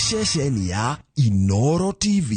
Ceceni ya Inoro TV.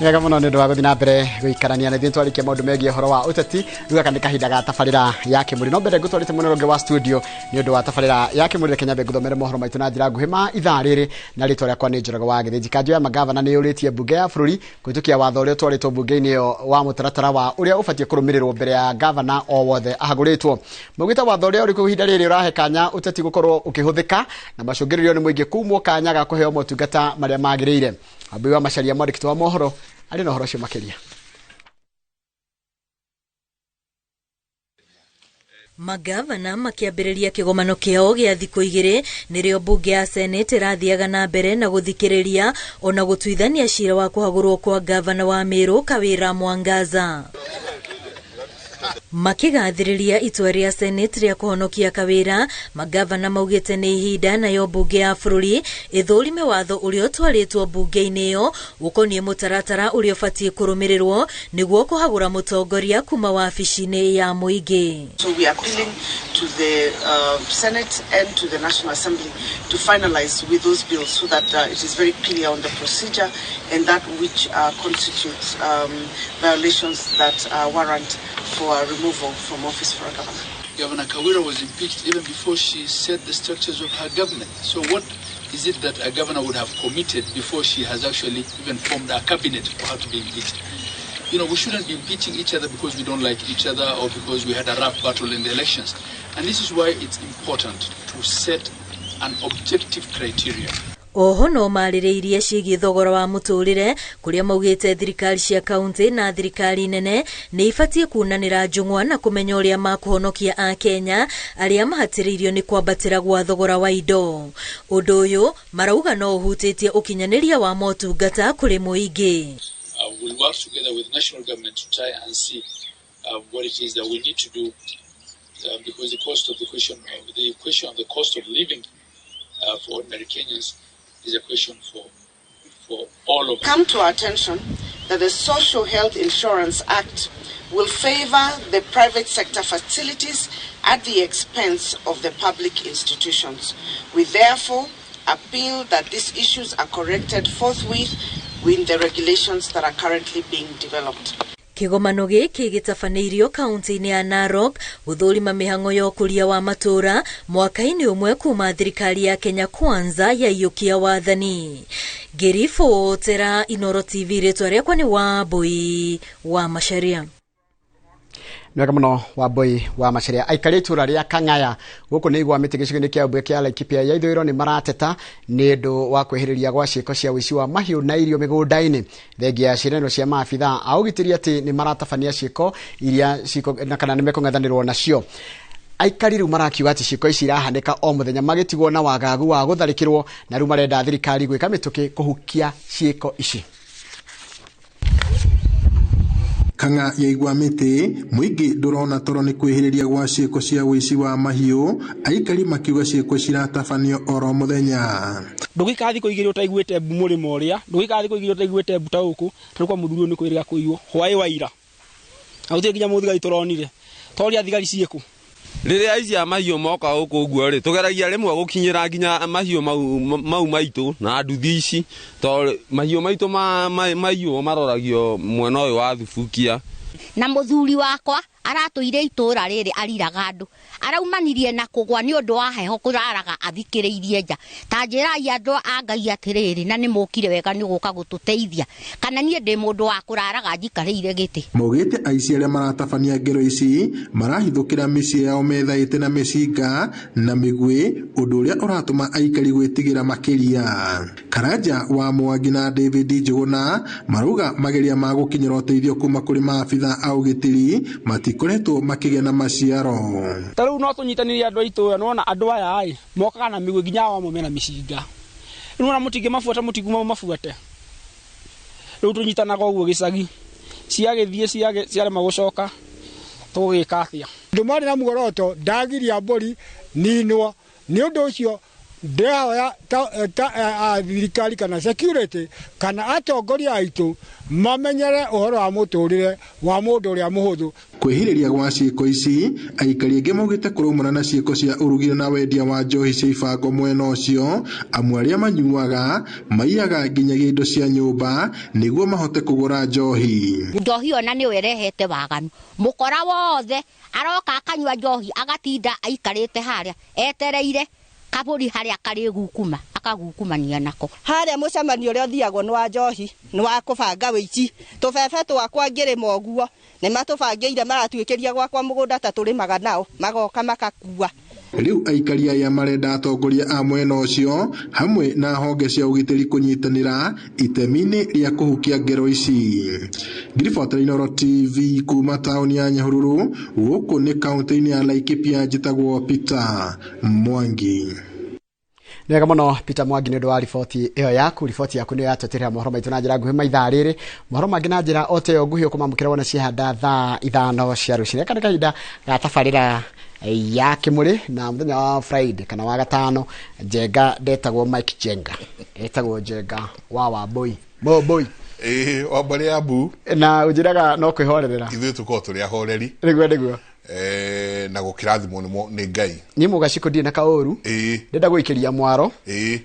Nĩ wega mũno nĩ ũndũ wa gũthiĩ na mbere gũikarania na ithuĩ twarĩkia maũndũ megiĩ ũhoro wa ũteti. Rĩu gaka nĩ kahinda ga tabarĩra ya Kĩmũrĩ, no mbere ngũtwarĩte mwena ũngĩ wa studio nĩ ũndũ wa tabarĩra ya Kĩmũrĩ, reke nyambe ngũthomere mohoro maitũ na njĩra nguhĩ ma ithaa rĩrĩ, na rĩtwa rĩakwa nĩ Njoroge wa Gĩthĩnji. Kanjũ ya magavana nĩ yũrĩtie mbunge ya bũrũri kũhĩtũkia watho ũrĩa ũtwarĩtwo mbunge-inĩ ĩyo wa mũtaratara wa ũrĩa ũbatiĩ kũrũmĩrĩrwo mbere ya gavana o wothe ahagũrĩtwo. Maugĩte watho ũrĩa ũrĩ kuo ihinda rĩrĩ ũrahe kanya ũteti gũkorwo ũkĩhũthĩka na macũngĩrĩrio nĩ mũingĩ kumwo kanya ga kũheo motungata marĩa magĩrĩire. Wambui wa Macharia, mwandĩki wa mohoro, arĩ na ũhoro ũcio makĩria. Magavana makĩambĩrĩria kĩgomano kĩao gĩa thikũ igĩrĩ, nĩrĩo mbunge ya Senate ĩrathiaga na mbere na gũthikĩrĩria ona gũtuithania cira wa kũhagũrwo kwa gavana wa Meru Kawira Mwangaza. Makĩgathĩrĩria itua rĩa Senate rĩa kũhonokia Kawira, magavana maugĩte nĩ ihinda nayo mbunge ya bũrũri ĩthũrime watho ũrĩa ũtwarĩtwo mbunge-inĩ ĩyo ũkoniĩ mũtaratara ũrĩa ũbatiĩ kũrũmĩrĩrwo nĩguo kũhagũra mũtongoria kuma wabici-inĩ ya mũingĩ. So we are appealing to the Senate and to the National Assembly to finalize with those bills so that it is very clear on the procedure and that which constitutes violations that warrant for removal from office for a governor. Governor Kawira was impeached even before she set the structures of her government. So what is it that a governor would have committed before she has actually even formed a cabinet for her to be impeached? You know, we shouldn't be impeaching each other because we don't like each other or because we had a rough battle in the elections. And this is why it's important to set an objective criteria. Oho no marĩrĩirie ciĩgiĩ thogora wa mũtũrĩre, kũrĩa maugĩte thirikari cia kaunti na thirikari nene nĩ ibatiĩ kunanĩra njũng'wa na kũmenya ũrĩa makũhonokia Akenya arĩa mahatĩrĩirio nĩ kwambatĩra gwa thogora wa indo. Ũndũ ũyũ marauga no ũhutĩtie ũkinyanĩria wa motungata kũrĩ mũingĩ. We'll work together with national government to try and see what it is that we need to do, because the cost of the question of the question of the cost of living for ordinary Kenyans is a question for all of us. Come to our attention that the Social Health Insurance Act will favor the private sector facilities at the expense of the public institutions. We therefore appeal that these issues are corrected forthwith with the regulations that are currently being developed. Kĩgomano gĩkĩ gĩtabanĩirio kaunti-inĩ ya Narok gũthũrima mĩhang'o ya ũkũria wa matũũra mwaka-inĩ ũmwe kuma thirikari ya Kenya Kwanza yaiyũkia wathani. Ngĩribotera Inoro TV, rĩtwa rĩakwa nĩ Wambui wa Macharia. Nĩ wega mũno Wambui wa Macharia. Aikari itũra rĩa Kang'aya gũkũ nĩ igwa mĩtĩ gĩcigo-inĩ kĩa mbunge kĩa Laikipia ya ithũĩro nĩ marateta nĩ ũndũ wa kwĩhĩrĩria gwa ciĩko cia ũici wa mahiũ na irio mĩgũnda-inĩ, thengia ya ciĩranĩro cia maabithaa a ũgitĩri atĩ nĩ maratabania ciĩko iria ciĩko na kana nĩ mekũng'ethanĩrwo nacio. Aikari rĩu marakiuga atĩ ciĩko ici irahanĩka o mũthenya magĩtigwo na wagagu wa gũtharĩkĩrwo, na rĩu marenda thirikari gwĩka mĩtũkĩ kũhukia ciĩko ici. Kang'a ya igwa mĩtĩ mũingĩ ndũrona toro nĩ kwĩhĩrĩria gwa ciĩko cia ũici wa mahiũ, aikari makiuga ciĩko ciratabanio oro mũthenya. Ndũgĩikara thikũ igĩrĩ ũtaiguĩte mbu mũrĩmo ũrĩa, ndũgĩikara thikũ igĩrĩ ũtaiguĩte mbu ta gũkũ, tarĩu kwa mũthuri ũyũ nĩ kwĩrĩga kũiywo hwaĩ wa ira, na gũtirĩ nginya mũthigari tũronire, toria thigari ciĩkũ. Rĩrĩa aici a mahiũ moka gũkũ ũguo rĩ, tũgeragia rĩmwe gũkinyĩra nginya mahiũ mau maitũ na nduthi ici, tondũ mahiũ maitũ maiywo maroragio mwena ũyũ wa Thubukia. Na mũthuri wakwa aratũire itũra rĩrĩ ariraga andũ, araumanirie na kũgwa nĩ ũndũ wa heho kũraraga athikĩrĩirie nja. Ta njĩrai andũ a Ngai atĩrĩrĩ, na nĩ mũkire wega nĩ gũka gũtũteithia, kana niĩ ndĩ mũndũ wa kũraraga njikarĩire gĩtĩ. Maugĩte aici arĩa maratabania ngero ici marahithũkĩra mĩciĩ yao methaĩte na mĩcinga na mĩguĩ, ũndũ ũrĩa ũratũma aikari gwĩtigĩra makĩria. Karanja wa Mwangi na David Njũgũna marauga mageria ma gũkinyĩra ũteithio kuma kũrĩ maabithaa a ũgitĩri matikoretwo makĩgĩa na maciaro. Ta rĩu no tũnyitanĩre andũ a itũũra, nĩwona andũ aya ĩ mokaga na mĩguĩ nginya ao amwe mena mĩcinga, rĩu nĩwona mũtingĩmabuata, mũtinguma mũmabuate. Rĩu tũnyitanaga ũguo gĩcagi, ciagĩthiĩ ciarema gũcoka, Tũgĩka atĩa? Andũ marĩ na muoroto ndagiria mbũri ninwo nĩ ũndũ ũcio ndĩrahoya ta thirikari kana security kana atongoria aitũ mamenyere ũhoro wa mũtũrĩre wa mũndũ ũrĩa mũhũthũ. Kwĩhĩrĩria gwa ciĩko ici aikari aingĩ maugĩte kũraumana na ciĩko cia ũrugĩra na wendia wa njohi cia ibango mwena ũcio. Amwe arĩa manyuaga maiyaga nginyagia indo cia nyũmba nĩguo mahote kũgũra njohi. Njohi ona nĩyo ĩrehete waganu. Mũkora wothe aroka akanyua njohi agatinda aikarĩte harĩa etereire kaburi haria kari gukuma akagukumania nako. Haria mucemanio uria uthiagwo ni wa njohi ni wa kubanga wici tubebe twakwa ngirima uguo ni matubangĩire maratuĩkĩria gwakwa mũgũnda ta tũrĩmaga nao magoka makakua. Rĩu aikari aya marenda atongoria a mwena ũcio hamwe na honge cia ũgitĩri kũnyitanĩra itemi-inĩ rĩa kũhukia ngero ici. Ngiribota Inooro TV kuma taũni ya Nyahururu gũkũ nĩ kaũntĩ-inĩ ya Laikipia, njĩtagwo Peter Mwangi. Nĩ wega mũno Peter Mwangi nĩ ũndũ wa riboti ĩyo yaku. Riboti yaku nĩyo yatũtĩrĩra mohoro maitũ na njĩra nguhĩ maithaa rĩrĩ. Mohoro mangĩ na njĩra o ta ĩyo nguhĩ ũkũmamũkĩra wona ciahanda thaa 5 cia rũcinĩ. Gaka nĩ kahinda ga tabarĩra ya Kĩmũrĩ na mũthenya wa Friday kana wa gatano. Njenga ndetagwo Mike Njenga, etagwo Njenga wa Wambui Mbui wa mbarĩ ya Mbu, na ũnjĩraga no kwĩhorerera. Ithuĩ tũkoragwo tũrĩ ahoreri. Nĩguo nĩguo. Na gũkĩrathimwo nĩ Ngai. Niĩ mũgacikũ ndirĩ na kaũru, ndĩrenda gũikĩria mwaro.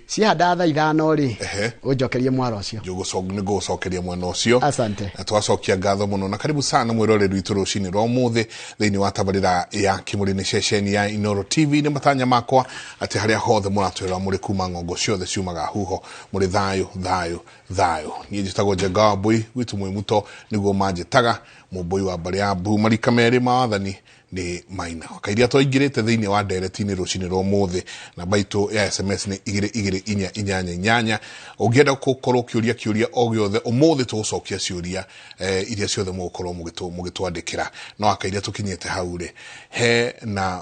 Ciahanda thaa 5 rĩ, ũnjokerie mwaro ũcio. Nĩngũgũcokeria mwena ũcio. Asante. Na twacokia ngatho mũno na karibu sana mwĩroreri witũ rũcinĩ rwa ũmũthĩ thĩinĩ wa tabarĩra ya Kĩmũrĩ nĩ ceceni ya Inooro TV. Nĩ matanya makwa atĩ harĩa hothe mũratwĩrora mũrĩ kuma ng'ongo ciothe ciumaga huho mũrĩ thayũ thayũ thayũ. Niĩ njĩtagwo Njenga wa Mbui, gwitũ mwĩ muto nĩguo manjĩtaga, mũmbũi wa mbarĩ ya Mbu. Marika merĩ ma wathani nĩ maina kairia twaingĩrĩte thĩinĩ wa ndereti-inĩ rũcinĩ rwa ũmũthĩ. Namba itũ ya SMS nĩ 22488. Ũngĩenda gũkorwo ũkĩũria kĩũria o gĩothe ũmũthĩ tũgũcokia ciũria iria ciothe mũgũkorwo mũgĩtwandĩkĩra. No akairia tũkinyĩte hau rĩ, he na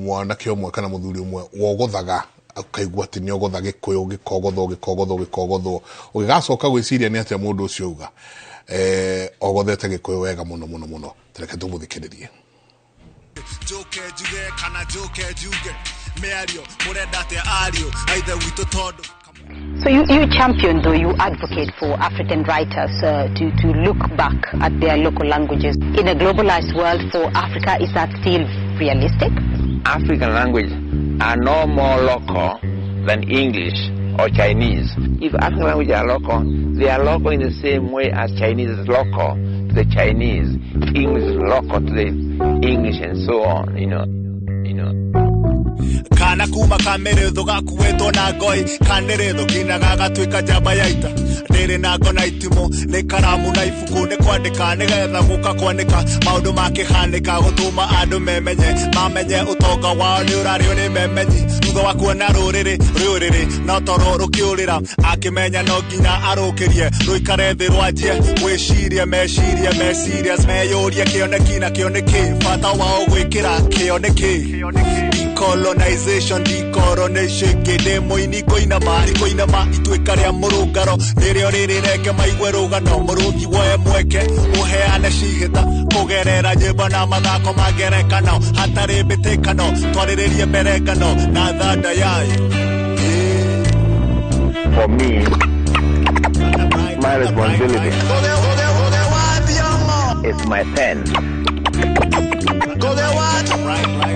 mwanake ũmwe kana mũthuri ũmwe wogothaga ũkaigua atĩ nĩ ogotha gĩkũyũ gĩkogothwo gĩkogothwo gĩkogothwo, ũgĩgacoka gwĩciria nĩ atĩa mũndũ ũcio auga. Ogothete gĩkũyũ wega mũno mũno mũno. Reke tũmũthikĩrĩrie. Njoke njuge kana njoke njuge mĩario mũrenda atĩa ario aithe witũ tondũ. So you champion, though, you advocate for African writers to look back at their local languages. In a globalized world for Africa, is that still realistic? African languages are no more local than English or Chinese. If African languages are local, they are local in the same way as Chinese is local to the Chinese, English is local to the English, and so on, you know. Kana kuma kameretho gakuĩtwo na ngoi kanĩrĩtho kinya gagatuĩka njamba ya ita ndĩrĩ na ngo na itimũ nĩ karamu na ibuku nĩ kwandĩka nĩgetha gũka kwanĩka maũndũ makĩhanĩka gũtũma andũ memenye mamenye ũtonga wao nĩ ũrarĩo nĩ memenyi thutha wa kuona rũrĩrĩ rũrĩrĩ no toro rũkĩũrĩra akĩmenya no nginya arũkĩrie rũikare thĩ rwanjie gwĩciria meciria meciria meyũrie kĩoneki na kĩo nĩkĩ bata wao gwĩkĩra kĩo nĩkĩ decolonization decoronation ngĩndĩ mũini ngũinama ngũinama ituĩka rĩa mũrũngaro nĩrĩo rĩrĩ reke maigue rũgano mũrũthi woe mweke ũheane cihĩta kũgerera nyĩmbo na mathako ma ngerekano hatarĩ mbĩtĩkano twarĩrĩrie mbere ngano na thanda yayo. For me, my responsibility is my pen.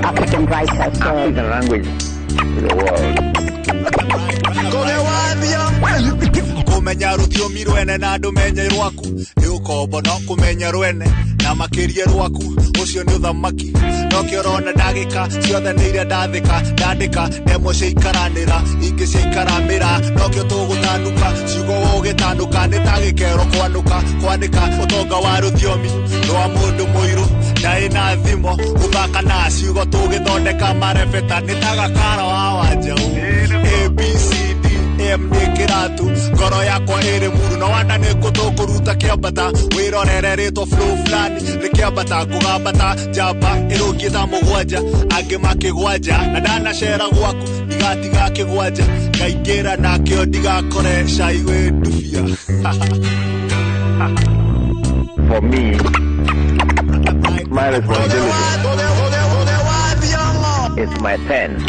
African writers, African language to the world. Kũmenya rũthiomi rwene na ndũmenye rwaku nĩ ũkombo no kũmenya rwene na makĩria rwaku ũcio nĩ ũthamaki nokĩo ũrona ndagĩka ciothe nĩ iria ndathĩka ndandĩka ndemwa ciaikaranĩra ingĩ ciaikaramĩra nokĩo tũgũtanuka ciugo gũgĩtanuka nĩ ta gĩkero kwanũka kwanĩka ũtonga wa rũthiomi rwa mũndũ mũirũ ndaĩ na thimo gũthaka na ciugo tũgĩthondeka marebeta nĩ ta gakara wa Wanjaũ A B C D M nĩ kĩratu ngoro yakwa ĩrĩ muru no wanda nĩ kũtũkũruta kĩambata wĩrorere rĩtwa flow fulani nĩ kĩambata ngũgambata njamba ĩrũngiĩ ta mũgwanja angĩ makĩgwanja na ndanacera gwaku ndigatiga kĩgwanja ngaingĩra nakĩo ndigakore cai wĩ ndubia. For me, My responsibility is my pen.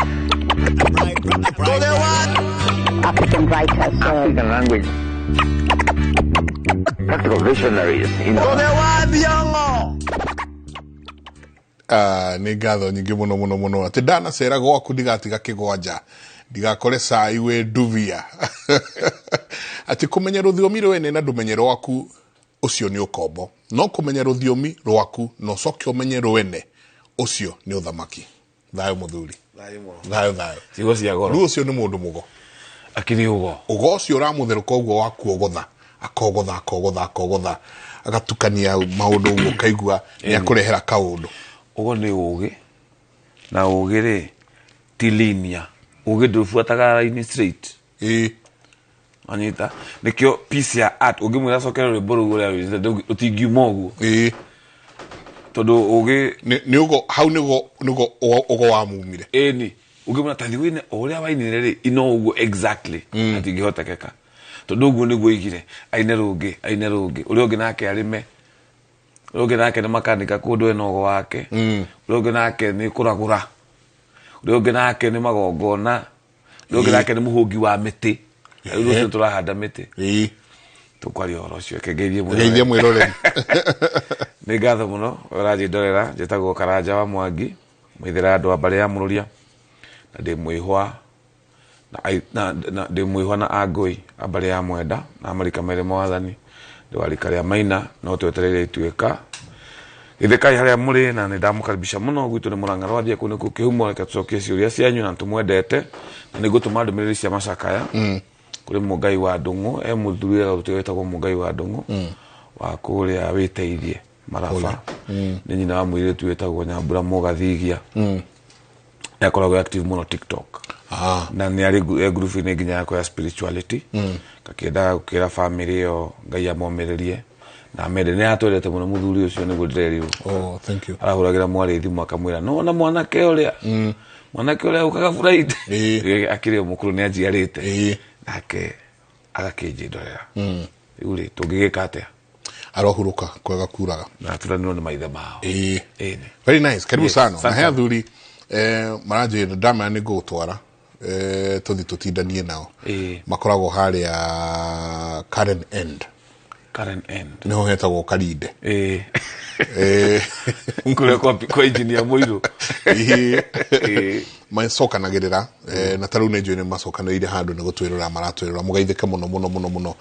African writers. African language. Practical visionaries, you know. Ah, nĩ ngatho nyingĩ mũno mũno mũno atĩ ndanacera gwaku ndigatiga kĩgwanja ndigakore cai wĩ ndubia atĩ kũmenya rũthiomi rwene na ndũmenye rwaku ũcio nĩ ũkombo no kũmenya rũthiomi rwaku na ũcoke ũmenye rwene ũcio nĩ ũthamaki. Thayũ mũthuri. Thayũ thayũ. Ciugo cia goro. Rĩu ũcio nĩ mũndũ mũgo. Akĩrĩ ũgo. Ũgo ũcio ũramũtherũka ũguo wa kuogotha akogotha akogotha akogotha agatukania maũndũ ũguo ũkaigua nĩ akũrehera kaũndũ. Ũgo nĩ ũgĩ na ũgĩ rĩ ti linear. Ũgĩ ndũbuataga line straight. Ĩĩ. Anyita nĩkĩo piece ya art ũngĩmwĩra cokera rwĩmbo rũu ũrĩa rwĩte rũtingiuma ũguo. Ĩĩ. Tondũ ũgĩ nĩ ũgo hau nĩguo nĩguo ũgo wamumire. Ĩni ũngĩmwĩra tathi wĩne o ũrĩa wainire rĩ ino ũguo exactly hatingĩhotekeka. Tondũ ũguo nĩguo oigire aine rũngĩ ũrĩa ũngĩ nake arĩme ũrĩa ũngĩ nake nĩ makanika kũndũ ena ũgo wake ũrĩa ũngĩ nake nĩ kũragũra ũrĩa ũngĩ nake nĩ magongona ũrĩa ũngĩ nake nĩ mũhũngi wa mĩtĩ. Rĩu rũciũ tũrahanda mĩtĩ. Tũkwaria ũhoro ũcio. Reke ngeithie mwĩroreri. Nĩ ngatho mũno ũranjĩndorera. Njĩtagwo Karanja wa Mwangi mũithĩra andũ a mbarĩ ya Mũrũria na ndĩ mwĩhwa na ndĩ mwĩhwa na Angũi a mbarĩ ya Mwenda na marika merĩ mwathani ndĩ wa rika rĩa Maina no twetereire ituĩka. Gĩthĩkai harĩa mũrĩ na nĩ ndamũkaribisha mũno gwitũ nĩ Mũrang'a rwathiĩ kũu nĩkuo kĩhumo. Reke tũcokie ciũria cianyu na tũmwendete na nĩ ngũtũma ndũmĩrĩri cia macakaya kũrĩ Mũngai wa Ndũng'ũ e mũthuri wetagwo Mũngai wa Ndũng'ũ wa kũrĩa wĩteithie Maraba nĩ nyina wa mũirĩtu wĩtagwo Nyambura Mũgathigia. Nĩ akoragwo active mũno TikTok na nĩ arĩ ngurubu-inĩ nginya yakwa ya spirituality gakĩendaga gũkĩra family ĩyo Ngai amomĩrĩrie na amende. Nĩ atwendete mũno mũthuri ũcio nĩguo ndĩrerirwo. Oh, thank you. Arahũragĩra mwarĩ thimũ akamwĩra no na mwanake ũrĩa mwanake ũrĩa ũkaga Friday akĩrĩ o mũkũrũ nĩ anjiarĩte nake agakĩnjĩndorera. Rĩu rĩ tũngĩgĩka atĩa? Arohurũka kwega kuraga na aturanĩrwo nĩ maithe mao. Very nice. Karibu sana. Na he athuri maranjĩra ndamera nĩ ngũgũtwara tũthiĩ tũtindanie nao. Makoragwo harĩa Karen End. Karen End niho hetagwo Karinde. Kũrĩa kwa engineer Mũirũ. Macokanagĩrĩra na ta rĩu nĩ njũĩ nĩ macokanĩrĩire handũ nĩ gũtwĩrora maratwĩrora. Mũgeithĩke mũno mũno mũno mũno.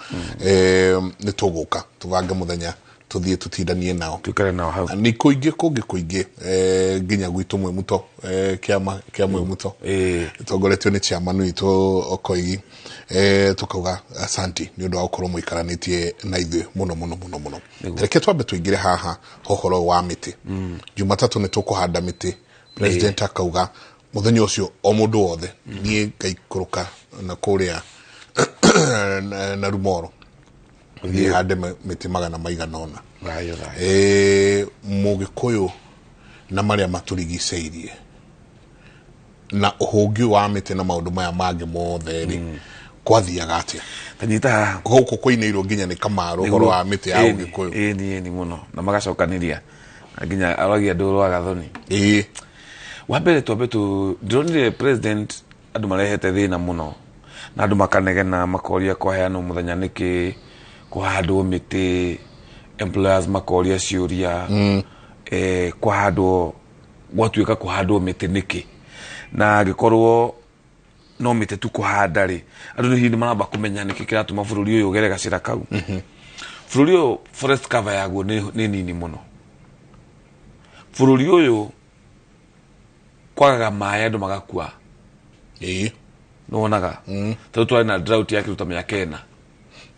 Nĩ tũgũka tũbange mũthenya tũthiĩ tũtindanie nao. Tũikare nao hau. Nĩ kũingĩ kũngĩ kũingĩ nginya gwitũ Mwĩmuto kĩama kĩa Mwĩmuto tongoretio nĩ chairman witũ Okoigi. Tukauga asanti nĩ ũndũ wa gũkorwo mũikaranĩtie na ithuĩ mũno mũno mũno mũno. Reke twambe tũingĩre haha ũhoro wa mĩtĩ. Jumatatũ nĩ tũkũhanda mĩtĩ. President akauga mũthenya ũcio o mũndũ wothe niĩ ngaikũrũka na kũrĩa na Rumoro thiĩ hande mĩtĩ 400 maigana ũna. Mũgĩkũyũ na marĩa matũrigicĩirie na ũhũngi wa mĩtĩ na maũndũ maya mangĩ mothe rĩ kwathiaga atĩa? Tanyita haha. Gũkũ kũinĩirwo nginya nĩ Kamaru ũhoro wa mĩtĩ ya ũgĩkũyũ. Ĩni mũno na magacokanĩria nginya aragia ndũrũ wa Gathoni. Wa mbere twambe ndĩronire president andũ marehete thĩna mũno na andũ makanegena makoria kwaheanwo mũthenya nĩkĩ kũhandwo mĩtĩ employers makoria ciũria kũhandwo gwatuĩka kũhandwo mĩtĩ nĩkĩ na angĩkorwo no mĩtĩ tu kũhanda rĩ andũ nĩ hihi maramba kũmenya nĩkĩ kĩratũma bũrũri ũyũ ũgere gacĩra kau. Bũrũri ũyũ forest cover yaguo nĩ nini mũno. Bũrũri ũyũ kwagaga maĩ andũ magakua. Nĩwonaga tondũ twarĩ na drought ya kĩruta mĩaka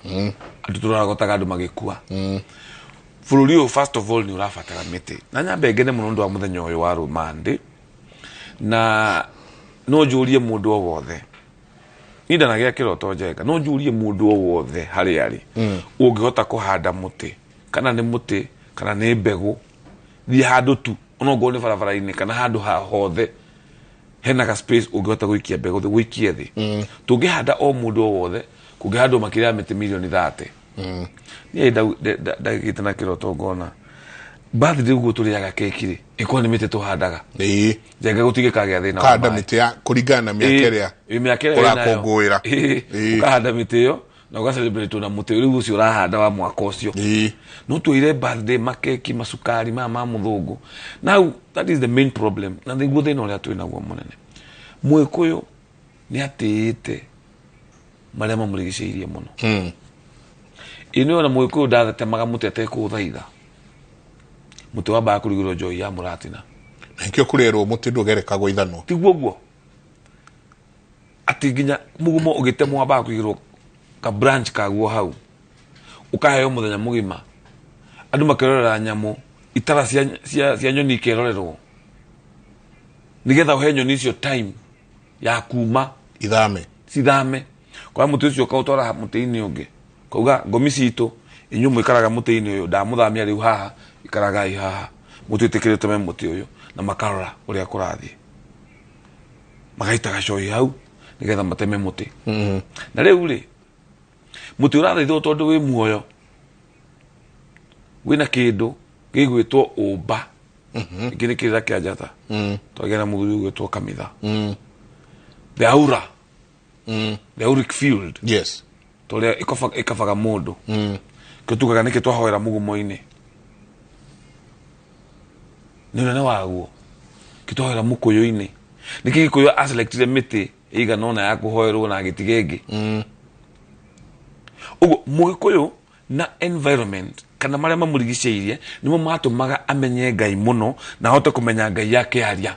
4 andũ tũragotaga andũ magĩkua. Bũrũri ũyũ first of all nĩ ũrabatara mĩtĩ na nyambe ngene mũno ũndũ wa mũthenya ũyũ wa Rũmandĩ na no njũrie mũndũ o wothe niĩ ndanagĩa kĩroto njega no njũrie mũndũ o wothe harĩa arĩ ũngĩhota kũhanda mũtĩ kana nĩ mũtĩ kana nĩ mbegũ thiĩ handũ tu onokorwo nĩ barabara-inĩ kana handũ ha hothe hena ka space ũngĩhota gũikia mbegũ thĩ gũikie thĩ. Tũngĩhanda o mũndũ o wothe kũngĩhandwo makĩria ya mĩtĩ mirioni 30. Niĩ ndagĩte na kĩroto ngona Birthday ũguo tũrĩaga keki rĩ, ĩkorwo nĩ mĩtĩ tũhandaga. Njenga gũtige kagĩa thĩna wa Kanda maĩ. mĩtĩ ya kũringana na mĩaka ĩrĩa Ĩ, mĩaka ĩrĩa wĩnayo. ũrakũngũĩra. Ũkahanda mĩtĩ ĩyo na ũgacelebrate na mũtĩ rĩu ũcio ũrahanda wa mwaka ũcio. No tuoire birthday makeki macukari maya ma mũthũngũ. Now that is the main problem, na nĩguo thĩna ũrĩa twĩ naguo mũnene. Mũgĩkũyũ nĩ atĩĩte marĩa mamũrigicĩirie mũno. Ĩ nĩ ona mũgĩkũyũ ndatemaga mũtĩ atekũũthaitha. Mũtĩ wambaga kũrugĩrwo njohi ya mũratina. Na nĩkĩo kũrerwo mũtĩ ndũgerekagwo ithanwa. Tiguo guo atĩ nginya mũgumo ũgĩtemwo wambaga kũigĩrwo ka branch kaguo hau, ũkaheo mũthenya mũgima, andũ makerorera nyamũ, itara cia nyoni ikerorerwo, nĩgetha ũhe nyoni icio time ya kuma ithame cithame. Kwa mũtĩ ũcio ũkaũtwara mũtĩ-inĩ ũngĩ, kauga ngomi citũ inyuĩ mũikaraga mũtĩ-inĩ ũyũ, ndamũthamia rĩu haha, ikaragai haha, mũtwĩtĩkĩre tũme mũtĩ ũyũ, na makarora ũrĩa kũrathiĩ, magaita gacohi hau nĩgetha mateme mũtĩ. Na rĩu rĩ, mũtĩ ũrathaithwo tondũ wĩ muoyo, wĩna kĩndũ gĩgwĩtwo ũmba. Gĩkĩ nĩ kĩrĩra kĩa njata. Twagĩa na mũthuri ũgwĩtwo Kamitha. The aura. The auric field. Yes. Tũrĩa ĩkabaga mũndũ. Kĩo tugaga nĩkĩ twahoera mũgumo-inĩ. Nĩ ũnene waguo. Kĩo twahoera mũkũyũ-inĩ. Nĩkĩ Gĩkũyũ aselectire mĩtĩ ĩigana ũna ya kũhoerwo na agĩtiga ĩngĩ. Ũguo Mũgĩkũyũ na environment kana marĩa mamũrigicĩirie nĩmo matũmaga amenye Ngai mũno na ahote kũmenya Ngai akĩaria.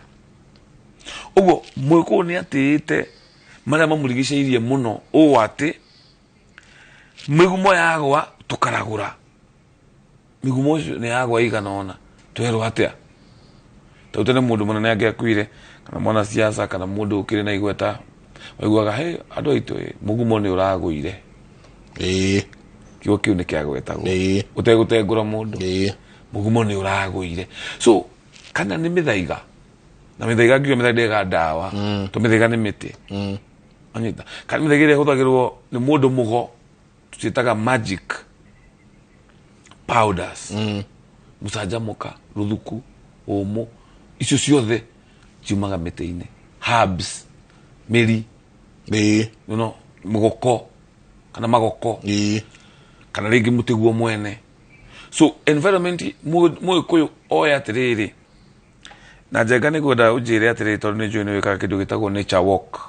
Ũguo Mũgĩkũyũ nĩ atĩĩte marĩa mamũrigicĩirie mũno ũũ atĩ mĩgumo yagwa tũkaragũra. Mĩgumo ũcio nĩ yagwa igana ũna twerwo atĩa? Tondũ tene mũndũ mũnene angĩakuire kana mwanasiasa kana mũndũ ũkĩrĩ na igweta, waiguaga he andũ aitũ ĩ, mũgumo nĩ ũragũire. Kiugo kĩu nĩ kĩagwetagwo. Ũtegũtengũra mũndũ. Mũgumo nĩ ũragũire. So kana nĩ mĩthaiga, na mĩthaiga ngiuga mĩthaiga ndĩga ndawa, to mĩthaiga nĩ mĩtĩ. Anyita. Kana mĩthaiga ĩrĩa ĩhũthagĩrwo nĩ mũndũ mũgo, tũciĩtaga magic powders. Mũcanjamũka, rũthuku, ũmũ, icio ciothe ciumaga mĩtĩ-inĩ. Herbs, mĩri, you know, mũgoko kana magoko, kana rĩngĩ mũtĩ guo mwene. So environment Mũgĩkũyũ oe atĩrĩrĩ, na Njenga nĩ ngwenda ũnjĩre atĩrĩrĩ, tondũ nĩ njũĩ nĩ wĩkaga kĩndũ gĩtagwo nature walk.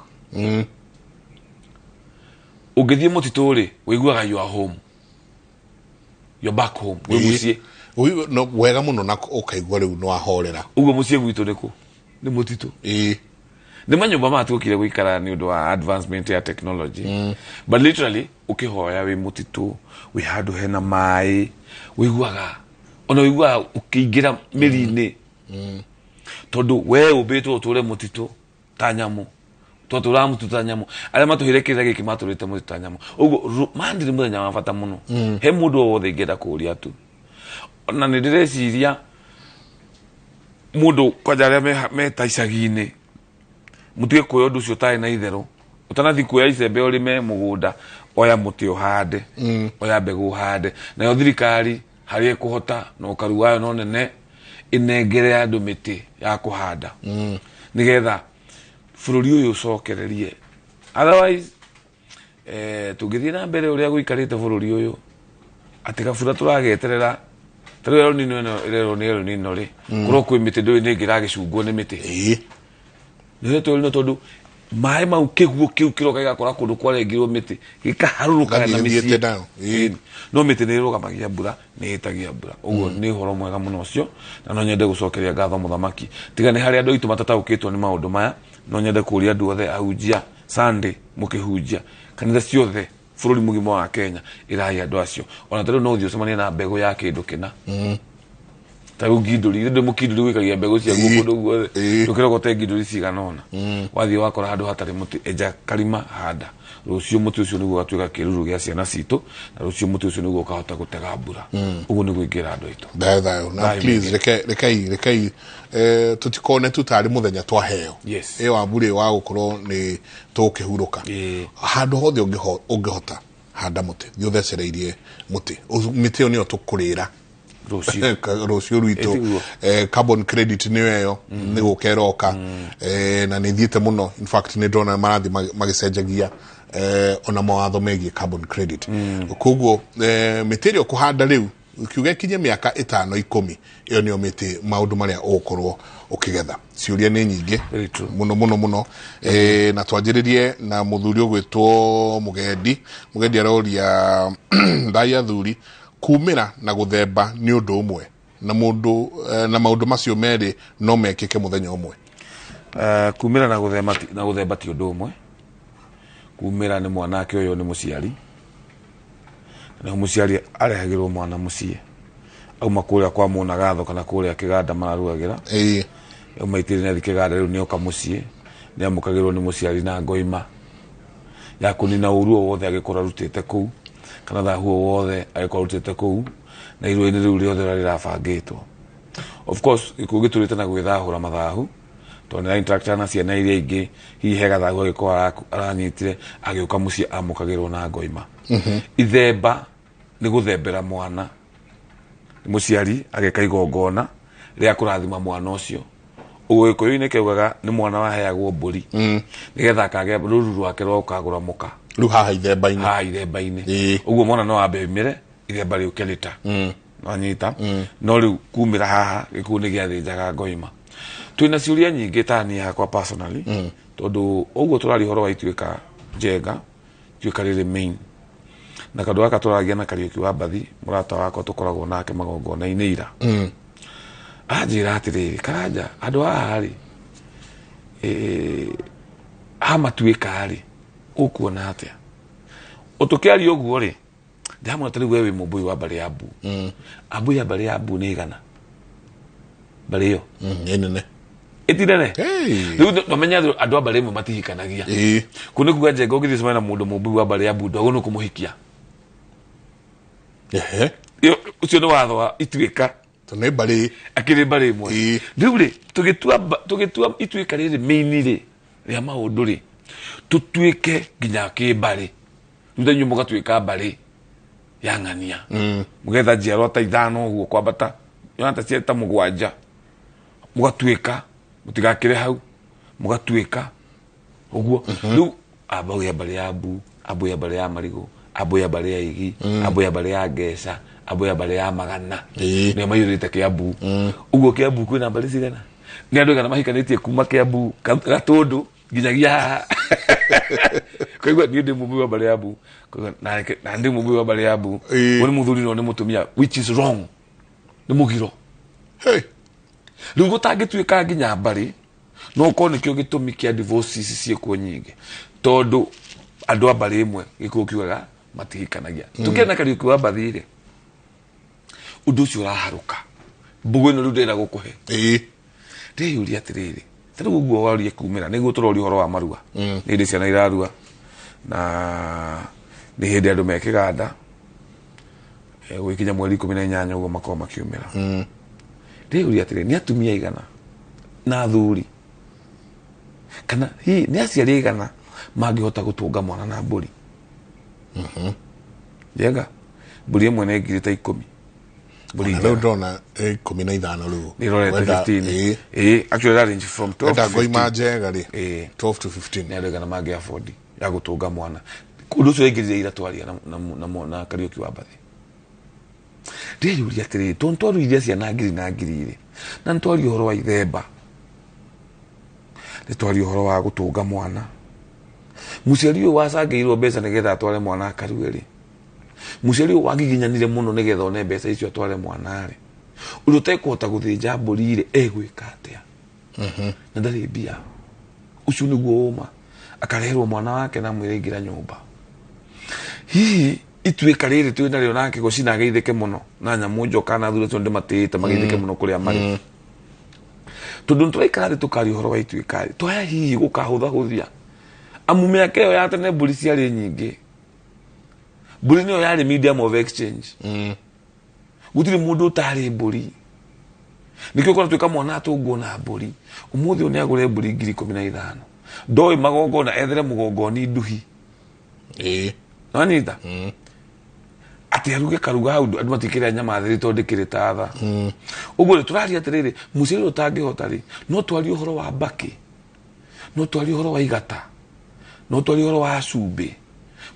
Ũngĩthiĩ mũtitũ rĩ, ũiguaga you are home. You're back home. Wĩ mũciĩ. No, wega mũno na ũkaigua rĩu nĩ wahorera. Ũguo mũciĩ gwitũ nĩ kũ? Nĩ mũtitũ. Nĩ manyũmba maya tuokire gũikara nĩ ũndũ wa advancement ya technology. But literally ũkĩhoya wĩ mũtitũ, wĩ handũ hena maĩ, ũiguaga ona ũiguaga ũkĩingĩra mĩri-inĩ. Tondũ we ũmbĩtwo ũtũre mũtitũ ta nyamũ. Twatũraga mũtitũ ta nyamũ. Arĩa matũheire kĩrĩra gĩkĩ matũrĩte mũtitũ ta nyamũ. Ũguo mandĩ nĩ mũthenya wa bata mũno. He mũndũ o wothe ingĩenda kũũria tu. Na nĩ ndĩreciria mũndũ kwanja arĩa meta icagi-inĩ, mũtige kuoya ũndũ ũcio ũtarĩ na itherũ. Ũtanathiĩ kuoya icembe ũrĩme mũgũnda, oya mũtĩ ũhande, oya mbegũ ũhande. Nayo thirikari harĩa ĩkũhota na ũkaru wayo no nene, ĩnengere andũ mĩtĩ ya kũhanda. Nĩgetha bũrũri ũyũ ũcokererie. Otherwise, tũngĩthiĩ na mbere ũrĩa gũikarĩte bũrũri ũyũ, atĩ gabura tũrageterera, ta rĩu El Nino ĩno ĩrerwo nĩ El Nino rĩ, kũrwo kwĩ mĩtĩ ndũĩ nĩ ĩngĩ ĩragĩcungwo nĩ mĩtĩ. Nĩ ĩretwo El Nino tondũ maĩ mau kĩguũ kĩu kĩroka gĩgakora kũndũ kwarengirwo mĩtĩ, gĩkaharũrũka na Gathiĩ mĩciĩ. thiĩte nayo. No mĩtĩ nĩ ĩrũgamagia mbura, nĩ ĩtagia mbura. Ũguo nĩ ũhoro mwega mũno ũcio, na no nyende gũcokeria ngatho mũthamaki. Tiga nĩ harĩa andũ aitũ matataũkĩtwo nĩ maũndũ maya, no nyende kũũria andũ othe ahunjia Sunday mũkĩhunjia kanitha ciothe bũrũri mũgima wa Kenya, ĩrai andũ acio. Ona ta rĩu no ũthiĩ ũcemanie na mbegũ ya kĩndũ kĩna. Ta rĩu ngindũri, rĩu mũkindũri wĩkagia mbegũ ciaguo kũndũ guothe. Ndũkĩrogote ngindũri cigana ũna. Wathiĩ wakora handũ hatarĩ mũtĩ, enja karima, handa. Rũciũ mũtĩ ũcio nĩguo ũgatuĩka kĩruru gĩa ciana citũ, na rũciũ mũtĩ ũcio nĩguo ũkahota gũtega mbura. Ũguo nĩguo ingĩra andũ aitũ. Thayũ, thayũ. Na Thayũ please, mũingĩ. rekei, tũtikone tu tarĩ mũthenya twaheo. Ĩ wa mbura wa gũkorwo nĩ tũkĩhurũka. Handũ hothe ũngĩhota, handa mũtĩ. Thiĩ ũthecereirie mũtĩ. Mĩtĩ ĩyo nĩyo tũkũrĩra. Rũciũ. Rũciũ rwitũ. Ĩtiguo. Carbon credit nĩyo ĩyo nĩ gũka ĩroka, na nĩ ithiĩte mũno. In fact, nĩ ndĩrona marathiĩ magĩcenjagia ona mawatho megiĩ carbon credit. Koguo mĩtĩ ĩrĩa ũkũhanda rĩu kiuga ĩkinye mĩaka 5, 10, ĩyo nĩyo mĩtĩ maũndũ marĩa ũgũkorwo ũkĩgetha. Ciũria nĩ nyingĩ mũno mũno mũno, na twanjĩrĩrie na mũthuri ũgwĩtwo Mũgendi. Mũgendi aroria, ndai athuri, kumĩra na gũthemba nĩ ũndũ ũmwe na mũndũ, na maũndũ macio merĩ no mekĩke mũthenya ũmwe? Kumĩra na gũthemba na gũthemba ti ũndũ ũmwe. Kumĩra nĩ mwanake ũyũ nĩ mũciari, na mũciari arehagĩrwo mwana mũciĩ auma kũrĩa kwa mũnagatho kana kũrĩa kĩganda mararuagĩra, auma itĩri na kĩganda, rĩu nĩoka mũciĩ, nĩ amũkagĩrwo nĩ mũciari na ngoima ya kũnina ũru o wothe angĩkorwo arutĩte kũu, kana thahu o wothe angĩkorwo arutĩte kũu na irua-inĩ rĩu rĩothe ũrĩa rĩrabangĩtwo. Of course, gĩkuũ gĩtũrĩte na gwĩthahũra mathahu, tondũ nĩ interact na ciana iria ingĩ, hihi he gathahu angĩkorwo aranyitire agĩũka mũciĩ, amũkagĩrwo na ngoima. Ithemba nĩ gũthembera mwana, nĩ mũciari ageka igongona rĩa kũrathima mwana ũcio. Ũguo gĩkũyũ-inĩ kĩaugaga nĩ mwana waheagwo mbũri nĩgetha akagĩa rũru rwake rwa gũkagũra mũka. Rĩu haha ithemba-inĩ. Haha ithemba-inĩ ũguo mwana no ambe aumĩre, ithemba rĩũke rĩta wanyita. No rĩu kumĩra haha, gĩkuũ nĩ gĩathĩnjaga ngoima. Twĩna ciũria nyingĩ ta niĩ hakwa personally, tondũ ũguo tũraria ũhoro wa ituĩka njenga, ituĩka rĩrĩ main, na kandũ gaka tũragia na Kariũki wa Mbathi, mũrata wakwa tũkoragwo nake magongona-inĩ ira, anjĩra atĩrĩrĩ, Karanja, andũ haha rĩ, amatuĩka rĩ, ũkuona atĩa ũtũkĩaria ũguo rĩ? Ndĩramwĩra ta rĩu we wĩ mũmbũi wa mbarĩ ya Mbu. Ambũi ya mbarĩ ya Mbu nĩ igana mbarĩ ĩyo. Nĩ nene. Ĩtinene rĩu twamenya andũ a mbarĩ ĩmwe matihikanagia. Kũu nĩ kuga njenga ũngĩthiĩ cemania na mũndũ mũmbũi wa mbarĩ ya Mbu, ndwagĩrĩirwo nĩ kũmũhikia. Ũcio nĩ watho wa ituĩka. Tondũ nĩ mbarĩ. Akĩrĩ mbarĩ ĩmwe. Rĩu rĩ, tũgĩtua ituĩka rĩrĩ main rĩ rĩa maũndũ rĩ, tũtuĩke nginya kĩmbarĩ, rĩu ta inyuĩ mũgatuĩka mbarĩ ya ng'ania, mũgetha njiarwa ta 5 ũguo kwambata, yona ta cia ta 7, mũgatuĩka mũtigakĩre hau, mũgatuĩka ũguo. Rĩu ambau ya mbarĩ ya Mbu, ambu ya mbarĩ ya Marigũ, ambu ya mbarĩ ya Igi, ambu ya mbarĩ ya Ngeca, ambu ya mbarĩ ya Magana, nĩo maiyũrĩte Kĩambu. Ũguo Kĩambu kwĩna mbarĩ cigana? Nĩ andũ aigana mahikanĩtie kuma Kĩambu Gatũndũ nginyagia haha? Koguo niĩ ndĩ mũmbũi wa mbarĩ ya Mbu, koguo na ndĩ mũmbũi wa mbarĩ ya Mbu. Ũyũ nĩ mũthuri no nĩ mũtumia, which is wrong, nĩ mũgiro. Rĩu gũtangĩtuĩka nginya mbarĩ, no ũkorwo nĩkĩo gĩtũmi kĩa divorce ici ciĩkuo nyingĩ, tondũ andũ a mbarĩ ĩmwe gĩkũyũ kiugaga matihikanagia. Tũkĩenda Kariũki wa Mbathi rĩ, ũndũ ũcio ũraharũka mbũgũ ĩno rĩu ndĩrenda gũkũhe. Ndĩyũria atĩrĩrĩ, ta rĩu ũguo warie kumĩra nĩguo tũroria ũhoro wa marua. Nĩ hĩndĩ ciana irarua na nĩ hĩndĩ andũ me kĩganda, gũgĩkinya mweri 18 ũguo makorwo makiumĩra. Ndĩyũria atĩrĩrĩ, nĩ atumia aigana na athuri, kana hihi nĩ aciari aigana mangĩhota gũtũnga mwana na mbũri? Njega mbũri ĩmwe nĩ ngiri ta 10. Mbũri Ona rĩu ndona 15 rĩu. Nĩ ĩrorete Wenda- 15. Actually that range from 12 Wenda to ngoima 15. njega rĩ, 12 to 15. Nĩ andũ aigana mangĩ afford ya gũtũnga mwana? Ũndũ ũcio waingĩrire ira twaria na Kariũki wa Mbathi. Ndĩyũria atĩrĩrĩ, tondũ twaruithia ciana ngiri na ngiri rĩ, na nĩ twaria ũhoro wa ithemba, nĩ twaria ũhoro wa gũtũnga mwana, mũciari ũyũ wacangĩirwo mbeca nĩgetha atware mwana akarue rĩ, mũciari ũyũ wagiginyanire mũno nĩgetha one mbeca icio atware mwana rĩ, ũrĩa ũtekũhota gũthĩnja mbũri rĩ, egwĩka atĩa? Na ndarĩ mbia. Ũcio nĩguo ũma akareherwo mwana wake na mwĩre ingĩra nyũmba. Hihi ituĩka rĩrĩ twĩ narĩo nake gũcina ageithĩke mũno na nyamũ njoka na athuri acio ndĩmatĩĩte mageithĩke mũno kũrĩa marĩ, tondũ nĩtũraikara thĩ tũkaria ũhoro wa ituĩka rĩ, twaya hihi gũkahũthahũthia, amu mĩaka ĩyo ya tene mbũri ciarĩ nyingĩ, mbũri nĩyo yarĩ medium of exchange. Gũtirĩ mũndũ ũtarĩ mbũri, nĩkĩo ũkora tuĩka mwana atũngwo na mbũri. Ũmũthĩ ũyũ nĩagũre mbũri ngiri 15, ndoĩ magongona, ethere mũgongoni nduhi. Nĩwanyita? Atĩ Atĩ aruge karuga hau andũ matikĩrĩa nyama theri tondũ ndĩkĩrĩ tatha. Ũguo rĩ tũraria atĩrĩrĩ, mũciari ũyũ ũtangĩhota rĩ, no twarie ũhoro wa mbakĩ, no twarie ũhoro wa igata, no twarie ũhoro wa cumbĩ.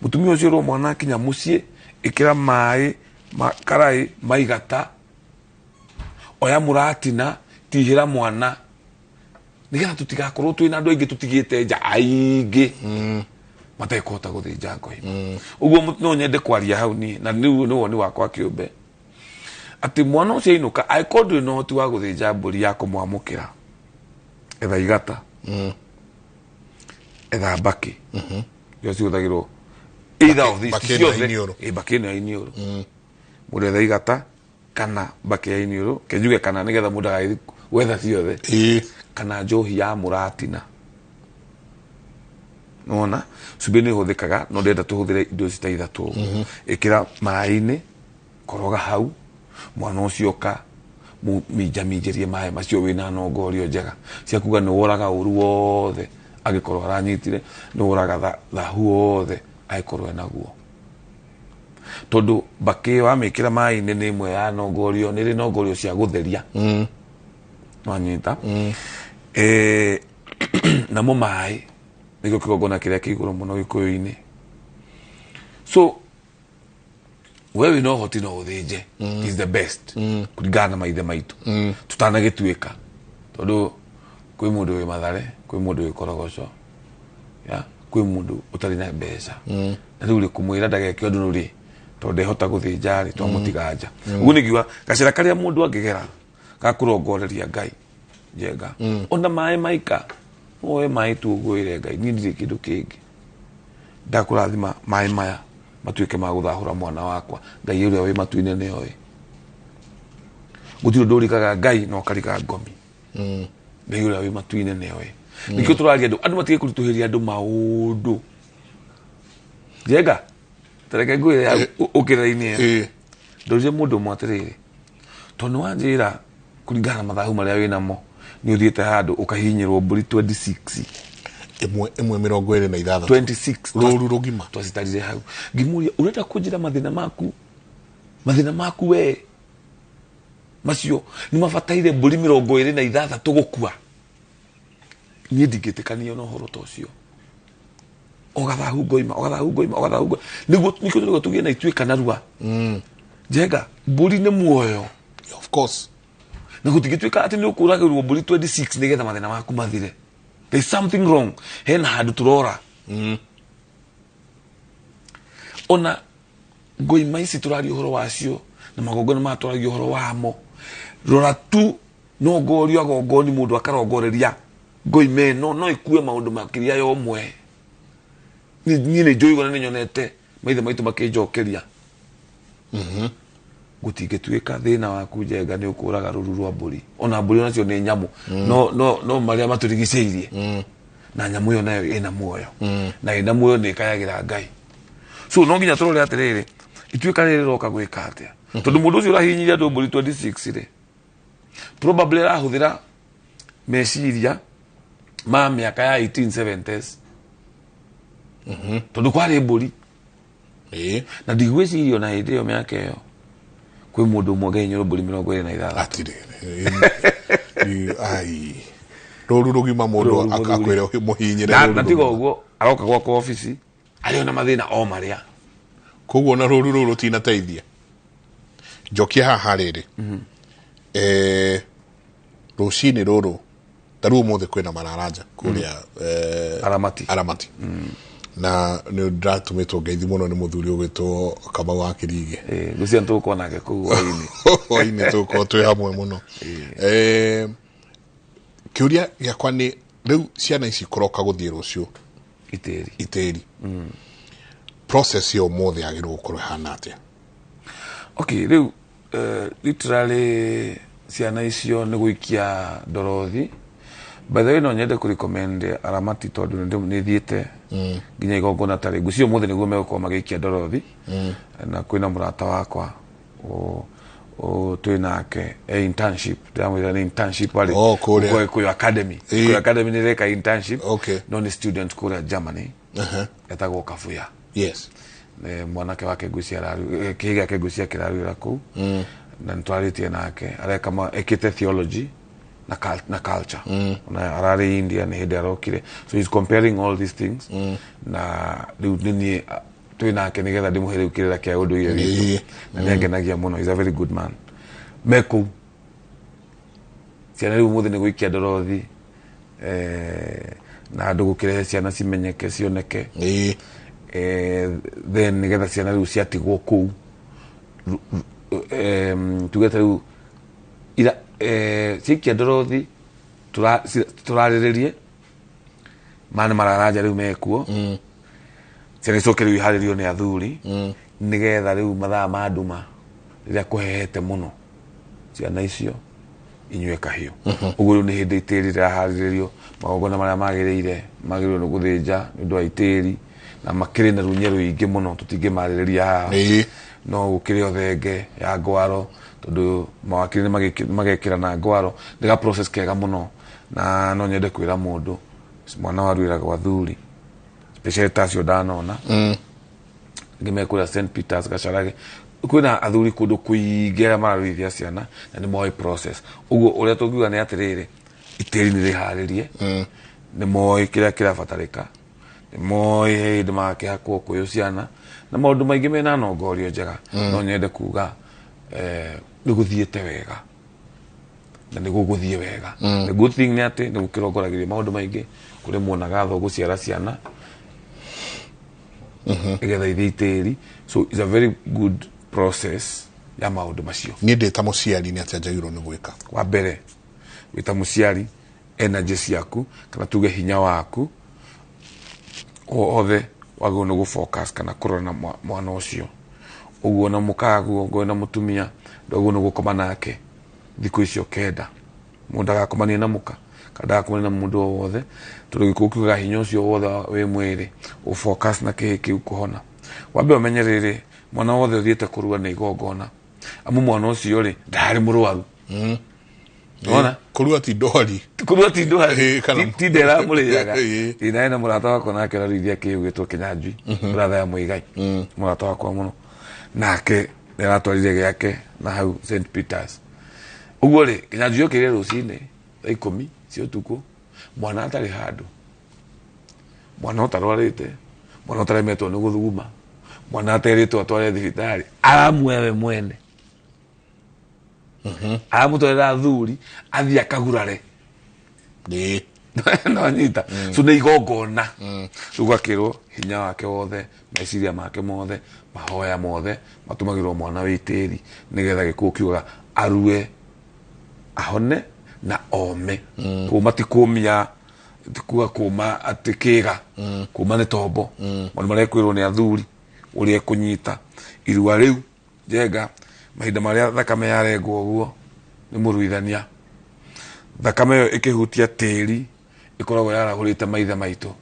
Mũtumia ũcio ũrwo mwana akinya mũciĩ, ĩkĩra maĩ ma karaĩ ma igata, oya mũratina, tihĩra mwana, nĩgetha tũtigakorwo twĩna andũ aingĩ tũtigĩte nja aingĩ matekũhota gũthĩnja ngoima. Ũguo no nyende kwaria hau niĩ, na rĩu nĩ woni wakwa kĩũmbe, atĩ mwana ũcio ainũka, angĩkorwo ndũrĩ na ũhoti wa gũthĩnja mbũri ya kũmwamũkĩra, etha igata, etha mbakĩ, iria cihũthagĩrwo either of these Mbakĩ ĩno ya ciothe. iniũrũ. Ĩ, mbakĩ ĩno ya iniũrũ. Mũndũ etha igata kana mbakĩ ya iniũrũ, kenjuge kana nĩgetha mũndũ agagĩthiĩ gwetha ciothe, kana njohi ya mũratina. Nĩwona cumbĩ nĩ ũhũthĩkaga, no ndĩrenda tũhũthĩre indo ici ta ithatũ ũguo. Ĩkĩra maĩ-inĩ, koroga hau, mwana ũcio oka minjaminjĩrie maĩ macio wĩna nongorio njega cia kuga nĩ woraga ũru wothe angĩkorwo aranyitire, nĩ woraga thahu wothe angĩkorwo enaguo. Tondũ mbakĩ ĩyo wamĩkĩra maĩ-inĩ nĩ ĩmwe ya nongorio, nĩ ĩrĩ nongorio cia gũtheria. Nwanyita. Namo maĩ nĩkĩo kĩgongona kĩrĩa kĩ igũrũ mũno gĩkũyũ-inĩ. So we wĩna ũhoti no ũthĩnje is the best kũringana na maithe maitũ tũtanagĩtuĩka, tondũ kwĩ mũndũ wĩ Mathare, kwĩ mũndũ wĩ Korogoco, ya kwĩ mũndũ ũtarĩ na mbeca, na rĩu rĩ kũmwĩra ndageke ũndũ rĩ, tondũ ndehota gũthĩnja rĩ, twamũtiga nja. Ũguo nĩ ngiuga gacĩra karĩa mũndũ angĩgera ga kũrongoreria Ngai njenga, ona maĩ maika woe maĩ tu ũgwĩre Ngai, niĩ ndirĩ kĩndũ kĩngĩ, ndakũrathima maĩ maya matuĩke ma gũthahũra mwana wakwa. Ngai ũrĩa wĩ matu-inĩ nĩ oĩ gũtirĩ ũndũ ũrikaga Ngai na ũkarika ngomi. Ngai ũrĩa wĩ matu-inĩ nĩ oĩ. Nĩkĩo tũraria andũ matige kũritũhĩria andũ maũndũ. Njenga tareke ngwĩre ũkĩra-inĩ ĩyo, ndoririe mũndũ ũmwe atĩrĩrĩ, tondũ nĩwanjĩra kũringana na mathabu marĩa wĩnamo nĩ ũthiĩte handũ ũkahihinyĩrwo mbũri 26 ĩmwe ĩmwe 26 26 rũru rũgima twacitarire hau. Ngĩmũria, ũrenda kũnjĩra mathĩna maku, mathĩna maku we macio nĩ mabataire mbũri 26 gũkua? Niĩ ndingĩtĩkanio na ũhoro ta ũcio. Ogathahu ngoima, ogathahu ngoima, ogathahu ngoima, nĩguo nĩkĩo tũrauga tũgĩe na ituĩka narua. Njenga, mbũri nĩ muoyo, of course, na gũtingĩtuĩka atĩ nĩ ũkũragĩrwo mbũri 26 nĩgetha mathĩna maku mathire. There is something wrong, hena handũ tũrora. Ona ngoima ici tũraria ũhoro wacio na magongona maya tũraria ũhoro wamo, rora tu no ngorio agongoni mũndũ akarongoreria ngoima ĩno no ĩkue maũndũ makĩria ya ũmwe. Niĩ nĩ njũĩ na nĩ nyonete maithe maitũ makĩnjokeria, gũtingĩtuĩka thĩna waku njenga nĩ ũkũraga rũru rwa mbũri. Ona mbũri onacio nĩ nyamũ, no no no marĩa matũrigicĩirie, na nyamũ ĩyo nayo ĩna muoyo, na ĩna muoyo nĩ ĩkayagĩra Ngai. So no nginya tũrore atĩrĩrĩ, ituĩka rĩrĩ rĩroka gwĩka atĩa, tondũ mũndũ ũcio ũrahihinyire andũ mbũri 26 rĩ, probably arahũthĩra meciria ma mĩaka ya 1870s, tondũ kwarĩ mbũri. Na ndigwĩciria ona hĩndĩ ĩyo mĩaka ĩyo kwĩ mũndũ ũmwe ũngĩhihinyĩrwo mbũri 26. Ai, rũru rũgima mũndũ akwĩre mũhihinyĩre? Na tiga ũguo aroka gwakwa obici arĩ ona mathĩna o marĩa. Koguo na rũru rũu rũtinateithia. Njokie haha rĩrĩ, rũcinĩ rũrũ ta rĩu ũmũthĩ kwĩna mararanja kũrĩa Aramati. Aramati, na nĩ ndĩratũmĩtwo ngeithi mũno nĩ mũthuri ũgwĩtwo Kamau wa Kĩrigĩ. Ngwĩciria nĩ tũgũkorwo nake kũu hwaĩ-inĩ. Hwaĩ-inĩ tũgũkorwo twĩ hamwe mũno. Kĩũria gĩakwa nĩ rĩu ciana ici kũroka gũthiĩ rũciũ itĩri itĩri, process ya ũmũthĩ yagĩrĩirwo gũkorwo ĩhana atĩa? Okay, rĩu literally ciana icio nĩ gũikia ndorothi. By the way, no nyende kũ recommend Aramati tondũ nĩ thiĩte nginya igongona ta rĩu. Ngwĩciria ũmũthĩ nĩguo megũkorwo magĩikia ndorothi, na kwĩna mũrata wakwa twĩ nake e internship, ndĩramwĩra nĩ internship arĩ Oh, kũrĩa. Gĩkũyũ Academy. Gĩkũyũ Academy nĩ ĩreka internship, no nĩ student kũrĩa Germany, etagwo Kabuya. Mwanake wake ngwĩciria kĩhĩ gĩake ngwĩciria kĩraruĩra kũu, na nĩtwarĩtie nake, areka ekĩte theology na culture. Na ararĩ India, nĩ hĩndĩ arokire, so he's comparing all these things. Na rĩu nĩ niĩ twĩ nake nĩgetha ndĩmũhe rĩu kĩrĩra kĩa ũndũire witũ, na nĩangenagia mũno. He's a very good man. Me kũu ciana rĩu ũmũthĩ nĩ gũikia ndorothi, na andũ gũkĩrehe ciana cimenyeke, cioneke. Then nĩgetha ciana rĩu ciatigwo kũu, tuge ta rĩu ira, ciaikia ndorothi, tũrarĩrĩrie mana mararanja rĩu mekuo. Ciana icoke rĩu iharĩrio nĩ athuri, nĩgetha rĩu mathaa ma nduma, rĩrĩa kũhehete mũno, ciana icio inyue kahiũ. Ũguo rĩu nĩ hĩndĩ itĩri rĩraharĩrĩrio, magongona marĩa magĩrĩire magĩrĩirwo nĩ gũthĩnja nĩ ũndũ wa itĩri, na makĩrĩ na runye rũingĩ mũno tũtingĩmarĩrĩria haha. No gũkĩrĩ othenge ya ngwaro, tondũ mawakiri nĩ magekĩra na ngwaro. Nĩ ga process kega mũno, na no nyende kwĩra mũndũ mwana waruĩra gwa thuri, especially ta acio ndanona angĩ mekũrĩa St Peters Gacarage, kwĩna athuri kũndũ kũingĩ arĩa mararuithia ciana na nĩ moĩ process. Ũguo ũrĩa tũngiuga nĩ atĩrĩrĩ, itĩri nĩ rĩharĩrie, nĩ moĩ kĩrĩa kĩrabatarĩka, nĩ moĩ he hĩndĩ magakĩhakwo kũyũ ciana na maũndũ maingĩ mena nongorio njega. No nyende kuga nĩ gũthiĩte wega na nĩ gũgũthiĩ wega. The good thing nĩ atĩ nĩ gũkĩrongoragĩrio maũndũ maingĩ kũrĩ muonaga tho gũciara ciana nĩgetha ithiĩ itĩri, so it's a very good process ya maũndũ macio. Niĩ ndĩ ta mũciari nĩ atĩa njagĩrĩirwo nĩ gwĩka? Wa mbere, wĩ ta mũciari, energy ciaku, kana tuge hinya waku wothe, wagĩrĩirwo nĩ gũ-focus kana kũrora na mwana ũcio. Ũguo na mũkaguo ngorwo na mũtumia, ndwagĩrĩirwo nĩ gũkoma nake thikũ icio 9. Mũndũ ndagakomanie na mũka kana ndagakomanie na mũndũ o wothe, tondũ gĩkũyũ kiugaga hinya ũcio wothe wĩ mwĩrĩ ũ-focus na kĩhĩ kĩu kũhona. Wambe ũmenye rĩrĩ, mwana wothe ũthiĩte kũrua nĩ igongona, amu mwana ũcio rĩ ndarĩ mũrwaru. Nĩwona? Kũrua ti ndwari. Kũrua ti ndwari. Ti ndera mũrĩaga. Ĩ, na mũrata wakwa nake ũrarũithia kĩhĩ gĩtwo Kĩnyanjui, brother ya Mũigai, mũrata wakwa mũno, nake nĩ aratwarire gĩake na hau St Peters. Ũguo rĩ, Kĩnyanjui okĩrire rũcinĩ thaa 10 cia ũtukũ, mwana atarĩ handũ, mwana ũtarwarĩte, mwana ũtaremetwo nĩ gũthuguma, mwana aterĩtwo atware thibitarĩ, aramuoya we mwene, aramũtwarĩra athuri, athiĩ akagurare. No nyita. So nĩ igongona. Rĩu gakĩrwo hinya wake wothe, meciria make mothe, mahoya mothe matũmagĩrwo mwana wĩ tĩri, nĩgetha gĩkũyũ kiugaga arue, ahone na ome. Kũma ti kũmia, ti kuga kũma atĩ kĩga, kũma nĩ tombo. Maũndũ marĩa ekwĩrwo nĩ athuri, ũrĩa ekũnyita irua rĩu njenga, mahinda marĩa thakame yarengwo ũguo nĩ mũruithania, thakame ĩyo ĩkĩhutia tĩri ĩkoragwo yarahũrĩte maithe maitũ.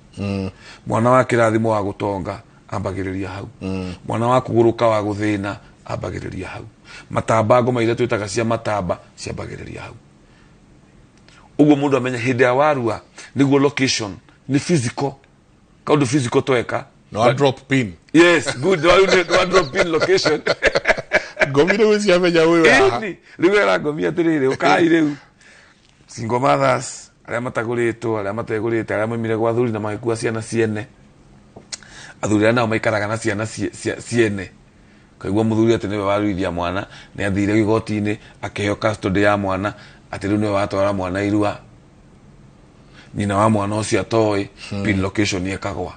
Mwana wa kĩrathimo wa gũtonga ambagĩrĩria hau, mwana wa kũgũrũka wa gũthĩna ambagĩrĩria hau, matamba ngoma iria twĩtaga cia matamba ciambagĩrĩria hau. Ũguo mũndũ amenye hĩndĩ ya warua nĩguo location nĩ physical, kaũndũ physical tweka. No a drop pin. Yes, good. No, no, drop pin location. Ngomi rĩu ciamenya ũyũ haha. Ĩni, rĩu era ngomi atĩrĩrĩ, ũkai rĩu. Single mothers, arĩa matagũrĩtwo, arĩa mategũrĩte, arĩa maumire gwa athuri na magĩkua ciana ciene. Athuri arĩa nao maikaraga na ciana ciene. Kaigua mũthuri atĩ nĩwe waruithia mwana, nĩ athire igoti-inĩ, akĩheo custody ya mwana, atĩ rĩu nĩwe watwara mwana irua. Nyina wa mwana ũcio atoĩ, pin location ĩkagwa.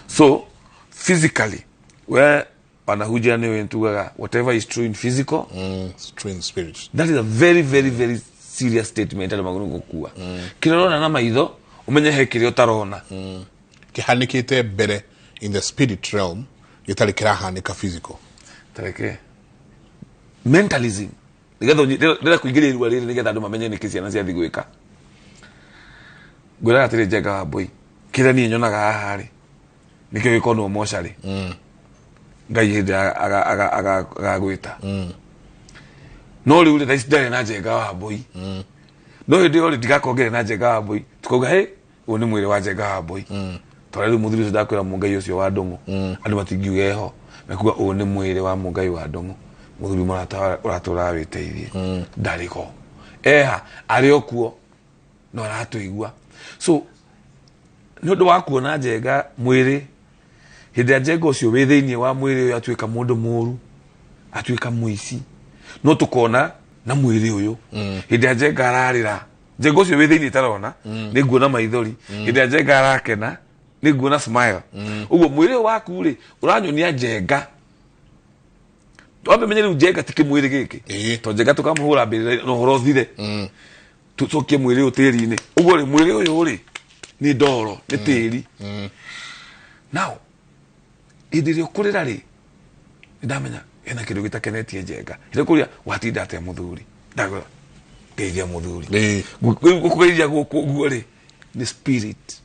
So, physically, we wanahujia nĩ wentugaga whatever is true in physical, it's true in spirit. That is a very, very, very serious statement andũ magũrũ gũkua. Kĩrĩa ũrona na maitho, ũmenye he kĩrĩa ũtarona. Kĩhanĩkĩte mbere in the spirit realm, gĩtarĩ kĩrahanĩka physical. Tareke. Mentalism. Nĩgetha ndĩrenda kũingĩria irua rĩrĩ nĩgetha andũ mamenye nĩkĩ ciana ciathiĩ gwĩka. Ngwĩraga atĩrĩ Njenga wa Mbũi, kĩrĩa niĩ nyonaga haha rĩ, nĩkĩo gĩkonwo mocarĩ. Ngai hĩndĩ agagwĩta. No rĩu rĩ, thaa ici ndarĩ na Njenga wa Mbũi. No hĩndĩ ĩyo rĩ, ndigakorwo ngĩrĩ na Njenga wa Mbũi. Tukauga, hey, ũyũ nĩ mwĩrĩ wa Njenga wa Mbũi. Tondũ rĩu mũthuri ũcio ndakwĩra mũngai ũcio wa ndũng'ũ, andũ matingiuga eho, mekuga ũyũ nĩ mwĩrĩ wa mũngai wa ndũng'ũ, mũthuri mũrata ũratũraga wĩteithie ndarĩ ho, eha arĩ o kuo no aratũigua. So nĩ ũndũ wa kuona Njenga mwĩrĩ, hĩndĩ ĩrĩa Njenga ũcio wĩ thĩinĩ wa mwĩrĩ ũyũ atuĩka mũndũ mũru, atuĩka mũici, no tũkona na mwĩrĩ ũyũ. Hĩndĩ ĩrĩa Njenga ararĩra, Njenga ũcio wĩ thĩinĩ tarona, nĩ nguona maithori. Hĩndĩ ĩrĩa Njenga arakena, nĩ nguona smile. Ũguo mwĩrĩ ũyũ waku rĩ, ũranyonia Njenga. Wambe menye rĩu Njenga ti kĩmwĩrĩ gĩkĩ, to Njenga tũkamũhũra mbĩrĩra na ũhoro ũthire, tũcokie mwĩrĩ ũyũ tĩri-inĩ. Ũguo rĩ, mwĩrĩ ũyũ rĩ nĩ ndoro, nĩ tĩri. Now hĩndĩ ĩrĩa ũkũrĩra rĩ, nĩndamenya hena kĩndũ gĩtakenetie Njenga. Hĩndĩ kũrĩa watinda atĩa mũthuri, ndagwĩra ngeithia mũthuri. Gũkũgeithia gũkũ ũguo rĩ, nĩ spirit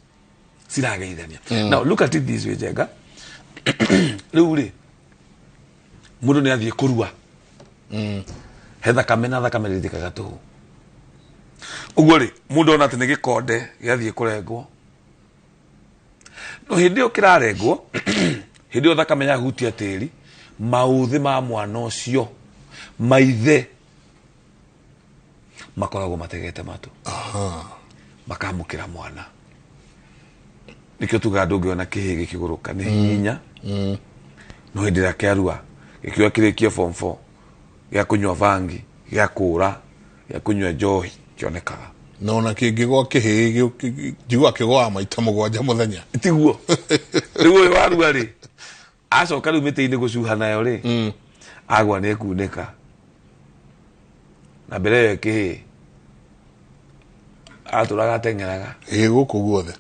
cirageithania. Now look at it this way, Njenga. Rĩu rĩ, mũndũ nĩ athiĩ kũrua, he thakame, na thakame ndĩthikaga tũhũ. Ũguo rĩ, mũndũ ona atĩ nĩ gĩkonde gĩathiĩ kũrengwo, no hĩndĩ ĩyo kĩrarengwo, hĩndĩ ĩyo thakame yahutia tĩri, maũthĩ ma mwana ũcio maithe makoragwo mategete matũ, makamũkĩra mwana. Nĩkĩo tugaga ndũngĩona kĩhĩ gĩkĩgũrũka nĩ hinya, no hĩndĩ ĩrĩa kĩarua gĩkiuga kĩrĩkie form 4, gĩa kũnyua bangi, gĩa kũra, gĩa kũnyua njohi, kĩonekaga. Na ona kĩngĩgwa kĩhĩ, njiguaga kĩgwaga maita 7 mũthenya. Tiguo rĩu ũyũ warua rĩ, acoka rĩu mĩtĩ-inĩ gũcuha nayo rĩ, agwa nĩ ekunĩka na mbere ĩyo kĩhĩ atũraga ateng'eraga. Ĩ gũkũ guothe.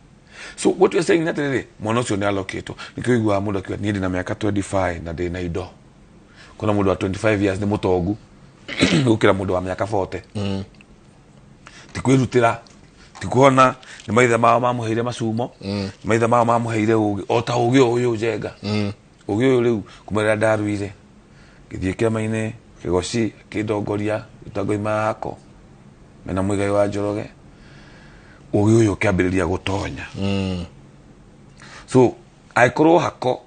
So what you're saying atĩrĩrĩ, mwana ũcio nĩ alokĩtwo. Nĩkĩo ũiguaga mũndũ akiuga niĩ ndĩna mĩaka 25 na ndĩna indo. Kuna mũndũ wa 25 years nĩ mũtongu gũkĩra mũndũ wa mĩaka 40. Ti kwĩrutĩra, ti kuona nĩ maithe mao mamũheire macumo, maithe mao mamũheire ũgĩ, o ta ũgĩ ũyũ Njenga. Ũgĩ ũyũ rĩu kuma rĩrĩa ndaruire, ngĩthiĩ kĩama-inĩ Kĩgoci, akĩndongoria gĩtongo hako mena Mũigai wa Njoroge, ũgĩ ũyũ ũkĩambĩrĩria gũtonya. So angĩkorwo hako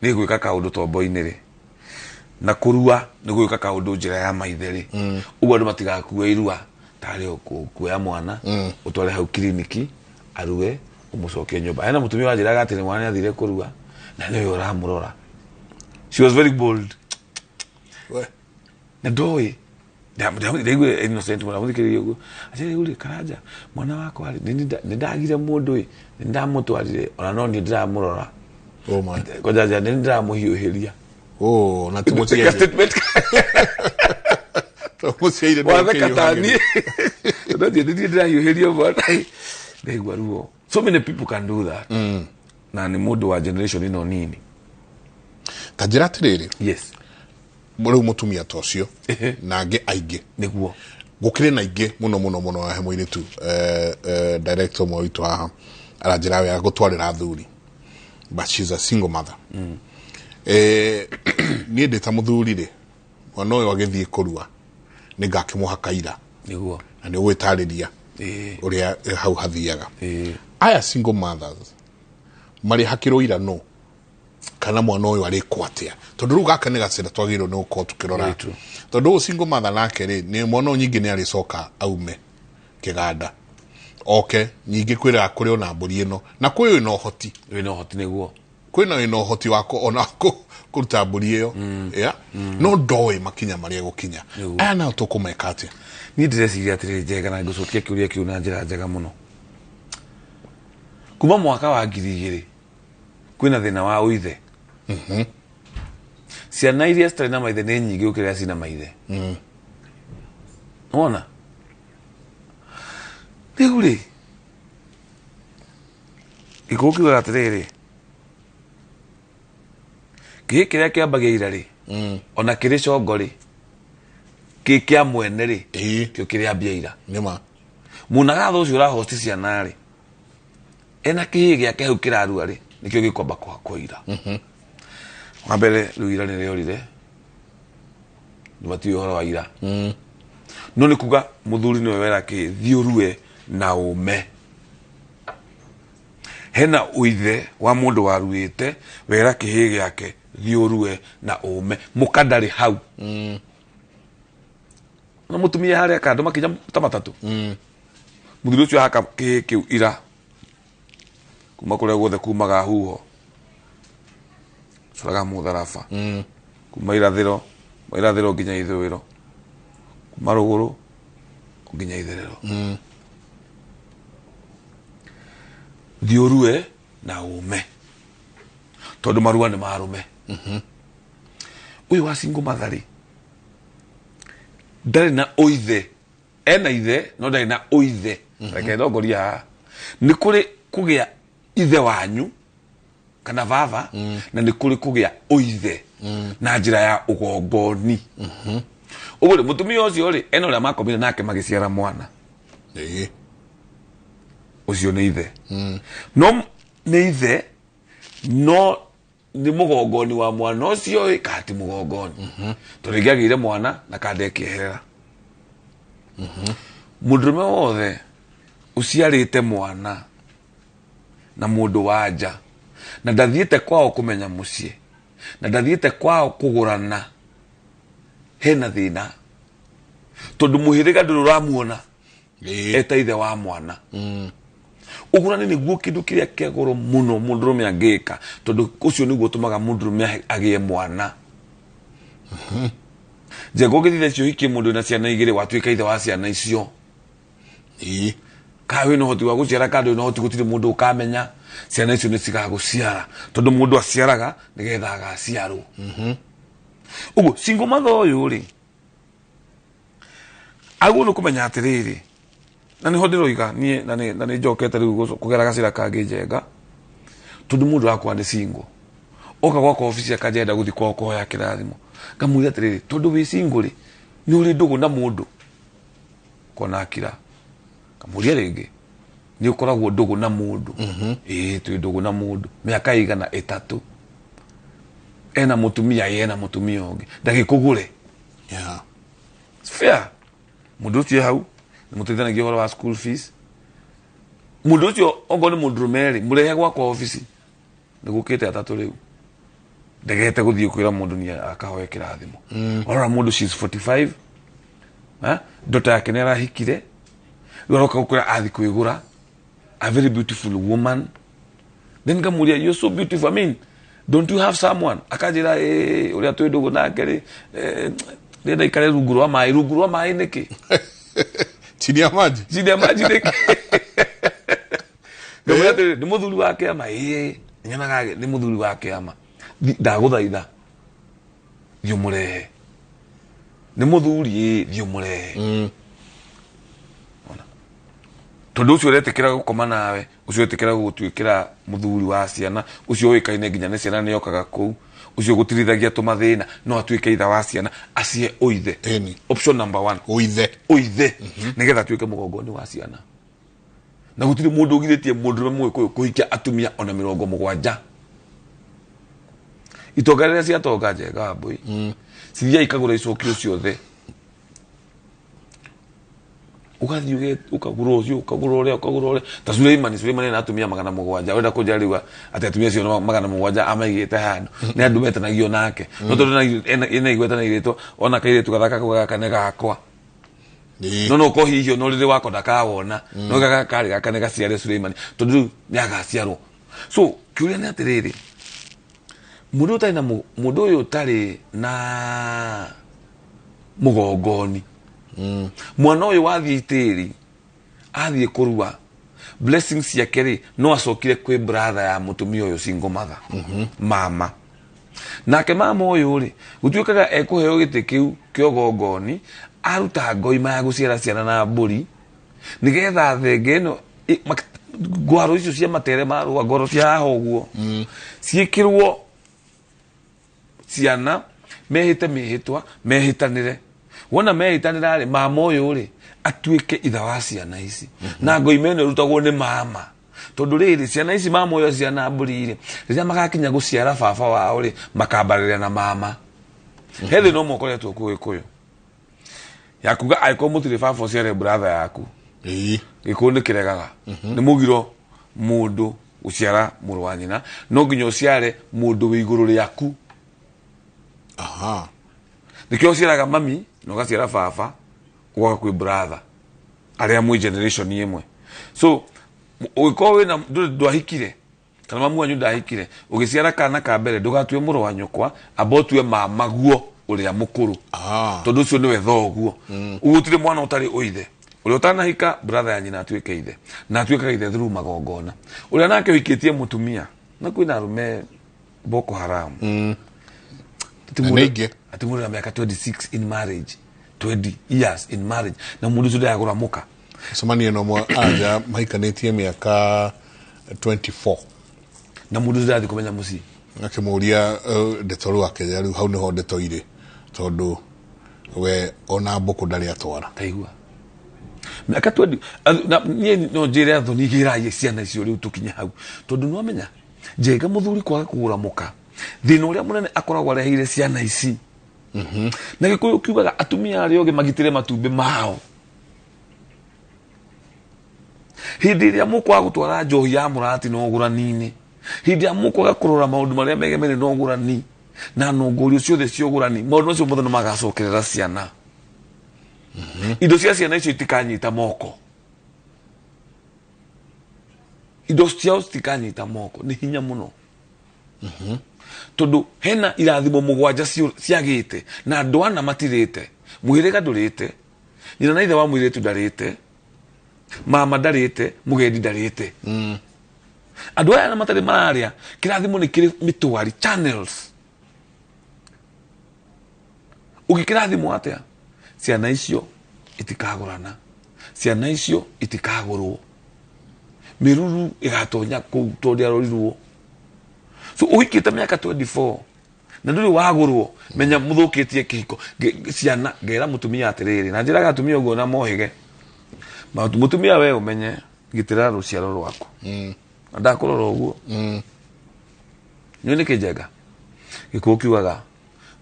nĩ gwĩka kaũndũ tombo-inĩ rĩ, na kũrua nĩ gwĩka kaũndũ njĩra ya maithe rĩ, ũguo andũ matigakue irua tarĩ kuoya mwana ũtware hau kiriniki arue ũmũcokie nyũmba. Hena mũtumia wanjĩraga atĩ nĩ mwana nĩathire kũrua na nĩwe ũramũrora. She was very bold. Na ndoĩ ndaiguire innocent mũno, ndamũthikĩrĩria ũguo. Atĩrĩ, rĩu rĩ, Karanja, mwana wakwa rĩ, nĩ ndagire mũndũ ĩ, nĩ ndamũtwarire, ona no niĩ ndĩramũrora. Oh my. Kwanja nĩ ndĩramũhiũhĩria. Oh, na ti mũciaire. Statement. To mũciaire nĩ Watheka ta ũkĩhiũhagĩria. niĩ. Tondũ niĩ nĩ ndĩrahiũhĩria mwana. Ndaigua ruo. So many people can do that. Na nĩ mũndũ wa generation ĩno nini. Ta njĩra atĩrĩrĩ. Yes. Rĩu mũtumia ta ũcio na angĩ aingĩ. Nĩguo. Gũkĩrĩ na aingĩ mũno mũno mũno he mũirĩtu, director ũmwe witũ haha aranjĩra wega gũtwarĩra athuri, but she's a single mother. Niĩ ndĩ ta mũthuri rĩ, mwana ũyũ agĩthiĩ kũrua nĩ ngakĩmũhaka ira. Nĩguo. Na nĩ ũgwĩtarĩria ũrĩa hau hathiaga. Aya single mothers marĩhakĩrwo ira no kana mwana ũyũ arĩkwo atĩa? Tondũ rĩu gaka nĩ gacĩra twagĩrĩirwo nĩ gũkorwo tũkĩrora. Tondũ ũyũ single mother nake rĩ, nĩ mwana ũyũ nyingĩ nĩ arĩcoka aume kĩganda oke nyingĩ kwĩraga kũrĩ ona mbũri ĩno, na kwĩ wĩna ũhoti. Wĩna ũhoti nĩguo. Kwĩna wĩna ũhoti wa ona kũruta mbũri ĩyo. Yeah. No ndoĩ makinya marĩa egũkinya. Aya nao tũkũmeka atĩa? Niĩ ndĩreciria atĩrĩrĩ Njenga, na ngũcokia kĩũria kĩu na njĩra njega mũno. Kuma mwaka wa 2000 kwĩna thĩna wa ũithe. Ciana iria citarĩ na maithe nĩ nyingĩ gũkĩra iria cina maithe. Wona? Rĩu rĩ, gĩkũyũ kiugaga atĩrĩrĩ, kĩhĩ kĩrĩa kĩambagia ira rĩ, ona kĩrĩ congo rĩ, kĩ kĩa mwene rĩ, kĩo kĩrĩambia ira. Nĩma. Mũnagatha ũcio ũrahosti ciana rĩ, ena kĩhĩ gĩake hau kĩrarua rĩ, nĩkĩo gĩkwamba kũhakwo ira. Wa mbere rĩu ira nĩ rĩorire, matiũĩ ũhoro wa ira. No nĩ kuga mũthuri nĩwe wera kĩhĩ, thiĩ ũrue na ũme. Hena ũithe wa mũndũ waruĩte wera kĩhĩ gĩake thiĩ ũrue na ũme mũka ndarĩ hau. Na mũtumia harĩa kando makinya ta matatũ. Mũthuri ũcio haka kĩhĩ kĩu ira kuma kũrĩa guothe kumaga huho coraga mũtharaba kuma irathĩro irathĩro nginya ithũĩro kuma rũgũrũ nginya itherero. Thiĩ ũrue na ũme tondũ marua nĩ marũme. Ũyũ wa single mother rĩ ndarĩ na ũithe, ena ithe no ndarĩ na ũithe. Reke ndongoria haha nĩ kũrĩ kũgĩa ithe wanyu kana baba na nĩ kũrĩ kũgĩa ũithe na njĩra ya ũgongoni. Ũguo rĩ mũtumia ũcio rĩ ena ũrĩa makomire nake magĩciara mwana. Ũcio nĩ ithe. No nĩ ithe no nĩ mũgongoni wa mwana ũcio ĩ kana ti mũgongoni. Tondũ rĩngĩ agĩire mwana na kanda ĩkĩeherera. Mũndũrũme wothe ũciarĩte mwana na mũndũ wa nja na ndathiĩte kwao kũmenya mũciĩ na ndathiĩte kwao kũgũrana hena thĩna tondũ mũhĩrĩga ndũrĩ ũramuona eta ithe wa mwana. Ũgũrani nĩguo kĩndũ kĩrĩa kĩa goro mũno mũndũrũme angĩka tondũ ũcio nĩguo ũtũmaga mũndũrũme agĩe mwana. Njenga ũngĩthire icio ũhikie mũndũ wĩna ciana igĩrĩ watuĩka ithe wa ciana icio. Kana wĩna ũhoti wa gũciara kana ndũrĩ na ũhoti gũtirĩ mũndũ ũkamenya ciana icio nĩ cigagũciara tondũ mũndũ aciaraga nĩgetha agaciarwo. Ũguo single mother ũyũ rĩ agwo nĩ kũmenya atĩrĩrĩ na nĩho ndĩroiga niĩ na nĩ njokete rĩu kũgera gacĩra kangĩ njenga tondũ mũndũ wakwa nĩ single oka gwakwa obici akanjenda gũthiĩ kwao kũhoya kĩrathimo ngamwĩra atĩrĩrĩ tondũ wĩ single rĩ nĩ ũrĩ ndũgũ na mũndũ kona akira kamũria rĩngĩ nĩ ũkoragwo ndũgũ na mũndũ. Ĩĩ twĩ ndũgũ na mũndũ mĩaka igana ĩtatũ ena mũtumia ena mũtumia ũngĩ ndagĩkũgũre. It's fair. Mũndũ ũcio hau nĩ mũteithanagia ũhoro wa school fees. Mũndũ ũcio ongorwo nĩ mũndũrũme rĩ mũrehe gwakwa obici nĩ gũkĩte atatũ rĩu ndegete gũthiĩ kwĩra mũndũ nĩ akahoe kĩrathimo. Warora mũndũ she's 45 ndota yake nĩ arahikire rĩu aroka gũkwĩra athi kwĩgũra a very beautiful woman then ngamũria you're so beautiful, I mean don't you have someone? Akanjĩra ũrĩa twĩ ndũgũ nake rĩ ndĩrenda ikare rungu rwa maĩ. Rungu rwa maĩ nĩkĩ? Chini ya maji. Chini ya maji nĩkĩ? Ngamwĩra atĩrĩrĩ nĩ mũthuri wa kĩama. Ĩĩ nyonaga nĩ mũthuri wa kĩama ndagũthaitha thiĩ ũmũrehe. Nĩ mũthuri ĩĩ thiĩ ũmũrehe. Tondũ ũcio ũretĩkĩra gũkoma nawe ũcio ũretĩkĩra gũgũtuĩkĩra mũthuri wa ciana ũcio ũĩkaine nginya nĩ ciana nĩokaga kũu ũcio ũgũtirithagia tũmathĩna no atuĩke ithe wa ciana acihe ũithe. Option number 1 ũithe. Ũithe nĩgetha atuĩke mũgongoni wa ciana. Na gũtirĩ mũndũ ũgirĩtie mũndũrũme Mũgĩkũyũ kũhikia atumia ona 70. Itonga rĩrĩa ciatonga njenga mbũi cithiaga ikagũra icokio ciothe ugathiĩ ukagũra ũcio ukagũra ũrĩa ukagũra ũrĩa ta Suleimani. Suleimani na atumia 700 wenda kũnjĩra rĩu atĩ atumia acio 700 amaigĩte handũ nĩ andũ metanagio nake no tondũ ena igweta na irĩtwo ona kairĩtu gathaka kau gaka nĩ gakwa no no ũkohihio no rĩrĩ wako ndakawona no gaka karĩ gaka nĩ gaciare Suleimani tondũ rĩu nĩ agaciarwo. So kĩũria nĩ atĩrĩrĩ mũndũ ũtarĩ na mũndũ ũyũ ũtarĩ na mũgongoni mwana ũyũ wathiĩ itĩri athiĩ kũrua blessings ciake rĩ no acokire kwĩ brother ya mũtumia ũyũ single mother mama nake mama ũyũ rĩ gũtuĩkaga ekũheo gĩtĩ kĩu kĩa ũgongoni aruta ngoima ya gũciara ciana na mbũri nĩgetha thenge ĩno ngwaro icio cia matere marũa ngwaro cia haha ũguo ciĩkĩrwo ciana mehĩte mĩhĩtwa mehĩtanĩre wona mehĩtanĩra rĩ mama ũyũ rĩ atuĩke ithe wa ciana ici na ngoima ĩno ĩrutagwo nĩ mama tondũ rĩrĩ ciana ici mama ũyũ ciana mbũri rĩ rĩrĩa magakinya gũciara baba wao rĩ makambarĩria na mama. He thĩna ũmwe ũkoretwo kuo Gĩkũyũ ya kuga angĩkorwo mũtirĩ baba ũciare brother yaku Gĩkũyũ nĩ kĩregaga nĩ mũgiro mũndũ Guciara mũrũ wa nyina no nginya ũciare mũndũ wĩ igũrũ rĩaku. Aha. Nĩkĩo ũciaraga mami na ũgaciara baba ũgoka kwĩ brother arĩa mwĩ generation ĩmwe. So ũngĩkorwo wĩna ndwahikire kana mamu wanyu ndahikire, ũgĩciara kana ka mbere ndũgatue mũrũ wa nyũkwa, amba ũtue mamaguo ũrĩa mũkũrũ, tondũ ũcio nĩwe thoguo. Gũtirĩ mwana ũtarĩ ũithe. Ũrĩa ũtanahika brother ya nyina atuĩke ithe, na atuĩkaga ithe through magongona. Ũrĩa nake ũhikĩtie mũtumia, na kwĩna arũme Boko Haram. Na nĩ aingĩ. Ati mũndũ na mĩaka 26 in marriage, 20 years in marriage, na mũndũ ũcio ndagũra mũka. Cemania na ũmwe anja mahikanĩtie mĩaka 24 na mũndũ ũcio ndarathiĩ kũmenya mũciĩ. Akĩmũria ndeto rĩu akĩnjĩra rĩu hau nĩho ndeto irĩ, tondũ we ona mbũkũ ndarĩ atwara. Taigua mĩaka 20 na niĩ no njĩre athoni gĩraie ciana icio rĩu tũkinye hau, tondũ nĩwamenya njenga mũthuri kwaga kũgũra mũka, thĩna ũrĩa mũnene akoragwo areheire ciana ici. Na Gĩkũyũ kiugaga atumia arĩa ogĩ magitĩre matumbĩ mao. Hĩndĩ ĩrĩa mũkwaga gũtwara njohi ya mũrati na ũgũrani-inĩ, hĩndĩ ĩrĩa mũkwaga kũrora maũndũ marĩa megemene na ũgũrani na nongorio ciothe cia ũgũrani, maũndũ macio mothe nĩmagacokerera ciana. Indo cia ciana icio itikanyita moko, indo ciao citikanyita moko, nĩ hinya mũno. Tondũ hena irathimo mũgwanja ciagĩte na andũ ana matirĩte, mũhĩrĩga ndũrĩte, nyina na ithe wa mũirĩtu ndarĩte, mama ndarĩte, mũgendi ndarĩte. Andũ aya na matarĩ mararĩa, kĩrathimo nĩ kĩrĩ mĩtwari channels. Ũngĩkĩrathimwo atĩa? Ciana icio itikagũrana, ciana icio itikagũrwo, mĩruru ĩgatonya kũu tondũ ndĩarorirwo. So ũhikĩte mĩaka 24 na ndũrĩ wagũrwo, menya mũthũkĩtie kĩhiko. Ciana ngera mũtumia atĩrĩrĩ, na njĩraga atumia ũguo na mohĩge. Mũtumia we ũmenye gitĩra rũciaro rwaku. Na ndakũrora ũguo. Nĩũĩ nĩkĩ njenga? Gĩkũyũ kiugaga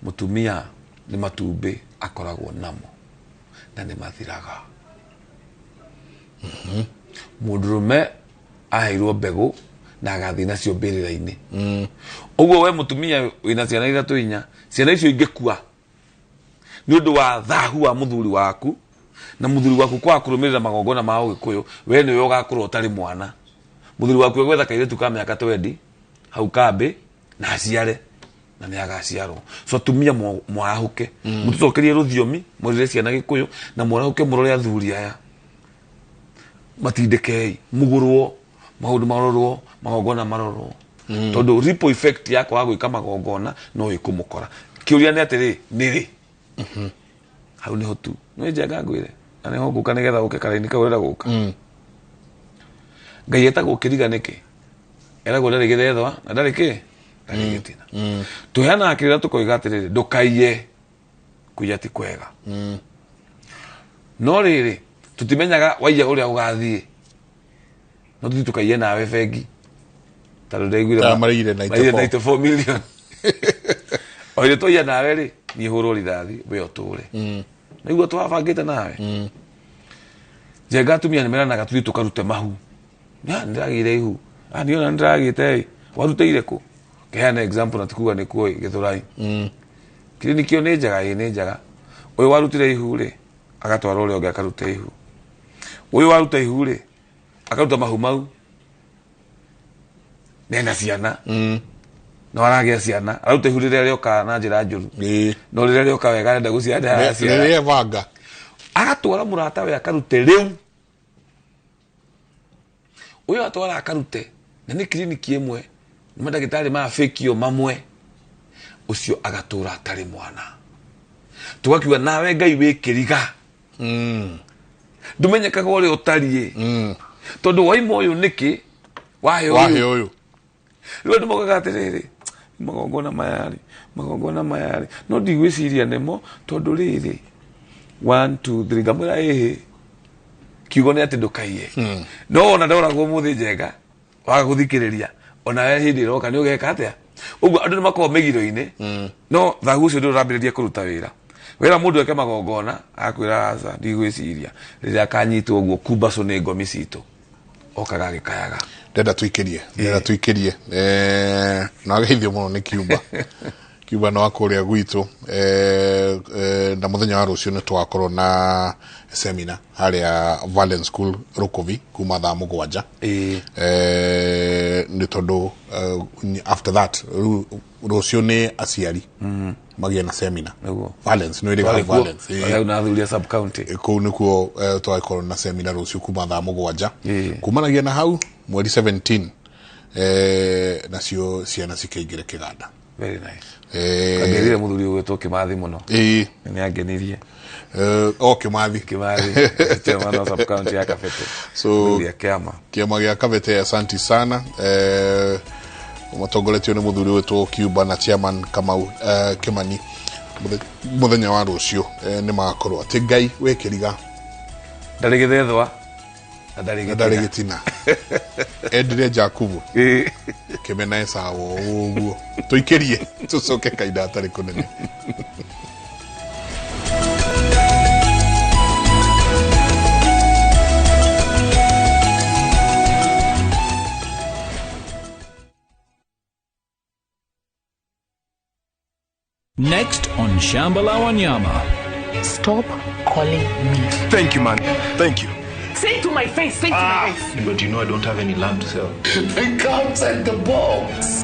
mũtumia nĩ matumbĩ akoragwo namo na nĩ mathiraga. Mũndũrũme aheirwo mbegũ na agathiĩ nacio mbĩrĩra-inĩ. Ũguo we mũtumia wĩna ciana ithatũ inya, ciana icio ingĩkua nĩ ũndũ wa thahu wa mũthuri waku, na mũthuri waku kwaga kũrũmĩrĩra magongona ma Ũgĩkũyũ, we nĩwe ũgakorwo ũtarĩ mwana. Mũthuri waku egwetha kairĩtu ka mĩaka 20 hau kambĩ na aciare, na nĩ agaciarwo. So atumia mwarahũke, mũtũcokerie rũthiomi, mwarĩre ciana Gĩkũyũ, na mwarahũke mũrore athuri aya. Matindĩkei, mũgũrwo, maũndũ marorwo, magongona marorwo. Tondũ ripple effect ya kwaga gwĩka magongona no ĩkũmũkora. Kĩũria nĩ atĩrĩ, nĩ rĩ? Hau nĩho tu. Nĩ njenga ngwĩre, na nĩho ngũka nĩgetha ũke karaini kau ũrenda gũka. Ngai etagwo kĩriga nĩkĩ? Eragwo ndarĩ gĩthethwa na ndarĩ kĩ? Ndarĩ gĩtina. Tũheanaga kĩrĩra tũkoiga atĩrĩrĩ, ndũkaiye, kũiya ti kwega. No rĩrĩ, tũtimenyaga waiya ũrĩa ũgathiĩ. No tũthiĩ tũkaiye nawe bengi. Tondũ ndaiguire Ta marĩire marĩire 94. 94 million. O rĩrĩa twaiya nawe rĩ, niĩ hũrwo rithathi, we ũtũre. Nĩguo twabangĩte nawe. Njenga atumia nĩ meranaga tũthiĩ tũkarute mahu. Ya, nĩndĩragĩire ihu. Ah, niĩ ona nĩndĩragĩte ĩ. Warutĩire kũ? Ngeheana example na tikuga nĩ kuo ĩ, Gĩthũrai. Kiriniki ĩyo nĩ njega, ĩ nĩ njega. Ũyũ warutire ihu rĩ, agatwara ũrĩa ũngĩ akaruta ihu. Ũyũ waruta ihu rĩ, akaruta mahu mau. Nena ciana. No aragĩa ciana, aruta ihu rĩrĩa rĩoka na njĩra njũru. No rĩrĩa rĩoka wega arenda gũciara, ndaraciara. Rĩrĩa banga. Agatwara mũrata we akarute rĩu. Ũyũ atwara akarute, na nĩ kiriniki ĩmwe, nĩ mandagĩtarĩ ma fake mamwe. Ũcio agatũra atarĩ mwana. Tũgakiuga nawe Ngai wĩ kĩriga. Ndũmenyekaga ũrĩa ũtariĩ. Tondũ waima ũyũ nĩkĩ, wahe ũyũ. Wahe ũyũ. Rĩu andũ mokaga atĩrĩrĩ, magongona maya rĩ, magongona maya rĩ, no ndigwĩciria nĩmo tondũ rĩrĩ, 1 2 3 ngamwĩra ĩhĩ. Kiugo nĩ atĩ ndũkaiye. No ona ndoragwo mũthĩ njenga, waga gũthikĩrĩria, ona we hĩndĩ ĩroka nĩ ũgeka atĩa? Ũguo andũ nĩ makoragwo mĩgiro-inĩ, no thahu ũcio ndũrĩ ũrambĩrĩria kũruta wĩra. Wĩra mũndũ eke magongona, agakwĩra aca, ndigwĩciria. Rĩrĩa akanyitwo ũguo kumbacũ nĩ ngomi citũ, okaga agĩkayaga. Ndenda tuikirie, ndenda tuikirie. Na geithio muno ni Cuba. Cuba no akuria gwitu na muthenya wa rucio ni twakorwo na seminar haria Valence School Rukuvi kuma thaa 7. Ni tondu after that rucio ni aciari magie na seminar. Valence no iriga Valence na athuria sub county kuu nikuo twakorwo na seminar rucio kuma thaa 7 kumanagia na hau mweri 17 nacio ciana cikaingire kiganda. Very nice. Kagerire muthuri ugwitwo Kimathi muno. Ni angenirie. Kimathi. Kimathi. Chairman wa sub county ya Kabete. So kiama. Kiama gĩa Kabete, asante sana. Matongoretio ni muthuri witwo Cuba na chairman Kamau Kimani. Muthenya wa rucio ni magakorwo ati Ngai wikiriga. Ndari githethwa. Na ndari gitina. Endire Jakubu. Kimena Esau uguo. Tuikirie tucoke kaida atari kunene. Next on Shamba la Wanyama. Stop calling me. Thank you, man. Thank you. Say it to my face. Say it to my face. But you know I don't have any land to sell. They can't take the box.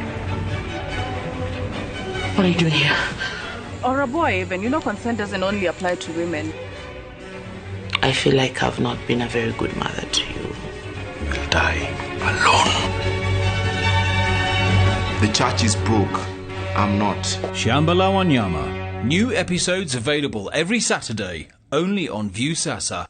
What are you doing here? Or a boy even. You know consent doesn't only apply to women. I feel like I've not been a very good mother to you. You will die alone. The church is broke. I'm not. Shamba la Wanyama. New episodes available every Saturday, only on Viusasa.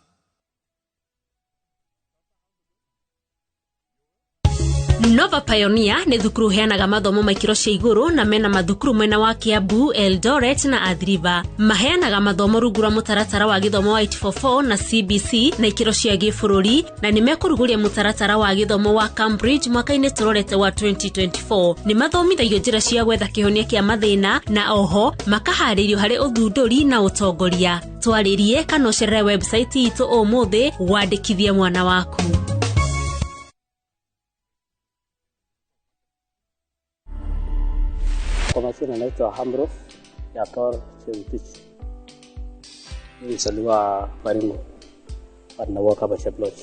Nova Pioneer nĩ thukuru heanaga mathomo ma ikĩro cia igũrũ na mena mathukuru mwena wa Kiambu, Eldoret na Athi River. Maheanaga mathomo rungu rwa mũtaratara wa gĩthomo wa 844 na CBC na ikĩro cia gĩbũrũri, na nĩ mekũrugũria mũtaratara wa gĩthomo wa Cambridge mwaka-inĩ tũrorete wa 2024. Nĩ mathomithagio njĩra cia gwetha kĩhonia kĩa mathĩna na oho makaharĩrio harĩ ũthundũri na ũtongoria. Twarĩrie kana ũcerere website itũ ũmũthĩ wandĩkithie mwana waku. Kwa majina naitwa Hamrof Yator Chemtich. Ni mzaliwa Baringo, na hapa Sheplot.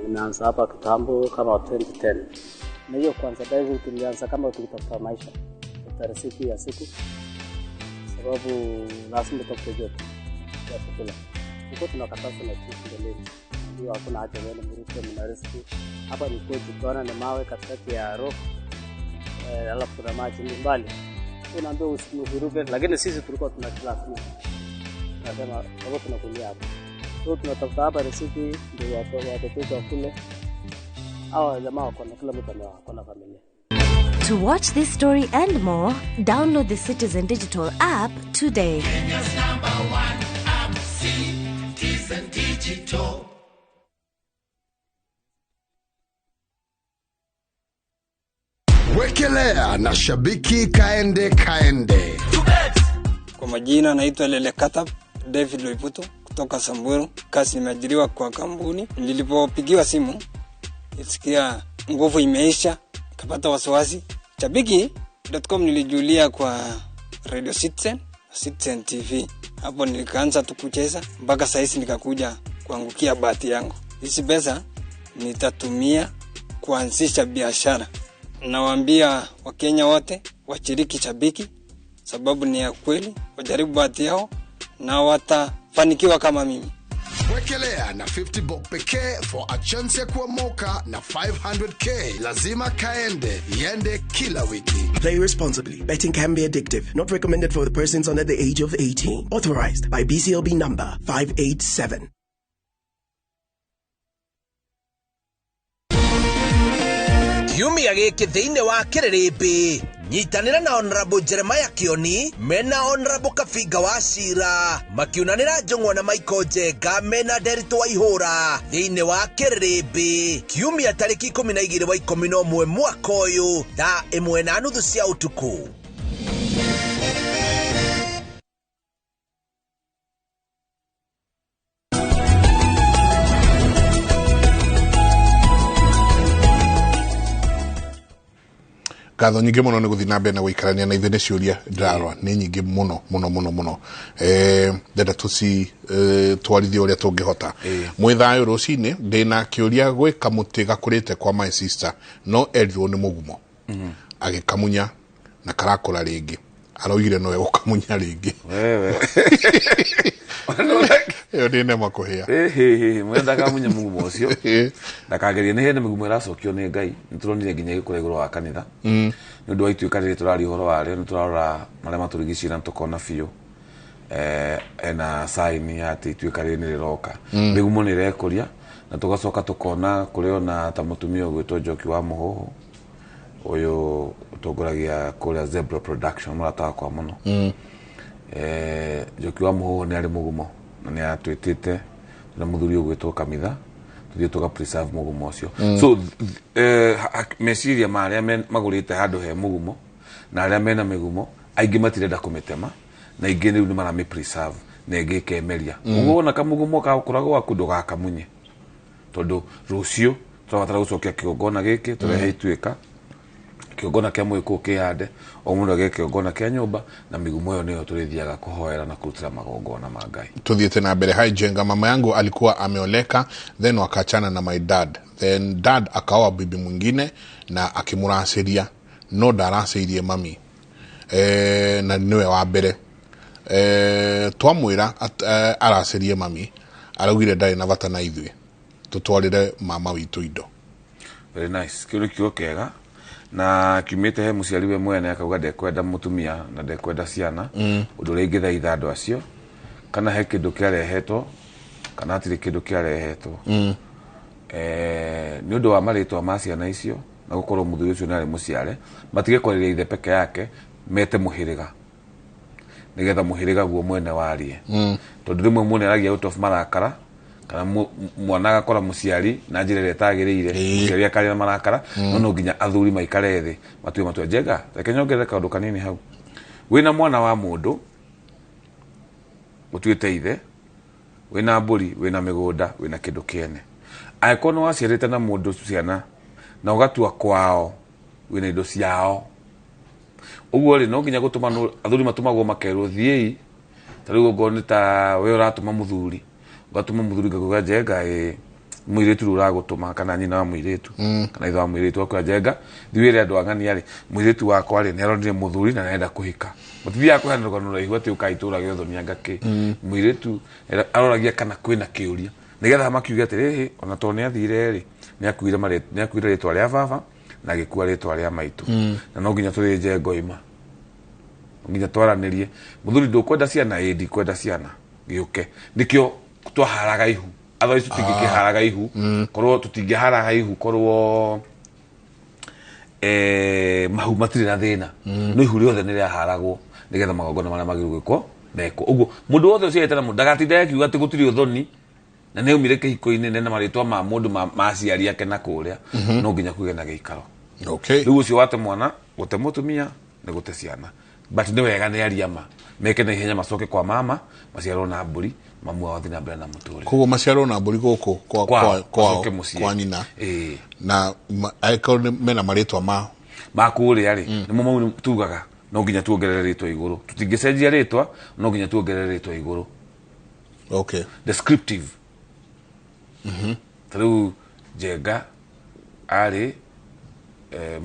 Nimeanza hapa kitambo kama 2010. Na hiyo kwanza diving tulianza kama tukitafuta maisha. Riziki ya siku. Sababu lazima tutafute joto ya chakula. Tuko tunakataza na chifu mbeleni. Ndio hakuna haja wewe mruke mna riski. Hapa ni kwetu, tunaona ni mawe katikati ya rock. Alafu kuna maji mbali. Unaambiwa usiruke, lakini sisi tulikuwa tuna class. Tunasema sababu tunakulia hapa. So tunatafuta hapa riziki ndio watoto wakule. Hawa jamaa wako na kila mtu ana na familia. To watch this story and more, download the Citizen Digital app today. Kenya's number one app, Citizen Digital. Wekelea na shabiki kaende kaende. Kwa majina naitwa Lele Katab David Loiputo kutoka Samburu. Kazi nimeajiriwa kwa kampuni. Nilipopigiwa simu nilisikia nguvu imeisha, kapata wasiwasi. Shabiki.com nilijulia kwa Radio Citizen, Citizen TV. Hapo nilikaanza tu kucheza mpaka saa hizi nikakuja kuangukia bahati yangu. Hizi pesa nitatumia kuanzisha biashara. Nawaambia Wakenya wote washiriki Shabiki sababu ni ya kweli, wajaribu bahati yao na watafanikiwa kama mimi. Wekelea na 50 bob pekee for a chance ya kuomoka na 500k. Lazima kaende, iende kila wiki. Play responsibly. Betting can be addictive. Not recommended for the persons under the age of 18. Authorized by BCLB number 587. Kiumia gĩkĩ thĩinĩ wa Kĩrĩrĩmbĩ nyitanĩra na Honorable Jeremiah Kioni mena Honorable Kabinga wa Cira makiunanĩra Njũng'wa na Michael Njenga mena Nderitu wa Ihũra thĩinĩ wa Kĩrĩrĩmbĩ kiumia tarĩki 12 wa 11 mwaka ũyũ thaa 1:30 cia ũtukũ. Ngatho nyingĩ mũno nĩ gũthiĩ na mbere na gũikarania na ithuĩ nĩ ciũria ndĩrarora nĩ nyingĩ mũno mũno mũno mũno. Ndenda tũci twarithie ũrĩa tũngĩhota. Mwĩ thayũ rũcinĩ ndĩna kĩũria gwĩ kamũtĩ gakũrĩte kwa my sister no erirwo nĩ mũgumo agĩkamunya na karakũra rĩngĩ araugire no egũkamunya rĩngĩ. Wewe. Ĩyo ndĩ nema kũhĩa. Mwene ndakamunye mũgumo ũcio ndakagerie nĩ hĩndĩ mĩgumo ĩracokio nĩ Ngai nĩ tũronire nginya ĩgĩkũra igũrũ wa kanitha nĩ ũndũ wa ituĩka rĩrĩ tũraria ũhoro warĩo nĩ tũrarora marĩa matũrigicĩirie na tũkona biũ ena sign ya atĩ ituĩka rĩrĩ nĩ rĩroka. Mĩgumo nĩ ĩrekũria na tũgacoka tũkona kũrĩ ona ta mũtumia ũgwĩtwo Njoki wa Mũhũhũ ũyũ ũtongoragia kũrĩa Zebra Production mũrata wakwa mũno. Njoki wa Mũhũhũ nĩ arĩ mũgumo na nĩ atwĩtĩte na mũthuri ũgwĩtwo Kamitha tũthiĩ tũga preserve mũgumo ũcio. So meciria ma arĩa magũrĩte handũ he mũgumo na arĩa mena mĩgumo aingĩ matirenda kũmĩtema na aingĩ rĩu nĩ maramĩ preserve na ĩngĩ ĩkemeria. Ũguo wona kamũgumo gakũra gwaku ndũgakamunye tondũ rũciũ tũrabatara gũcokia kĩgongona gĩkĩ tũrehe ituĩka kĩgongona kĩa mũgĩkũyũ kĩhande o mũndũ agĩe kĩgongona kĩa nyũmba na mĩgumo ĩyo nĩyo tũrĩthiaga kũhoera na kũrutĩra magongona ma Ngai. Tuthiĩte na mbere. Hi Jenga, mama yangu alikuwa ameoleka then wakaachana na my dad, then dad akaoa bibi mwingine na akimuracĩria no ndaracĩirie mami na niwe wa mbere twamwĩra aracĩrie mami araugire ndarĩ na bata na ithuĩ tũtwarĩre mama witũ indo. Very nice. Kĩu nĩ kiugo kĩega na kiumĩte he mũciari we mwene akauga ndekwenda mũtumia na ndekwenda ciana. Ũndũ ũrĩa ingĩthaitha andũ acio kana he kĩndũ kĩarehetwo kana hatirĩ kĩndũ kĩarehetwo nĩ ũndũ wa marĩtwa ma ciana icio na gũkorwo mũthuri ũcio nĩ arĩ mũciare matige kwarĩria ithe peke yake mete mũhĩrĩga nĩgetha mũhĩrĩga guo mwene warie. Tondũ rĩmwe mwene aragia out of marakara kana mwana agakora mũciari na njĩra ĩrĩa ĩtagĩrĩire mũciari akaria na marakara no nginya athuri maikare thĩ matue matua. Njega reke nyongerere kaũndũ kanini hau. Wĩna mwana wa mũndũ ũtuĩte ithe wĩna mbũri wĩna mĩgũnda wĩna kĩndũ kĩene angĩkorwo nĩ waciarĩte na mũndũ ciana na ũgatua kwao wĩna indo ciao ũguo rĩ no nginya gũtũma athuri matũmagwo makerwo thiĩi ta rĩu okorwo nĩ ta we ũratũma mũthuri ũgatũma mũthuri ngakuga Njenga mũirĩtu rĩu ũragũtũma kana nyina wa mũirĩtu kana ithe wa mũirĩtu akwĩra Njenga thiĩ wĩre andũ ang'ania rĩ mũirĩtu wakwa rĩ nĩaronire mũthuri na nĩarenda kũhika mũtithiaga kũheana rũgano rũraihu atĩ ũkai itũra gĩothe anga kĩ mũirĩtu aroragia kana kwĩna kĩũria nĩgetha makiuge atĩrĩrĩ ona tondũ nĩathire rĩ nĩakuire rĩtwa rĩa baba na agĩkua rĩtwa rĩa maitũ na no nginya tũthĩnje ngoima no nginya twaranĩrie mũthuri ndũkwenda ciana ĩ ndikwenda ciana gĩũke nĩkĩo twaharaga ihu otherwise tũtingĩkĩharaga ihu korwo tũtingĩharaga ihu korwo mahu matirĩ na thĩna no ihu rĩothe nĩ rĩaharagwo nĩgetha magongona marĩa magĩrĩirwo gwĩkwo mekwo ũguo mũndũ wothe ũciarĩte na mũndũ ndagatinde akiuga atĩ gũtirĩ ũthoni na nĩ aumire kĩhiko-inĩ nena marĩtwa ma mũndũ ma aciari ake na kũrĩa no nginya kũgĩe na gĩikaro. Rĩu ũcio wate mwana gũte mũtumia nĩ gũte ciana but nĩ wega nĩ aria ma meke na ihenya macoke kwa mama maciarwo na mbũri mamu wao athiĩ na mbere na mũtũrĩre. Koguo maciarwo na mbũri gũkũ kwa nyina na angĩkorwo mena marĩtwa ma kũrĩa rĩ nĩmo mau tugaga no nginya tuongerere rĩtwa igũrũ tũtingĩcenjia rĩtwa no nginya tuongerere rĩtwa igũrũ. Okay. Descriptive. Ta rĩu Njenga arĩ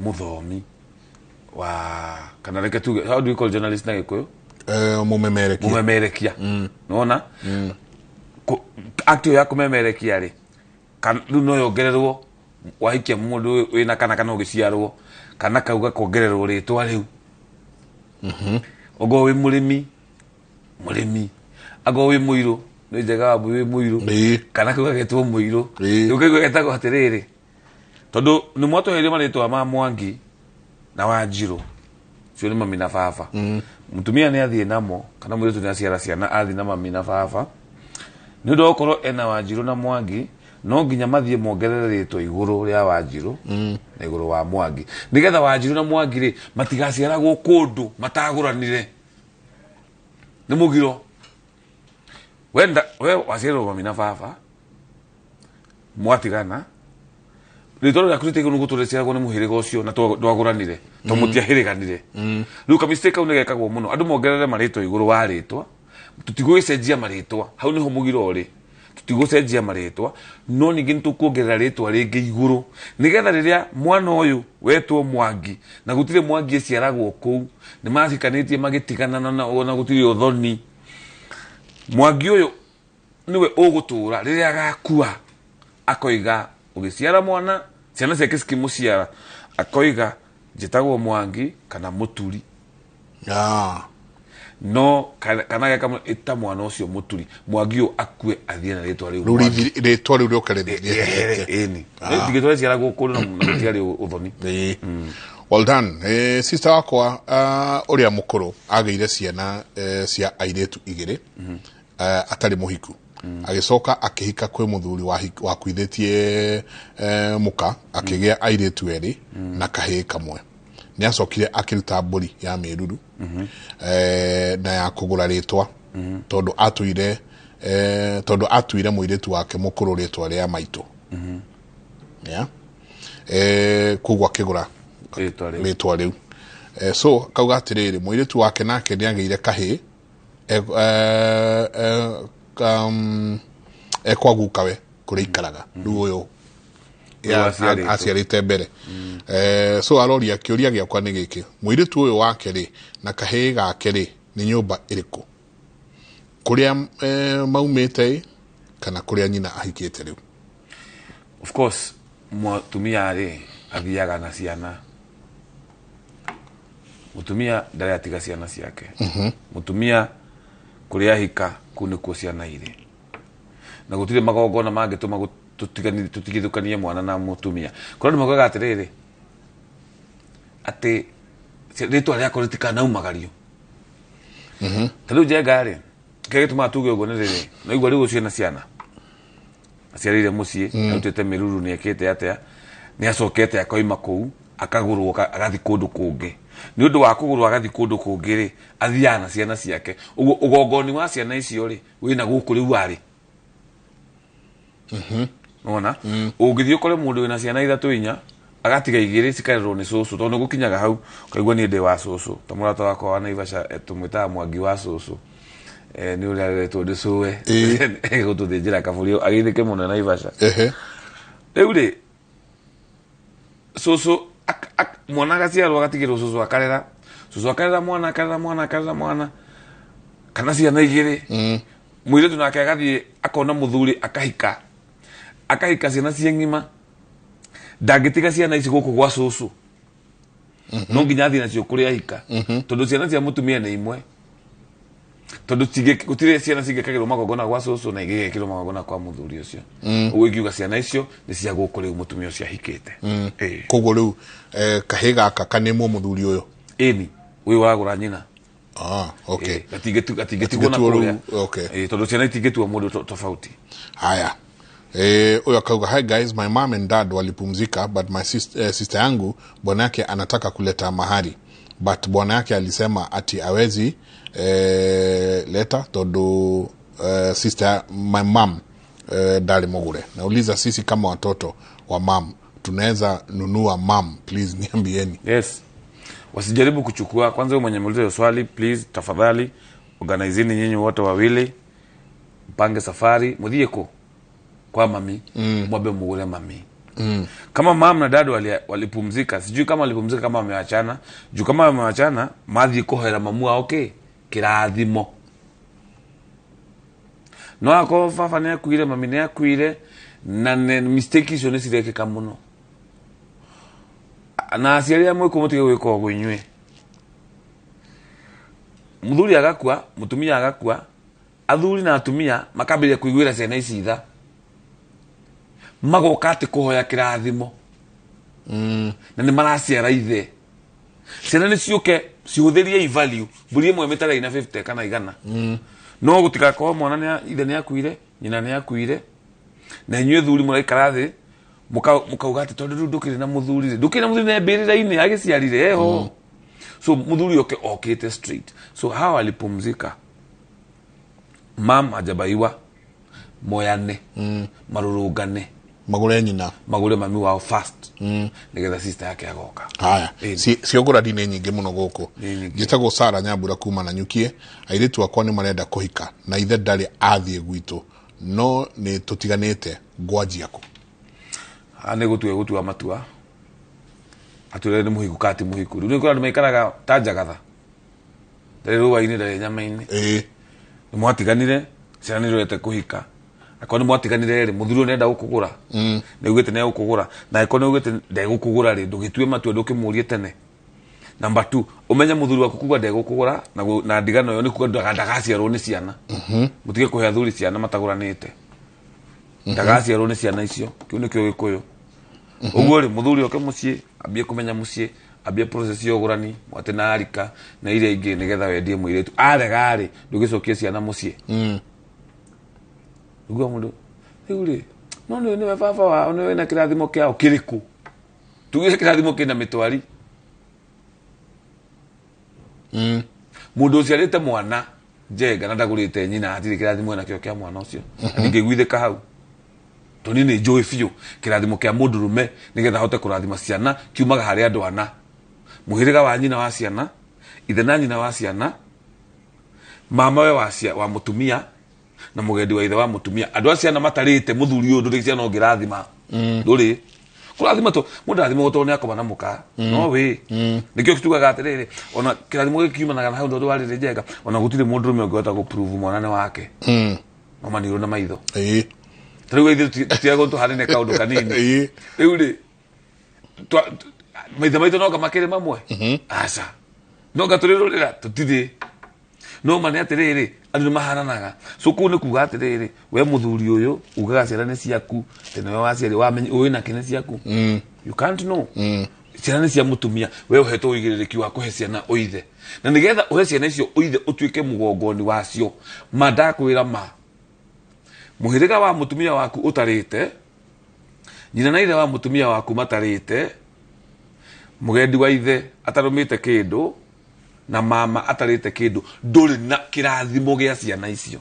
mũthomi wa kana reke tuge how do you call journalist na Gĩkũyũ? Mũmemerekia. Mũmemerekia. Nĩwona? Act ĩyo ya kũmemerekia rĩ rĩu no yongererwo wahikia mũndũ wĩna kana kana ũgĩciarwo kana kau gakongererwo rĩtwa rĩu. Okorwo wĩ mũrĩmi mũrĩmi akorwo wĩ mũirũ nĩ Njega wa wĩ mũirũ kana kau gagetwo mũirũ rĩu kau getagwo atĩrĩrĩ tondũ nĩ mwatũheire marĩtwa ma Mwangi na Wanjirũ cio nĩ mami na baba. Mũtumia nĩ athiĩ namo kana mũirĩtu nĩ aciara ciana athiĩ na mami na baba nĩ ũndũ wa gũkorwo ena Wanjirũ na Mwangi no nginya mathiĩ mongerere rĩtwa igũrũ rĩa Wanjirũ na igũrũ wa Mwangi nĩgetha Wanjirũ na Mwangi rĩ matigaciaragwo kũndũ matagũranire nĩ mũgiro wenda we waciarĩrwo mami na baba mwatigana Rĩtwa rĩaku rĩtigwo nĩ gũtũra rĩciaragwo nĩ mũhĩrĩga ũcio na ndwagũranire to mũtiahĩrĩganire. Rĩu ka mistake kau nĩgekagwo mũno, andũ mongerere marĩtwa igũrũ wa rĩtwa. Tũtigũgĩcenjia marĩtwa, hau nĩho mũgiro ũrĩ. Tũtigũcenjia marĩtwa, no ningĩ nĩtũkuongerera rĩtwa rĩngĩ igũrũ, nĩgetha rĩrĩa mwana ũyũ wetwo Mwangi na gũtirĩ Mwangi ĩciaragwo kũu, nĩ mahikanĩtie magĩtigana na gũtirĩ ũthoni, Mwangi ũyũ nĩwe ũgũtũra rĩrĩa agakua akoiga ũgĩciara mwana, ciana ciake cikĩmũciara, akoiga njĩtagwo Mwangi kana Mũturi. No kana geka ĩta mwana ũcio Mũturi, Mwangi ũyũ akue athiĩ na rĩtwa rĩu. Rĩtwa rĩu rĩoke rĩthiĩ. Ĩni. Rĩtwa rĩciaragwo kũndũ na gũtiarĩ ũthoni. Well done. Sister wakwa ũrĩa mũkũrũ agĩire ciana cia airĩtu igĩrĩ atarĩ mũhiku. Agĩcoka akĩhika kwĩ mũthuri wakuithĩtie mũka, akĩgĩa airĩtu erĩ na kahĩĩ kamwe. Nĩ acokire akĩruta mbũri ya mĩruru na ya kũgũra rĩtwa, tondũ atuire mũirĩtu wake mũkũrũ rĩtwa rĩa maitũ. Koguo akĩgũra rĩtwa rĩu. So kauga atĩrĩrĩ, mũirĩtu wake nake nĩ agĩire kahĩĩ ekwa gukawe kũrĩa ikaraga rĩu ũyũ aciarĩte mbere. So aroria kĩũria gĩakwa nĩ gĩkĩ, mũirĩtu ũyũ wake rĩ na kahĩĩ gake rĩ nĩ nyũmba ĩrĩkũ, kũrĩa maumĩte kana kũrĩa nyina ahikĩte rĩu? Of course mũtumia rĩ athiaga na ciana. Mũtumia ndarĩ atiga ciana ciake. Mũtumia kũrĩa ahika kũu nĩkuo ciana irĩ, na gũtirĩ magongona mangĩtũma tũtigithũkanie mwana na mũtumia. Kũrĩa andũ maugaga atĩrĩrĩ, atĩ rĩtwa rĩakwa rĩtikanaumagario. Ta rĩu Njenga rĩ, kĩrĩa gĩtũmaga tuge ũguo nĩ rĩrĩ, naigua rĩu ũcio ena ciana aciarĩire mũciĩ, arutĩte mĩruru, nĩ ekĩte atĩa, nĩ acokete akoima kũu akagũrwo agathiĩ kũndũ kũngĩ. Nĩ ũndũ wa kũgũrwo agathiĩ kũndũ kũngĩ rĩ, athiaga na ciana ciake. Ũguo ũgongoni wa ciana icio rĩ wĩna gũkũ rĩu arĩ. Nĩwona? Ũngĩthiĩ ũkore mũndũ wĩna ciana ithatũ inya, agatiga igĩrĩ cikarerwo nĩ cũcũ, tondũ nĩgũkinyaga hau ũkaigua niĩ ndĩ wa cũcũ. Ta mũrata wakwa wa Naivasha tũmwĩtaga Mwangi wa cũcũ, nĩ ũrĩa areretwo nĩ cũwe gũtũthĩnjĩra kabũri agĩithĩke mũno Naivasha. Rĩu rĩ cũcũ mwana agaciarwo agatigĩrwo cũcũ akarera, cũcũ akarera mwana, akarera mwana, akarera mwana, kana ciana igĩrĩ. Mũirĩtu nake agathiĩ akona mũthuri akahika, akahika ciana ciĩ ng'ima, ndangĩtiga ciana ici gũkũ gwa cũcũ, no nginya athiĩ nacio kũrĩa ahika, tondũ ciana cia mũtumia nĩ imwe, tondũ gũtirĩ ciana cingĩkagĩrwo magongona gwa cũcũ na ingĩgekĩrwo magongona kwa mũthuri ũcio. Ũguo ingiuga ciana icio nĩ cia gũkũ rĩu mũtumia ũcio ahikĩte. Koguo rĩu kahĩĩ gaka kanĩmwo mũthuri ũyũ? Ĩni, ũyũ wagũra nyina. Okay. Gatingĩtigwo na kũrĩa. Tondũ ciana itingĩtua mũndũ tofauti. Haya. Huyo akauga, hi guys, my mom and dad walipumzika, but my sister yangu bwana yake anataka kuleta mahari, but bwana yake alisema ati awezi leta todo sister my mom dali mogure. Nauliza sisi kama watoto wa mom tunaweza nunua mom, please niambieni. Yes. Wasijaribu kuchukua. Kwanza wewe mwenye muuliza swali, please tafadhali organizeni nyinyi wote wawili, mpange safari, muthie ko kwa mami, mwabe mugure mami. Kama mama na dad walipumzika, sijui kama walipumzika kama wameachana, juu kama wameachana mathi kohera mamu okay kirathimo. No ako baba ne akuire, mami ne akuire, na mistake icio nĩ cirekĩka mũno. Na aciari amwe kũmũtige gwĩka ũguo inyuĩ. Mũthuri agakua, mũtumia agakua, athuri na atumia makambĩrĩria kũiguĩra ciana ici tha. Magoka atĩ kũhoya kĩrathimo. Na nĩ maraciara ithe. Ciana nĩ ciũke cihũthĩrie i value, mbũri ĩmwe mĩtara ina 50 kana 100. No gũtigakorwo mwana nĩ ithe nĩ akuire, nyina nĩ akuire, na inyuĩ thuri mũraikara thĩ mukauga atĩ tondũ rĩu ndũkĩrĩ na mũthuri rĩ, ndũkĩrĩ na mũthuri na mbĩrĩra-inĩ agĩciarire eho. So mũthuri oke okĩte straight. So hawa walipumzika, mam hajabaiwa, moyane, marurungane. Magure nyina. Magure mami wao first. Nigetha sister yake agoka. Haya. Ciogũrani nĩ nyingĩ mũno gũkũ. Njĩtagwo Sara Nyambura kuma na Nyukie. Airĩtu akwa nĩ marenda kũhika na ithe ndarĩ athiĩ gwitũ no nĩ tũtiganĩte ngwanjia kũ? Nĩ gũtua matua. Atwĩre nĩ mũhiku kana ti mũhiku. Rĩu nĩ kũrĩ andũ maikaraga ta njagatha. Ndarĩ rũa-inĩ ndarĩ nyama-inĩ. Nĩ mwatiganire ciana nĩ irorete kũhika. Akorwo nĩ mwatiganire rĩ mũthuri ũyũ nĩenda gũkũgũra. Nĩ augĩte nĩ egũkũgũra. Na angĩkorwo nĩ augĩte ndegũkũgũra rĩ ndũgĩtue matua ndũkĩmũrie tene. Number 2, ũmenye mũthuri waku kuga ndegũkũgũra na ndigano ĩyo nĩ kuga ndagaciarwo nĩ ciana. Mũtige kũhe athuri ciana matagũranĩte. Ndagaciarwo nĩ ciana icio. Kĩu nĩkĩo Gĩkũyũ. Ũguo rĩ mũthuri oke mũciĩ ambie kũmenya mũciĩ ambie process ya ũgũrani mwate na arika na iria ingĩ nĩgetha wendie mũirĩtu. Arega rĩ ndũgĩcokie ciana mũciĩ. Ũguo mũndũ rĩu rĩ no nĩwe baba wao nĩwe wĩna kĩrathimo kĩao kĩrĩkũ? Tugire kĩrathimo kĩna mĩtwari. Mũndũ ũciarĩte mwana njenga na ndagũrĩte nyina hatirĩ kĩrathimo enakĩo kĩa mwana ũcio. Ndingĩiguithĩka hau. Tondũ niĩ nĩ njũĩ biũ kĩrathimo kĩa mũndũrũme nĩgetha ahote kũrathima ciana kiumaga harĩ andũ ana. Mũhĩrĩga wa nyina wa ciana, ithe na nyina wa ciana, mama we wa mũtumia na mũgendi wa ithe wa mũtumia. Andũ a ciana matarĩte mũthuri ũyũ ndũrĩ ciana ũngĩrathima. Ndũrĩ. Kũrathima to mũndũ arathimagwo tondũ nĩ akoma na mũka. No wĩ. Nĩkĩo tugaga atĩrĩrĩ ona kĩrathimo gĩkĩ kiumanaga na hau tondũ warĩrĩ njenga ona gũtirĩ mũndũrũme ũngĩhota gũprove mwana nĩ wake. No manirwo na maitho. Ta rĩu ithuĩ tũtiagwo tũhanene kaũndũ kanini. Rĩu rĩ maitho maitũ noga makĩrĩ mamwe. Aca. Noga tũrĩrũrĩra tũtirĩ. No ma nĩ atĩrĩrĩ andũ nĩ mahananaga. So kũu nĩ kuga atĩrĩrĩ we mũthuri ũyũ ugaga ciana nĩ ciaku tene we waciarĩ wamenye ũĩ nake nĩ ciaku. You can't know. Ciana nĩ cia mũtumia we ũhetwo ũigĩrĩrĩki wa kũhe ciana ũithe. Na nĩgetha ũhe ciana icio ũithe ũtuĩke mũgongoni wacio ma ndakwĩra ma mũhĩrĩga wa mũtumia waku ũtarĩte nyina na ithe wa mũtumia waku matarĩte mũgendi wa ithe atarũmĩte kĩndũ na mama atarĩte kĩndũ ndũrĩ na kĩrathimo gĩa ciana icio.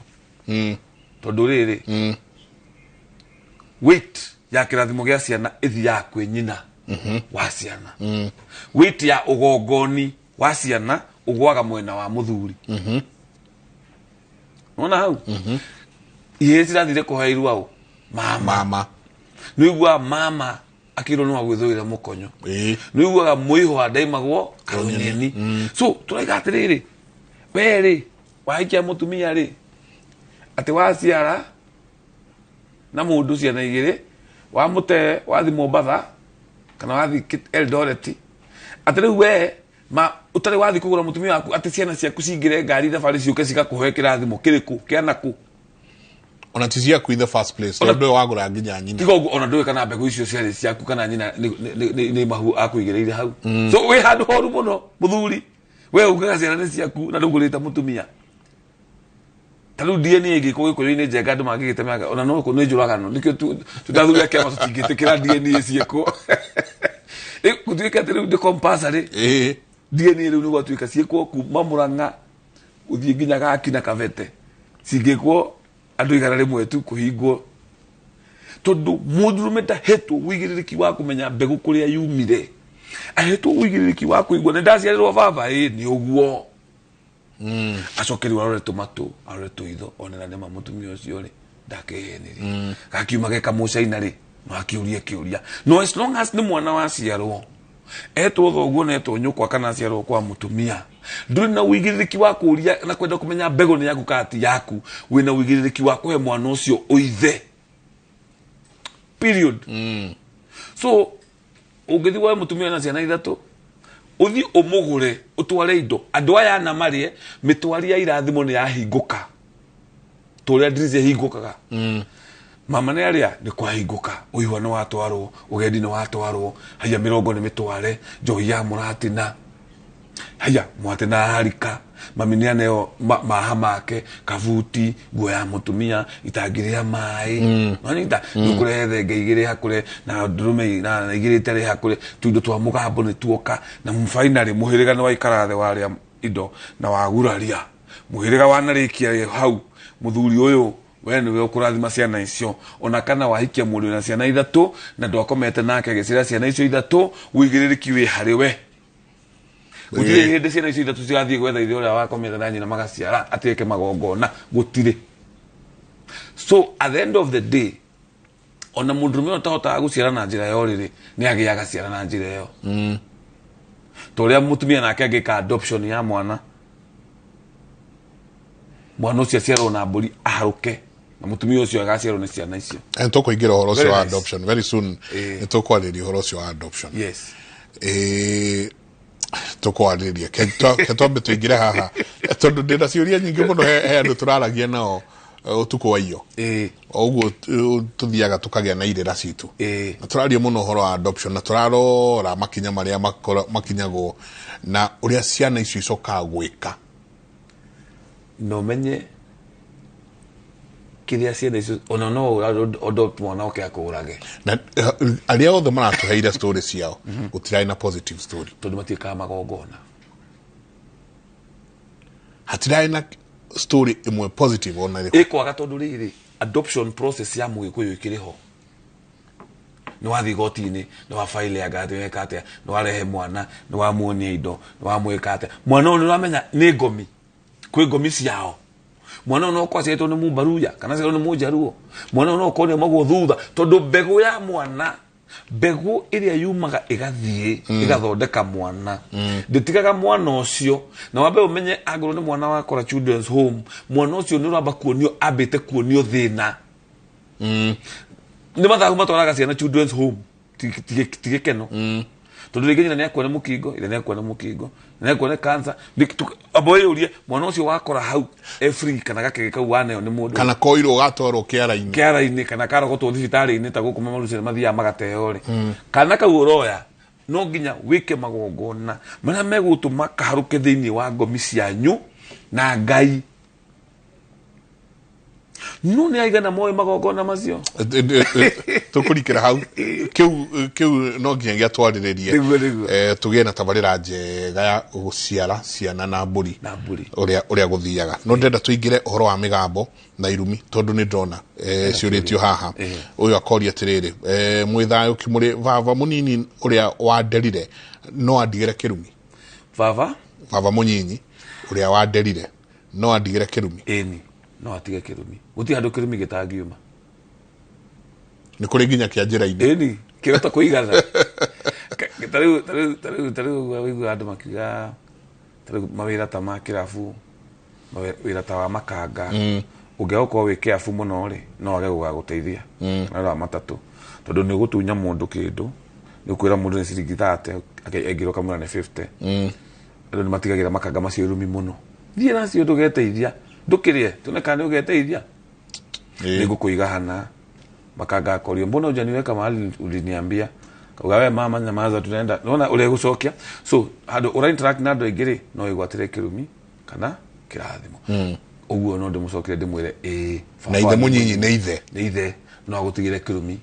Tondũ rĩrĩ weight ya kĩrathimo gĩa ciana ĩthiaga kwĩ nyina wa ciana. Weight ya ũgongoni wa ciana ũgwaga mwena wa mũthuri. Wona hau? Ihĩĩ cirathire kũhe irua ũ? Mama. Nĩũiguaga mama akĩrwo nĩ wagwĩthũĩra mũkonyo. Nĩũiguaga mũihwa ndaimagwo karũnyeni. So tũraiga atĩrĩrĩ we rĩ wahikia mũtumia rĩ atĩ waciara na mũndũ ciana igĩrĩ wamũte wathi Mombatha kana wathi Eldoret atĩ rĩu we ma ũtarĩ wathi kũgũra mũtumia waku atĩ ciana ciaku cingĩre ngari thabarĩ ciũke cigakũhe kĩrathimo kĩrĩkũ kĩa nakũ. Ona ti ciaku in the first place tondũ wagũra nginya nyina. Tiga ũguo ona ndũĩ kana mbegũ icio ciarĩ ciaku kana nyina nĩ mahu akũigĩrĩire hau. So wĩ handũ horu mũno mũthuri we ugaga ciana nĩ ciaku na ndũgũrĩte mũtumia. Ta rĩu DNA ĩngĩkwo Gĩkũyũ-inĩ njenga andũ mangĩgĩte mĩaka ona no nĩ njũragano nĩkĩo tũtathuria kĩama tũtingĩtĩkĩra DNA ciĩkwo. Rĩu gũtuĩke atĩ rĩu nĩ compulsory. DNA rĩu nĩ gwatuĩka ciĩkwo kuma Murang'a ũthiĩ nginya Gaki na Kabete cingĩkwo andũ 100 tu kũhingwo tondũ mũndũrũme ndahetwo ũigĩrĩrĩki wa kũmenya mbegũ kũrĩa yumire. Ahetwo ũigĩrĩrĩki wa kũigua nĩ ndaciarĩrwo baba ĩ nĩ ũguo. Acoke rĩu arore tũmatũ arore tũitho one na nĩma mũtumia ũcio rĩ ndakĩhenirie. Gakiuma ge kamũcaina rĩ no akĩũrie kĩũria. No as long as nĩ mwana waciarwo etwo thoguo na etwo nyũkwa kana aciarwo kwa mũtumia ndũrĩ na ũigĩrĩrĩki wa kũũria na kwenda kũmenya mbegũ nĩ yaku kana ti yaku. Wĩna ũigĩrĩrĩki wa kũhe mwana ũcio ũithe. Period. So ũngĩthiĩ woe mũtumia na ciana ithatũ ũthiĩ ũmũgũre ũtware indo andũ aya ana marĩe mĩtwari ya irathimo nĩ yahingũka ta ũrĩa ndirica ĩhingũkaga. Mama nĩ arĩa nĩ kwahingũka ũihwa nĩ watwarwo ũgendi nĩ watwarwo haiya mĩrongo nĩ mĩtware njohi ya mũratina haiya mwatina harika mami nĩ aneo maha make kabuti nguo ya mũtumia itangi rĩa maĩ nonyita nĩũkũrehe thenge igĩrĩ hakũre na ndũrũme na igĩrĩ itarĩ hakũre tuindo twa mũgambo nĩ tuoka na finally mũhĩrĩga nĩ waikara thĩ warĩa indo na waguraria mũhĩrĩga wanarĩkia hau mũthuri ũyũ We nĩwe ũkũrathima ciana icio, ona kana wahikia mũndũ na ciana ithatũ na ndwakomete nake agĩciara ciana icio ithatũ, wĩigĩrĩrĩki wĩ harĩ we. Gũtirĩ hĩndĩ ciana icio ithatũ cigathiĩ gwetha ithe ũrĩa wakomete na nyina magaciara atĩke magongona, gũtirĩ. So at the end of the day, ona mũndũrũme ũrĩa ũtahotaga gũciara na njĩra ya ũrĩrĩ nĩ agĩaga ciana na njĩra ĩyo. Ta ũrĩa mũtumia nake angĩka adoption ya mwana, mwana ũcio aciarwo na mbũri aharũke, na mũtumia ũcio agaciarwo nĩ ciana icio. Nĩ tũkũingĩra ũhoro ũcio Very wa nice. adoption very soon. Nĩ tũkwarĩrĩria ũhoro ũcio wa adoption. Yes. Tũkwarĩrĩria. Ke twambe tũingĩre haha tondũ ndĩna ciũria nyingĩ mũno. He andũ tũraragia nao ũtukũ wa iyo o ũguo tũthiaga tũkagĩa na irĩra citũ, na tũraria mũno ũhoro wa adoption, na tũrarora makinya marĩa makinyagwo na ũrĩa ciana icio icokaga gwĩka. Na ũmenye kĩrĩa ciana icio, ona no adopt mwana oke akũrage. Na arĩa othe maratũheire story ciao, gũtirarĩ na positive story. Tondũ matiĩkaga magongona. Hatirarĩ na story ĩmwe positive ona ĩrĩkũ. Ĩkwaga tondũ rĩrĩ, adoption process ya mũgĩkũyũ ĩkĩrĩ ho. Nĩ wathiĩ igoti-inĩ, nĩ wa file anga atĩ weka atĩa, nĩ warehe mwana, nĩ wamuonia indo, nĩ wamwĩka atĩa. Mwana ũyũ nĩ ũramenya nĩ ngomi, kwĩ ngomi ciao. Mwana ũyũ no ũkorwo aciarĩtwo nĩ Mũmbaruya kana aciarĩtwo nĩ Mũnjaruo. Mwana ũyũ no ũkorwo nĩ aumagwo thutha, tondũ mbegũ ya mwana, mbegũ ĩrĩa yumaga ĩgathiĩ, ĩgathondeka mwana, ndĩtigaga mwana ũcio. Na wambe ũmenye angĩkorwo nĩ mwana wakora children's home, mwana ũcio nĩ ũramba kuonio, ambĩte kuonio thĩna. Nĩ mathabu matwaraga ciana children's home, ti gĩkeno. Tondũ rĩngĩ nyina nĩ akua nĩ mũkingo, ithe nĩ akua nĩ mũkingo, nĩ akua nĩ cancer. Amba wĩyũrie mwana ũcio wakora hau e free, kana gakege kau waneo nĩ mũndũ, kana koirwo gatwarwo kĩara-inĩ, kĩara-inĩ, kana karogotwo thibitarĩ-inĩ ta gũkũ mamarucĩra mathiaga magateo rĩ. Kana kau ũroya no nginya wĩke magongona marĩa megũtũma kaharũke thĩinĩ wa ngomi cianyu na Ngai. No nĩ aigana moĩ magongona macio? Tũkũrikĩra hau. Kĩu no nginya twarĩrĩrie. Nĩguo, nĩguo. Tũgĩe na tabarĩra njega ya gũciara ciana na mbũri, na mbũri ũrĩa gũthiaga. No ndĩrenda tũingĩre ũhoro wa mĩgambo na irumi, tondũ nĩ ndona ciũrĩtio haha. Ũyũ akoria atĩrĩrĩ, mwĩ thayũ kĩmũrĩ, baba mũnini ũrĩa wanderire no andigĩre kĩrumi? Baba? Baba mũnyinyi ũrĩa wanderire no andigĩre kĩrumi? Ĩni, no atige kĩrumi. Gũtirĩ handũ kĩrumi gĩtangiuma. Nĩ kũrĩ nginya kĩa njĩra-inĩ. Ĩni, kĩrota kũigana. Ta rĩu ũiguaga andũ makiuga, ta rĩu mawĩra ta ma kĩrabu, wĩra ta wa makanga, ũngĩaga gũkorwo wĩ careful mũno rĩ, no age gũgagũteithia. Kana wĩra wa matatũ, tondũ nĩ ũgũtunya mũndũ kĩndũ, nĩ ũkwĩra mũndũ nĩ ciringi 30, aingĩra ũkamwĩra nĩ 50. Andũ nĩ matigagĩra makanga macio irumi mũno. Thiĩ nacio ndũgeteithia, ndũkĩrĩe, tuone kana nĩ ũgeteithia. Nĩ ngũkũiga hana. Makanga akorio, mbona hujaniweka mahali uliniambia? Kauga, we mama nyamaza, tunaenda. Unaona ũrĩa gũcokia. So handũ ũra interact na andũ aingĩ rĩ, no wĩgwatĩre kĩrumi kana kĩrathimo. Ũguo no ndĩmũcokere ndĩmwĩre ĩĩ, Na ithe mũnyinyi nĩ ithe. Nĩ ithe, no agũtigĩre kĩrumi.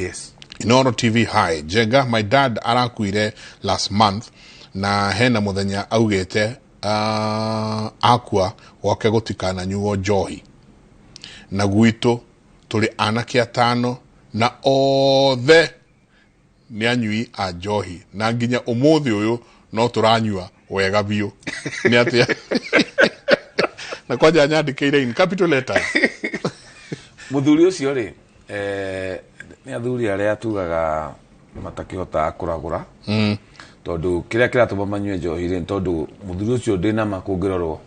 Yes. Inoro TV, hi Jenga, my dad arakuire last month, na hena mũthenya augĩte akua gwake gũtikananyuo njohi, na gwitũ tũrĩ anake atano na othe nĩ anyui a njohi, na nginya ũmũthĩ ũyũ no tũranyua wega biũ. Nĩ atĩa? Na kwanja nyandĩkĩire in capital letters. Mũthuri ũcio rĩ, nĩ athuri arĩa tugaga matakĩhotaga kũragũra. Tondũ kĩrĩa kĩratũma manyue njohi rĩ, nĩ tondũ mũthuri ũcio ndĩna ma kũngĩrorwo,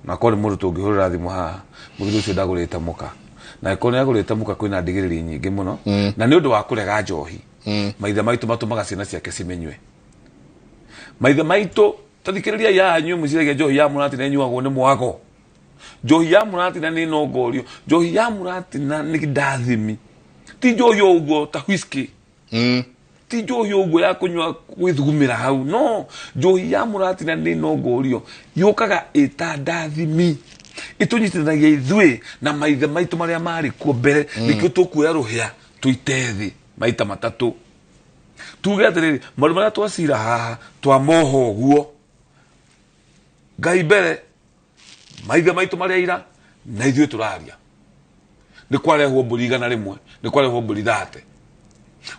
na korwo nĩ mũndũ tũngĩhũrĩra thimũ haha, mũthuri ũcio ndagũrĩte mũka, na angĩkorwo nĩ agũrĩte mũka kwĩna ndigĩrĩri nyingĩ mũno. Na nĩ ũndũ wa kũrega njohi, maithe maitũ matũmaga ciana ciake cimenyue. Maithe maitũ, tathikĩrĩriai haha inyuĩ mũciragia njohi ya mũratina ĩnyuagwo nĩ mwago. Njohi ya mũratina nĩ nongorio, njohi ya mũratina nĩ ndathimi, ti njohi o ũguo ta whisky. Ti njohi ũguo ya kũnyua gwĩthugumĩra hau, no njohi ya mũratina nĩ nongorio, yũkaga ĩta ndathimi, ĩtũnyitithanagia ithuĩ na maithe maitũ marĩa marĩ kuo mbere. Nĩkĩo tũkuoya rũhĩa tũite thĩ maita matatũ, tuge atĩrĩrĩ, maũndũ marĩa twacira haha twamoha ũguo, Ngai mbere, maithe maitũ marĩa ira na ithuĩ tũraria. Nĩ kwarehwo mbũri 100, nĩ kwarehwo mbũri 30.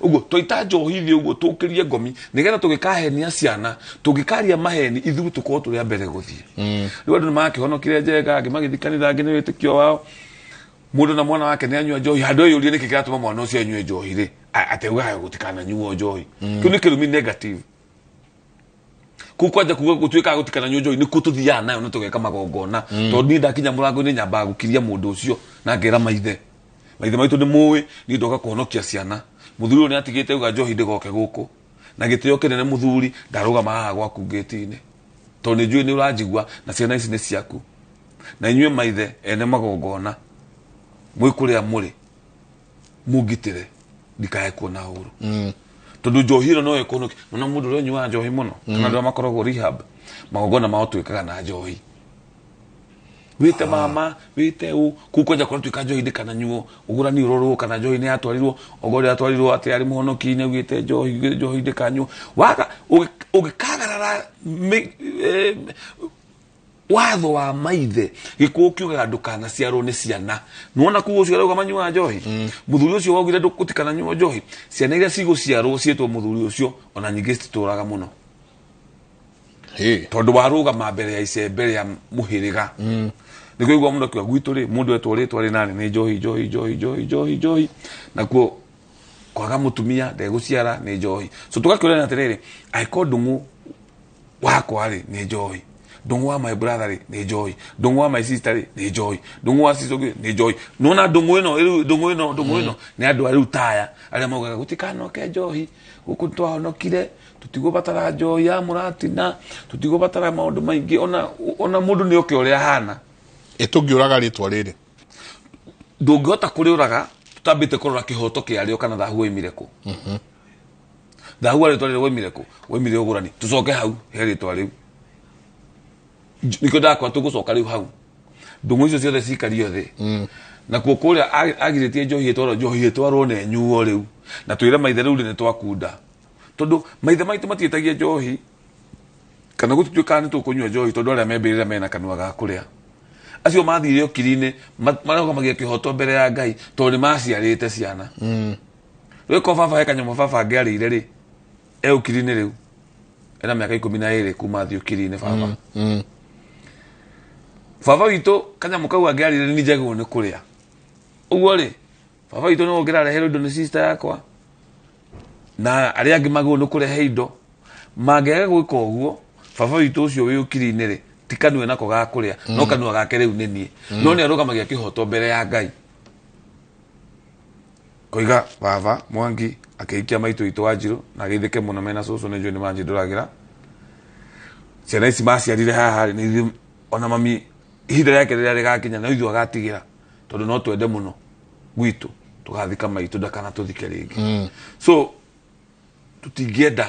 Ũguo twaita njohi thĩ ũguo tũkĩrie ngomi nĩgetha tũgĩkahenia ciana, tũngĩkaria maheni ithuĩ tũkorwo tũrĩ a mbere gũthiĩ. Rĩu andũ nĩmakĩhonokire Njenga, angĩ magĩthiĩ kanitha, angĩ nĩ wĩtĩkio wao. Mũndũ na mwana wake nĩ anyua njohi, handũ eyũrie nĩkĩ kĩratũma mwana ũcio anyue njohi rĩ, ateugaga gũtikananyuo njohi. Kĩu nĩ kĩrumi negative. Kuu kwanja kuga gũtuĩkaga gũtikananyuo njohi nĩkuo tũthiaga nayo na tũgeka magongona. Tondũ niĩ ndakinya mũrango-inĩ nyambaga gũkiria mũndũ ũcio na ngera maithe. Maithe maitũ nĩ mũĩ, niĩ ndoka kũhonokia ciana. Mũthuri ũyũ nĩ atigĩte auga njohi ndĩgoke gũkũ. Na gĩtĩo kĩnene mũthuri, ndarũgama haha gwaku ngĩti-inĩ. Tondũ nĩ njũĩ nĩ ũranjigua na ciana ici nĩ ciaku. Na inyuĩ maithe ene magongona, mwĩ kũrĩa mũrĩ, mũngitĩre ndikae kuona ũru. Tondũ njohi ĩno no ĩkũhonokie. Nĩwona mũndũ ũrĩa ũnyuaga njohi mũno, kana andũ arĩa makoragwo rehab, magongona mao twĩkaga na njohi. Wĩte mama, wĩte ũ, kũu kwanja kũratuĩka njohi ndĩkananyuo, ũgũrani ũrorwo kana njohi nĩ yatwarirwo, okorwo yatwarirwo atĩ arĩ mũhonoki nĩ augĩte njohi, njohi ndĩkanyuo. Waga, ũgĩkagarara watho wa maithe, gĩkũyũ kiugaga ndũkanaciarwo nĩ ciana. Nĩwona kũu ũcio arauga manyuaga njohi? Mũthuri ũcio waugire gũtikananyuo njohi. Ciana iria cigũciarwo ciĩtwo mũthuri ũcio, ona nyingĩ cititũraga mũno. Tondũ warũgama mbere ya icembe rĩa mũhĩrĩga. Nĩkĩo ũiguaga mũndũ akiuga gwitũ rĩ, mũndũ etwo rĩtwa rĩnani nĩ njohi, njohi, njohi, njohi, njohi, njohi. Nakuo kwaga mũtumia ndegũciara nĩ njohi. So tũgakĩũrania atĩrĩrĩ, angĩkorwo ndũng'ũ wakwa rĩ nĩ njohi, ndũng'ũ wa my brother rĩ nĩ njohi, ndũng'ũ wa my sister rĩ nĩ njohi, ndũng'ũ wa sister ũngĩ nĩ njohi. Nĩwona ndũng'ũ ĩno, rĩu ndũng'ũ ĩno, ndũng'ũ ĩno nĩ andũ a rĩu taya arĩa maugaga gũtikanoke njohi, gũkũ twahonokire, tũtigũbatara njohi ya mũratina, tũtigũbatara maũndũ maingĩ, ona mũndũ nĩ oke ũrĩa ahana. Ĩ tũngĩũraga rĩtwa rĩrĩ? Ndũngĩhota kũrĩũraga tũtambĩte kũrora kĩhoto kĩarĩo kana thahu waimire kũ. Thahu wa rĩtwa rĩrĩ waimire kũ? Waimire ũgũrani. Tũcoke hau he rĩtwa rĩu. Nĩkĩo ndakora tũgũcoka rĩu hau. Ndũng'ũ icio ciothe cikario thĩ. Nakuo kũrĩa agirĩtie njohi ĩtwarwo, njohi ĩtwarwo na ĩnyuo rĩu. Na twĩre maithe rĩu nĩ twakunda. Tondũ maithe maitũ matiĩtagia njohi, kana gũtituĩkaga nĩ tũkũnyua njohi tondũ arĩa membĩrĩra mena kanua ga kũrĩa. Acio mathire ũkiri-inĩ, marũgamagia kĩhoto mbere ya Ngai tondũ nĩ maciarĩte ciana. Rĩu ko baba he kanyamũ baba angĩarĩire rĩ, e ũkiri-inĩ rĩu. Ena mĩaka 12 kuma athiĩ ũkiri-inĩ baba. Baba witũ kanyamũ kau angĩarĩire nĩ njagĩrĩirwo nĩ kũrĩa. Ũguo rĩ, baba witũ nĩwe ũngĩrareherwo indo nĩ sister yakwa, na arĩa angĩ magĩrĩirwo nĩ kũrehe indo. Mangĩaga gwĩka ũguo, baba witũ ũcio wĩ ũkiri-inĩ rĩ, ti kanua nako ga kũrĩa, no kanua gake rĩu nĩ niĩ. No nĩ arũgamagia kĩhoto mbere ya Ngai. Koiga baba Mwangi akĩhikia maitũ witũ wa Njirũ na agĩithĩke mũno mena cũcũ nĩ njũĩ nĩ manjindũragĩra. Ciana ici maciarire haha rĩ, nĩ ithuĩ ona mami ihinda rĩake rĩrĩa rĩgakinya no ithuĩ agatigĩra tondũ no twende mũno gwitũ tũgathika maitũ ndakanatũthike rĩngĩ. So tũtingĩenda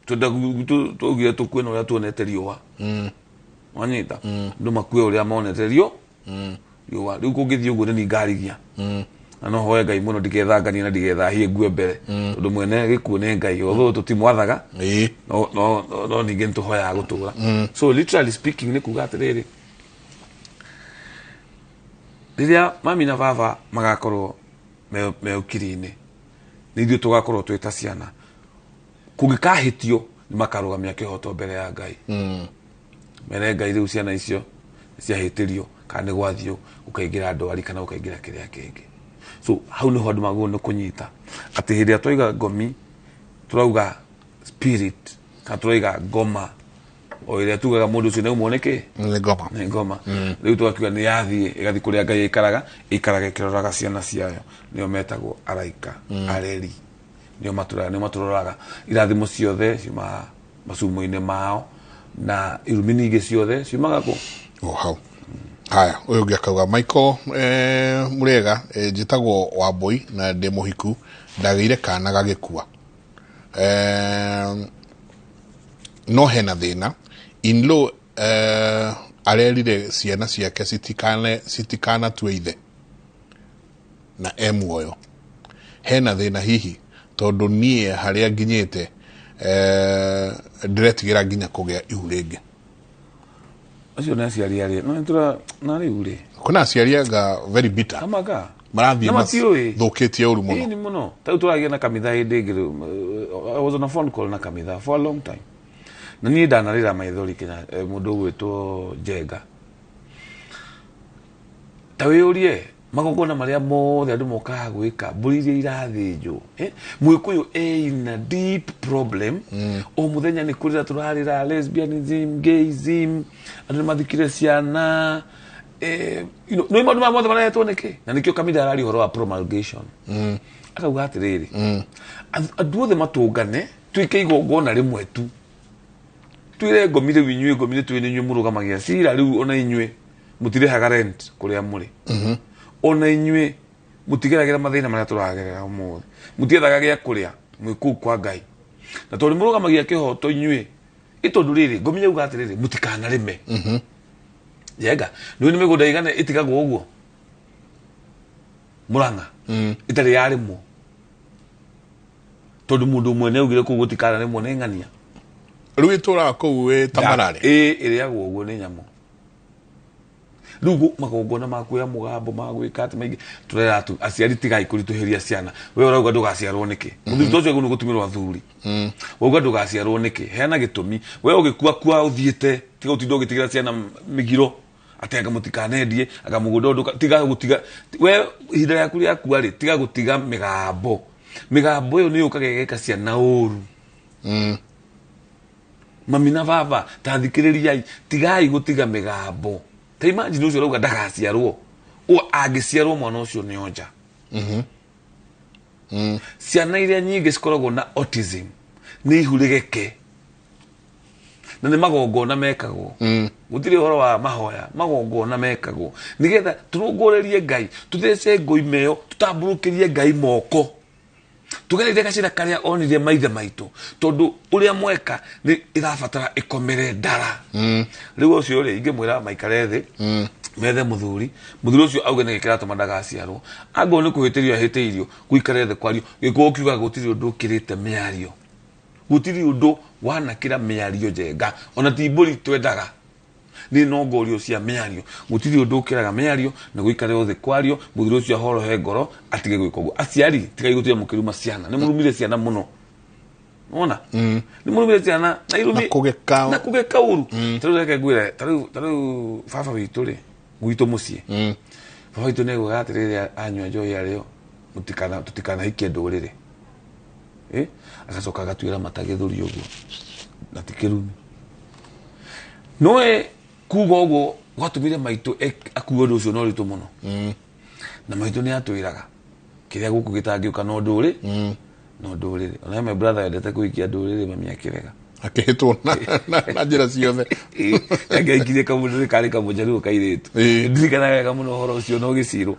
twenda twaugire tũkue na ũrĩa tuonete riũa. Wanyita? Andũ makue ũrĩa monete riũa. Rĩu kũngĩthiĩ ũguo nĩ niĩ ngarigia. Na no hoe Ngai mũno ndigethanganie na ndigethahie ngue mbere. Tondũ mwene gĩkuũ nĩ Ngai, although tũtimwathaga, no ningĩ nĩtũhoyaga gũtũra. So literally speaking nĩ kuga atĩrĩrĩ, rĩrĩa mami na baba magakorwo me ũkiri-inĩ, nĩ ithuĩ tũgakorwo twĩ ta ciana. Kũngĩkahĩtio nĩ makarũgamia kĩhoto mbere ya Ngai. Mere Ngai rĩu ciana icio ciahĩtĩrio kana nĩ gwathiĩ gũkaingĩra ndwari kana gũkaingĩra kĩrĩa kĩngĩ. So hau nĩho andũ magĩrĩirwo nĩ kũnyita atĩ hĩndĩ ĩrĩa twaiga ngomi tũrauga spirit kana tũrauga ngoma o ĩrĩa tugaga mũndũ ũcio nĩ aumwo nĩ kĩ? Nĩ ngoma. Nĩ ngoma. Rĩu tũgakiuga nĩ yathiĩ ĩgathiĩ kũrĩa Ngai ĩikaraga, ĩikaraga ĩkĩroraga ciana ciayo, nĩo metagwo araika, areri, nĩo matũraga, nĩo matũroraga. Irathimo ciothe ciumaga macumo-inĩ mao na irumi ningĩ ciothe ciumaga kũ? O hau. Haya, ũyũ ũngĩ akauga Michael, mũrĩega, njĩtagwo Wambui na ndĩ mũhiku, ndagĩire kana gagĩkua. No hena thĩna. In-law, arerire ciana ciake citikanatue ithe na e muoyo. Hena thĩna hihi tondũ niĩ harĩa nginyĩte, ndĩretigĩra nginya kũgĩa ihu rĩngĩ. Acio nĩ aciari arĩa, no nĩtũra, na rĩu rĩ. Kwĩna aciari anga very bitter. Amaga. Marathiĩ Na matiũĩ. thũkĩtie ũru mũno. Ĩni mũno. Ta rĩu tũragia na kamitha hĩndĩ ĩngĩ rĩu, I was on a phone call na kamitha for a long time. Na niĩ ndanarĩra maithori kinya mũndũ ũgwĩtwo Njenga. Ta wĩyũrie magongona marĩa mothe andũ mokaga gwĩka, mbũri iria irathĩnjwo, Mũgĩkũyũ ĩna deep problem. O mũthenya nĩ kũrĩra tũrarĩra lesbianism, gayism, andũ nĩ mathikire ciana, nĩ maũndũ maya mothe marehetwo nĩkĩ? Na nĩkĩo kamitha araria ũhoro wa promulgation. Akauga atĩrĩrĩ, andũ othe matũngane twĩke igongona rĩmwe tu, twĩre ngomi rĩu inyuĩ ngomi nĩ twĩ nĩ inyuĩ mũrũgamagia cira rĩu, ona inyuĩ mũtirĩhaga rent kũrĩa mũrĩ, ona inyuĩ mũtigeragĩra mathĩna marĩa tũragerera ũmũthĩ, mũtiethaga gĩa kũrĩa mwĩ kũu kwa Ngai, na tondũ mũrũgamagia kĩhoto inyuĩ ĩ tondũ rĩrĩ ngomi yauga atĩrĩrĩ mũtikanarĩme. Njenga nĩũĩ nĩ mĩgũnda igana ĩtigagwo ũguo Mũrang'a ĩtarĩ yarĩmwo tondũ mũndũ ũmwe nĩ augire kũu gũtikanarĩmwo nĩ ng'ania. Rĩu ĩtũraga kũu ĩ tambarare. Ĩ ĩrĩagwo ũguo nĩ nyamũ. Rĩu magongona ma kuoya mũgambo ma gwĩka atĩ maingĩ tũrera tu aciari tigai kũritũhĩria ciana. We ũrauga ndũgaciarwo nĩkĩ? Mũthuri ta ũcio agĩrĩirwo nĩ gũtumĩrwo athuri. Wauga ndũgaciarwo nĩkĩ? Heana gĩtũmi. We ũgĩkua kua ũthiĩte, tiga gũtinda ũgĩtigĩra ciana mĩgiro atĩ anga mũtikanendie, anga mũgũnda ũyũ tiga gũtiga. We ihinda rĩaku rĩakua rĩ, tiga gũtiga mĩgambo. Mĩgambo ĩyo nĩ yũkaga ĩgeka ciana ũru. Mami na baba, ta thikĩrĩriai, tigai gũtiga mĩgambo. Ta imagine ũcio ũrauga ndagaciarwo. O angĩciarwo mwana ũcio nĩ onja. Ciana iria nyingĩ cikoragwo na autism nĩ ihu rĩgeke. Na nĩ magongona mekagwo. Gũtirĩ ũhoro wa mahoya, magongona mekagwo. Nĩgetha tũrongorerie Ngai, tũthece ngũime ĩyo, tũtambũrũkĩrie Ngai moko. Tũgereire gacĩra karĩa onire maithe maitũ, tondũ ũrĩa mweka nĩ ĩrabatara ĩkomere ndara. Rĩu ũcio rĩ, ingĩmwĩra maikare thĩ, methe mũthuri, mũthuri ũcio auge nĩkĩ kĩratũma ndagaciarwo. Angorwo nĩ kũhĩtĩrio ahĩtĩirio, gũikare thĩ kwario. Gĩkũyũ kiugaga gũtirĩ ũndũ ũkĩrĩte mĩario. Gũtirĩ ũndũ wanakĩra mĩario Njenga. Ona ti mbũri twendaga. Nĩ nongorio cia mĩario. Gũtirĩ ũndũ ũkĩraga mĩario, na gũikare thĩ kwario, mũthuri ũcio ahorohe ngoro, atige gwĩka ũguo. Aciari, tigai gũtiga mũkĩruma ciana. Nĩ mũrumire ciana mũno. Wona? Nĩ mũrumire ciana na irumi. Na kũgeka. Na kũgeka ũru. Ta rĩu reke ngwĩre, ta rĩu baba witũ rĩ, gwitũ mũciĩ. Baba witũ nĩ augaga atĩrĩrĩ, anyua njohi arĩo, tũtikanahikie ndũrĩrĩ. Agacoka agatuĩra mata gĩthũri ũguo. Na ti kĩrumi. Noe kuga ũguo gwatũmire maitũ akue ũndũ ũcio na ũritũ mũno. Na maitũ nĩ atwĩraga kĩrĩa gũkũ gĩtangĩũka no ndũrĩ, no ndũrĩrĩ. Ona my brother endete kũhikia ndũrĩrĩ, mami akĩrega. Akĩhĩtwo na njĩra ciothe. Angĩaikirie kamũndũ karĩ kamũnjaruo kairĩtu. Ndirikanaga wega mũno ũhoro ũcio na ũgĩcirwo.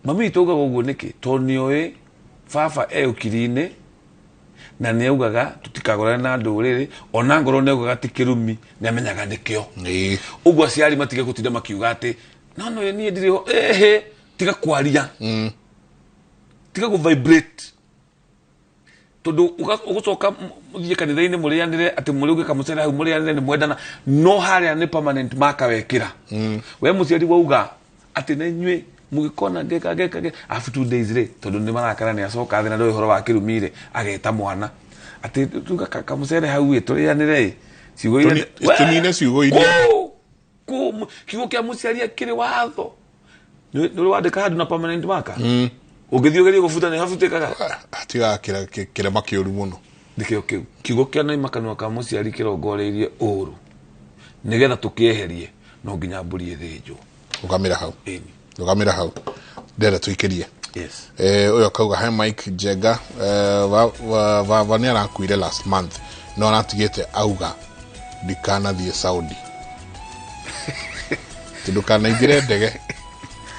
Mami witũ augaga ũguo nĩkĩ? Tondũ nĩoĩ baba e ũkiri-inĩ, na nĩ augaga tũtikagũrane na ndũrĩrĩ, ona ngorwo nĩ augaga ti kĩrumi, nĩ amenyaga nĩkĩo. Ũguo aciari matige gũtinda makiuga atĩ, no, no, niĩ ndirĩ ho, ĩhĩ, tiga kwaria. Tiga gũ vibrate. Tondũ ũgũcoka mũthiĩ kanitha-inĩ mũrĩanĩre atĩ mũrĩ ũngĩ kamũcere hau mũrĩanĩre nĩ mwendana, no harĩa nĩ permanent marker wekĩra. We mũciari wauga atĩ na inyuĩ mũgĩkona ngeka, ngeka, ngeka, after 2 days rĩ, tondũ nĩ marakara nĩ acoka thĩ na ndoĩ ũhoro wa kĩrumi rĩ, ageta mwana. Atĩ tuga kamũcere hau ĩ, tũrĩanĩre ĩ. Ciugo iria Tũnine ciugo iria. Kũ, kiugo kĩa mũciari akĩrĩ watho. Nĩ ũrĩ wandĩka handũ na permanent marker? Ũngĩthiĩ ũgerie gũbuta nĩ habutĩkaga? Tiga kĩrema kĩũru mũno. Nĩkĩo kĩu. Kiugo kĩa naima kanua ka mũciari kĩrongoreirie ũũru. Nĩgetha tũkĩeherie, no nginya mbũri ĩthĩnjwo. Rũgamĩra hau. Ĩni. Rũgamĩra hau. Ndĩrenda tũikĩrie. Yes. Ũyũ akauga, hi Mike Njenga, baba nĩ arakuire last month, no aratigĩte auga ndikanathiĩ Saudi. Atĩ ndũkanaingĩre ndege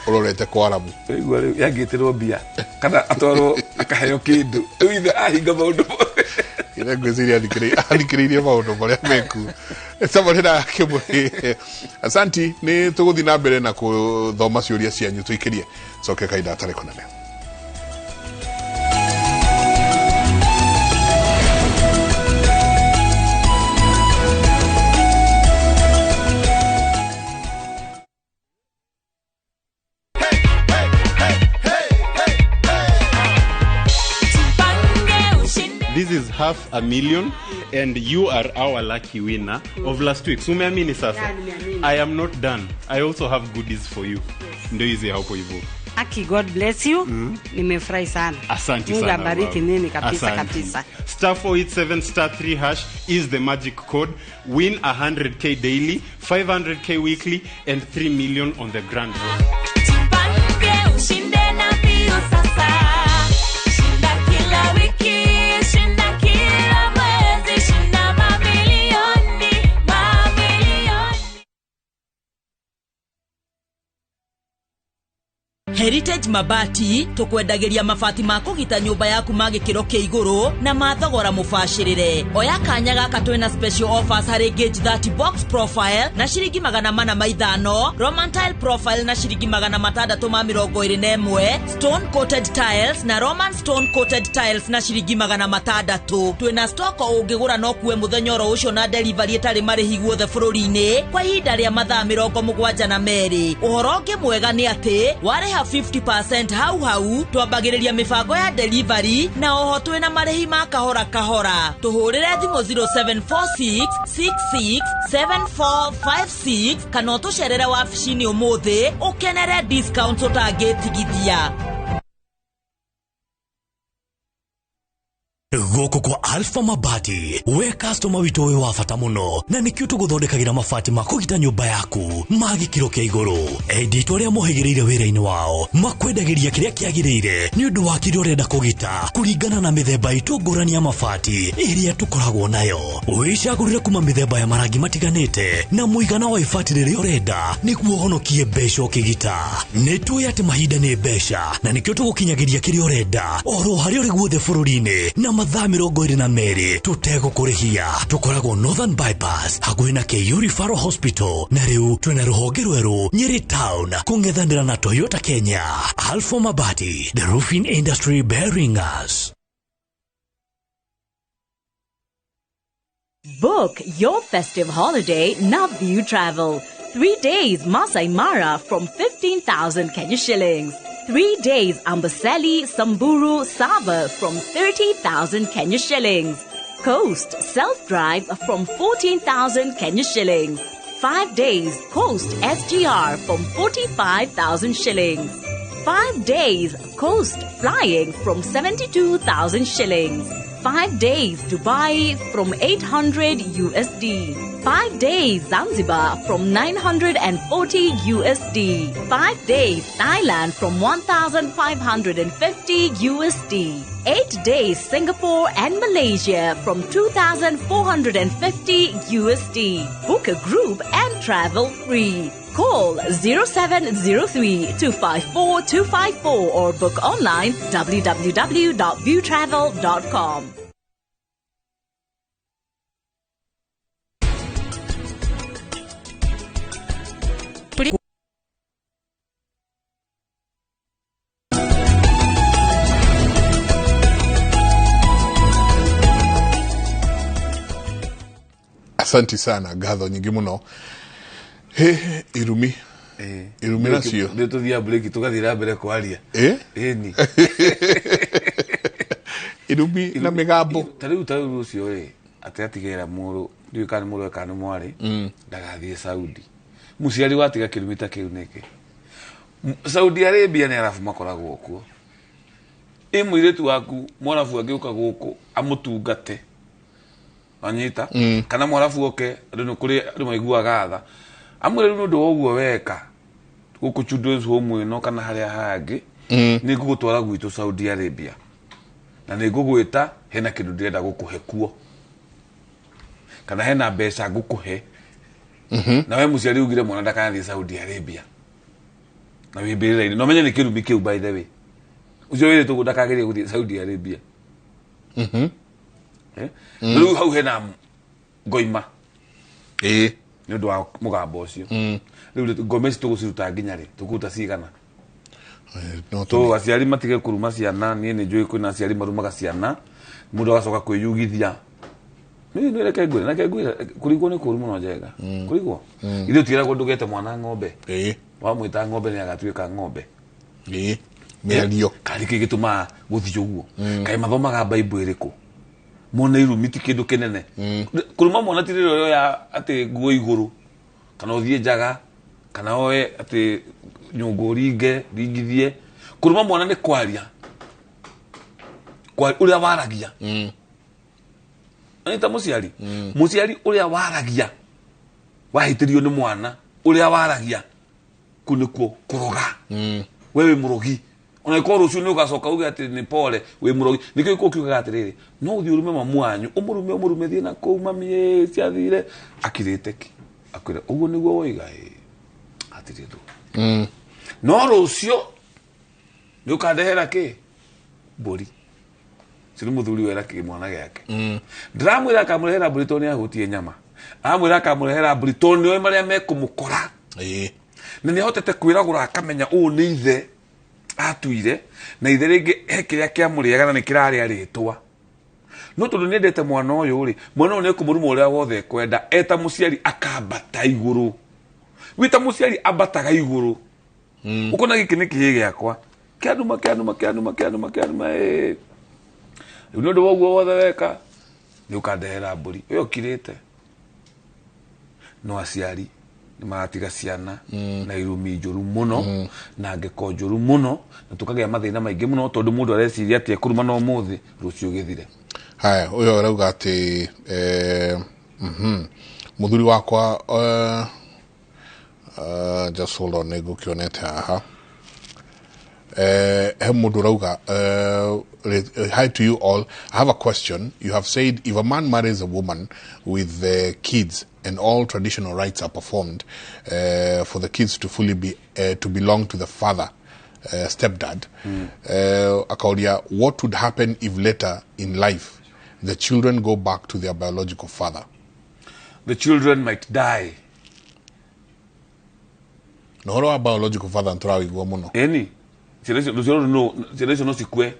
ũrorete kwa Arabu. Ũraigua rĩu, yangĩtĩrwo mbia kana atwarwo akaheo kĩndũ. Rĩu ithe ahinga maũndũ mothe. Ithe ngwĩciria athikĩrĩirie maũndũ marĩa meku. Tabarĩra kĩmũrĩ. Asanti, nĩ tũgũthiĩ na mbere na kũthoma ciũria cianyu tũikĩrie. Coke kahinda gatarĩ kũnene. 500,000 and you are our lucky winner of last week. So umeamini sasa? Yeah, nimeamini. I am not done. I also have goodies for you. Ndio hizi hapo hivyo. Aki, God bless you. Nimefurahi sana. Asante Mungu sana. abariki Babu. nini kabisa. Asante. Kabisa. *487*3# is the magic code. Win 100K daily, 500K weekly and 3 million on the grand draw. Jipange ushinde na mbio sasa. Shinda kila wiki, shinda kila mwezi, shinda mamilioni, mamilioni. Heritage Mabati tukwendagĩria mabati ma kũgita nyũmba yaku ma gĩkĩro kĩa igũrũ na ma thogora mũbacĩrĩre. Oya kanya gaka twĩna special offers harĩ gauge 30 box profile na ciringi 405, Roman tile profile na ciringi 621, stone coated tiles na Roman stone coated tiles na ciringi 600. Twĩna stock ũngĩgũra no kuwe mũthenya oro ũcio na delivery ĩtarĩ marĩhi guothe bũrũri-inĩ kwa ihinda rĩa mathaa 72. Ũhoro ũngĩ mwega nĩ atĩ warĩha 50% hau hau twambagĩrĩria mĩbango ya delivery na oho twĩna marĩhi ma kahora kahora. Tũhũrĩre thimũ 0746 66 7456 kana ũtũcerere wabici-inĩ ũmũthĩ ũkenere discounts ũtangĩtigithia. Gũkũ kwa Alpha Mabati we customer witũ wĩ wa bata mũno na nĩkĩo tũgũthondekagĩra mabati ma kũgita nyũmba yaku ma gĩkĩro kĩa igũrũ. Endi arĩa mohĩgĩrĩire wĩra-inĩ wao makwendagĩria kĩrĩa kĩagĩrĩire nĩ ũndũ wa kĩrĩa ũrenda kũgita kũringana na mĩthemba itũ ngũrani ya mabati ĩrĩa tũkoragwo nayo. Wĩcagũrĩre kuma mĩthemba ya marangi matiganĩte na mũigana wa ibati rĩrĩa ũrenda nĩguo ũhonokie mbeca ũkĩgita. Nĩ tũĩ atĩ mahinda nĩ mbeca na nĩkĩo tũgũkinyagĩria kĩrĩa ũrenda oro harĩa ũrĩ guothe bũrũri-inĩ na mathaa 22 tũtegũkũrĩhia. Tũkoragwo Northern Bypass hakuhĩ na KU Referral Hospital na rĩu twĩna rũhonge rwerũ Nyeri Town kũng'ethanĩra na Toyota Kenya. Alpha Mabati, the roofing industry bearing us. Book your festive holiday Navview Travel. 3 days Masai Mara from 15,000 Kenya shillings. 3 days Amboseli, Samburu, Sava from 30,000 Kenya shillings. Coast self-drive from 14,000 Kenya shillings. 5 days Coast SGR from 45,000 shillings. 5 days Coast flying from 72,000 shillings. 5 days Dubai from 800 USD. 5 days Zanzibar from 940 USD. 5 days Thailand from 1,550 USD. 8 days Singapore and Malaysia from 2,450 USD. Book a group and travel free. Call 0703 254 254 or book online www.viewtravel.com. Asante sana ngatho nyingi muno. He irumi irumi nacio nĩ tũthiaga break tũgathiĩ na mbere kwaria. Ĩni irumi na mĩgambo ta rĩu ũcio rĩ atĩ atigĩra mũrũ ndiũĩ kana nĩ mũrũ kana nĩ mwarĩ ndagathiĩ Saudi. Mũciari watiga kĩrumi ta kĩu nĩkĩ? Saudi Arabia nĩ arabu makoragwo kuo. Ĩ mũirĩtu waku mwarabu angĩũka gũkũ amũtungate anyita kana mwarabu oke andũ nĩ kũrĩ andũ maiguaga tha amwĩre rĩu nĩ ũndũ wa ũguo weka gũkũ children's home ĩno kana harĩa hangĩ nĩ ngũgũtwara gwitũ Saudi Arabia na nĩ ngũgwĩta hena kĩndũ ndĩrenda gũkũhe kuo kana hena mbeca ngũkũhe na we mũciari ugire mwana ndakanathiĩ Saudi Arabia na wĩ mbĩrĩra-inĩ no menye nĩ kĩrumi kĩu by the way ũcio wĩrĩtwo ũguo ndakagĩrĩire gũthiĩ Saudi Arabia. Rĩu hau hena ngoima nĩ ũndũ wa mũgambo ũcio. Rĩu ngoma ici tũgũciruta nginya rĩ tũkũruta cigana? So aciari matige kũruma ciana. Niĩ nĩ njũĩ kwĩna aciari marumaga ciana mũndũ agacoka kwĩyugithia. Niĩ reke ngwĩre reke ngwĩre kũrigwo nĩ kũru mũno Njega. Kũrigwo ithuĩ tigĩragwo ndũgete mwana ng'ombe wamwĩta ng'ombe nĩ agatuĩka ng'ombe. Mĩario karĩ kĩ gĩtũmaga gũthiĩ ũguo? Kaĩ mathomaga Bible ĩrĩkũ? Mone irumi ti kindu kinene. Kuruma mwana ti rĩrĩa ya atĩ nguo igũrũ kana ũthiĩ njaga kana oe atĩ nyũngũ ringe ringithie. Kuruma mwana nĩ kwaria. Kwa ũrĩa waragia. Anita mũciari. Mũciari ũrĩa waragia wahĩtĩrio nĩ mwana ũrĩa waragia kũ nĩkuo kũroga. Wewe mũrogi. Ona ikorwo rũciũ nĩ ũgacoka uge atĩ nĩ pole wĩ mũrogi. Nĩkĩo gĩkũyũ kiugaga atĩrĩrĩ, no ũthiĩ ũrume mamu wanyu, ũmũrume thiĩ na kũu mami ĩ ciathire akirĩte ki. Akwĩra ũguo nĩguo woiga ĩ hatirĩ ũndũ. No rũciũ nĩ ũkandehera kĩ? Mbũri. Ũcio nĩ mũthuri wera kĩmwana gĩake. Ndĩramwĩra akamũrehera mbũri tondũ nĩ ahũtie nyama. Aramwĩra akamũrehera mbũri tondũ nĩoĩ marĩa mekũmũkora. Na nĩ ahotete kwĩragũra akamenya ũũ nĩ ithe atuire na ithe rĩngĩ he kĩrĩa kĩamũrĩaga na nĩ kĩrarĩa rĩtwa. No tondũ nĩendete mwana ũyũ rĩ, mwana ũyũ nĩekũmũruma ũrĩa wothe ekwenda eta mũciari akambata igũrũ. Wĩ ta mũciari ambataga igũrũ. Ũkona gĩkĩ nĩ kĩhĩ gĩakwa. Kĩanuma kĩanuma kĩanuma kĩanuma kĩanuma ĩ. Rĩu nĩ ũndũ wa ũguo wothe weka nĩ ũkandehera mbũri. Ũyũ ũkirĩte. No aciari nĩ maratiga ciana na irumi njũru mũno na ngeko njũru mũno na tũkagĩa mathĩna maingĩ mũno tondũ mũndũ areciria atĩ ekũruma no ũmũthĩ rũciũ gĩthire. Haya, ũyũ arauga atĩ mũthuri wakwa just hold on nĩngũkĩonete haha. He mũndũ ũrauga hi to you all. I have a question. You have said if a man marries a woman with the kids and all traditional rites are performed for the kids to fully be to belong to the father, stepdad. Akauria, what would happen if later in life the children go back to their biological father? The children might die. No horo wa biological father ntũrawĩigua mũno. Eni ciana icio no cikue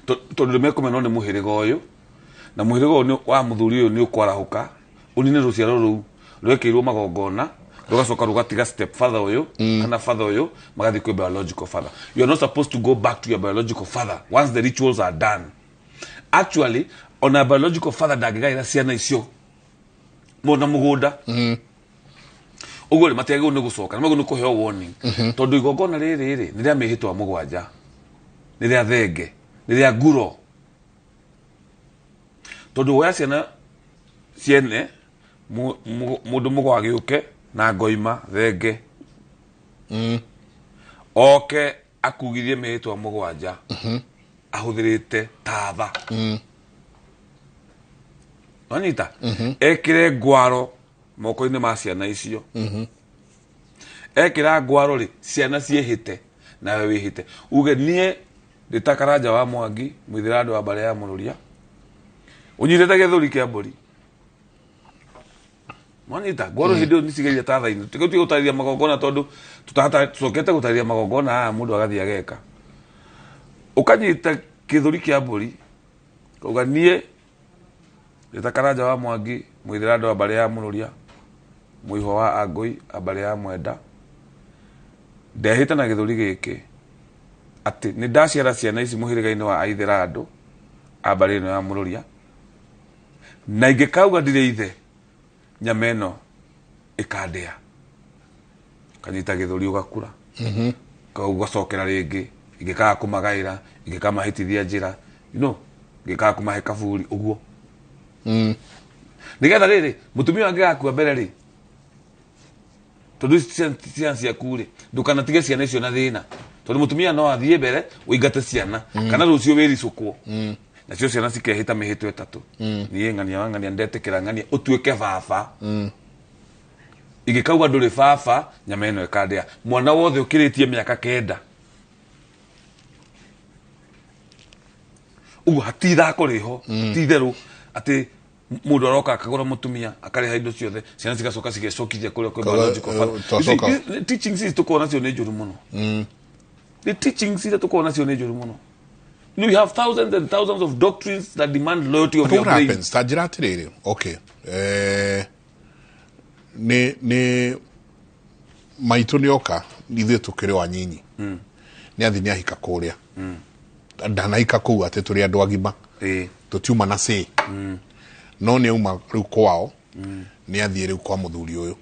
tondũ nĩmekũmenya no nĩ mũhĩrĩga ũyũ na mũhĩrĩga ũyũ wa mũthuri ũyũ nĩ ũkwarahũka ũnine rũciaro rũu rwekĩirwo magongona rũgacoka rũgatiga step father ũyũ kana father ũyũ magathiĩ kwĩ biological father. You are not supposed to go back to your biological father once the rituals are done. Actually, ona biological father ndangĩgaĩra ciana icio mona mũgũnda. Ũguo rĩ matiagĩrĩirwo nĩ gũcoka, nĩmagĩrĩirwo nĩ kũheo warning. Tondũ igongona rĩrĩ rĩ nĩ rĩa mĩhĩtwa mũgwanja, nĩ rĩa thenge, nĩ rĩa nguro. Tondũ woya ciana ciene mũndũ mũgwa agĩũke na ngoima thenge oke akugithie mĩhĩtwa mũgwanja ahũthĩrĩte tatha. Wanyita ekĩre ngwaro moko-inĩ ma ciana icio. Ekĩra ngwaro rĩ ciana ciĩhĩte nawe wĩhĩte uge niĩ ndĩ ta Karanja wa Mwangi mũithĩra andũ wa mbarĩ ya Mũrũria ũnyitĩte gĩthũri kĩa mbũri. Wanyita ngwaro hĩndĩ ĩyo nĩcigeria tatha-inĩ. Tũtige gũtarĩria magongona tondũ tũcokete gũtarĩria magongona aya mũndũ agathiĩ ageka. Ũkanyita gĩthũri kĩa mbũri ũkauga niĩ ndĩ ta Karanja wa Mwangi mũithĩra andũ wa mbarĩ ya Mũrũria mũihwa wa Angũi a mbarĩ ya Mwenda ndehĩte na gĩthũri gĩkĩ atĩ nĩ ndaciara ciana ici mũhĩrĩga-inĩ wa aithĩra andũ a mbarĩ ĩno ya Mũrũria na ingĩkauga ndirĩ ithe nyama ĩno ĩkandĩa. Kanyita gĩthũri ũgakura ũgacokera rĩngĩ ingĩkaga kũmagaĩra ingĩkamahĩtithia njĩra you know ingĩkaga kũmahe kaburi ũguo. Nĩgetha rĩrĩ mũtumia angĩgakua mbere rĩ tondũ ciana ciaku rĩ ndũkanatige ciana icio na thĩna tondũ mũtumia no athiĩ mbere ũingate ciana kana rũciũ wĩricũkwo nacio ciana cikehĩta mĩhĩtwa ĩtatũ. Niĩ ng'ania wa ng'ania ndetĩkĩra ng'ania ũtuĩke baba. Ingĩkauga ndũrĩ baba nyama ĩno ĩkandĩa. Mwana wothe ũkĩrĩtie mĩaka 9 ũguo hati ithako rĩho ti itherũ atĩ mũndũ aroka akagũra mũtumia akarĩha indo ciothe ciana cigacoka cigecokithia kũrĩa kwĩ biological father. Teachings ici tũkoragwo nacio nĩ njũru mũno. The teachings iria tũkoragwo nacio nĩ njũru mũno. You have thousands and thousands of doctrines that demand loyalty of But your what brain. happens? Ta njĩra atĩrĩrĩ, okay. Nĩ maitũ nĩoka ithuĩ tũkĩrĩ o anyinyi. Nĩ athi nĩ ahika kũrĩa. Ndanahika kũu atĩ tũrĩ andũ agima. Tũtiuma na say. No nĩ auma rĩu kwao, nĩ athiĩ rĩu kwa mũthuri ũyũ.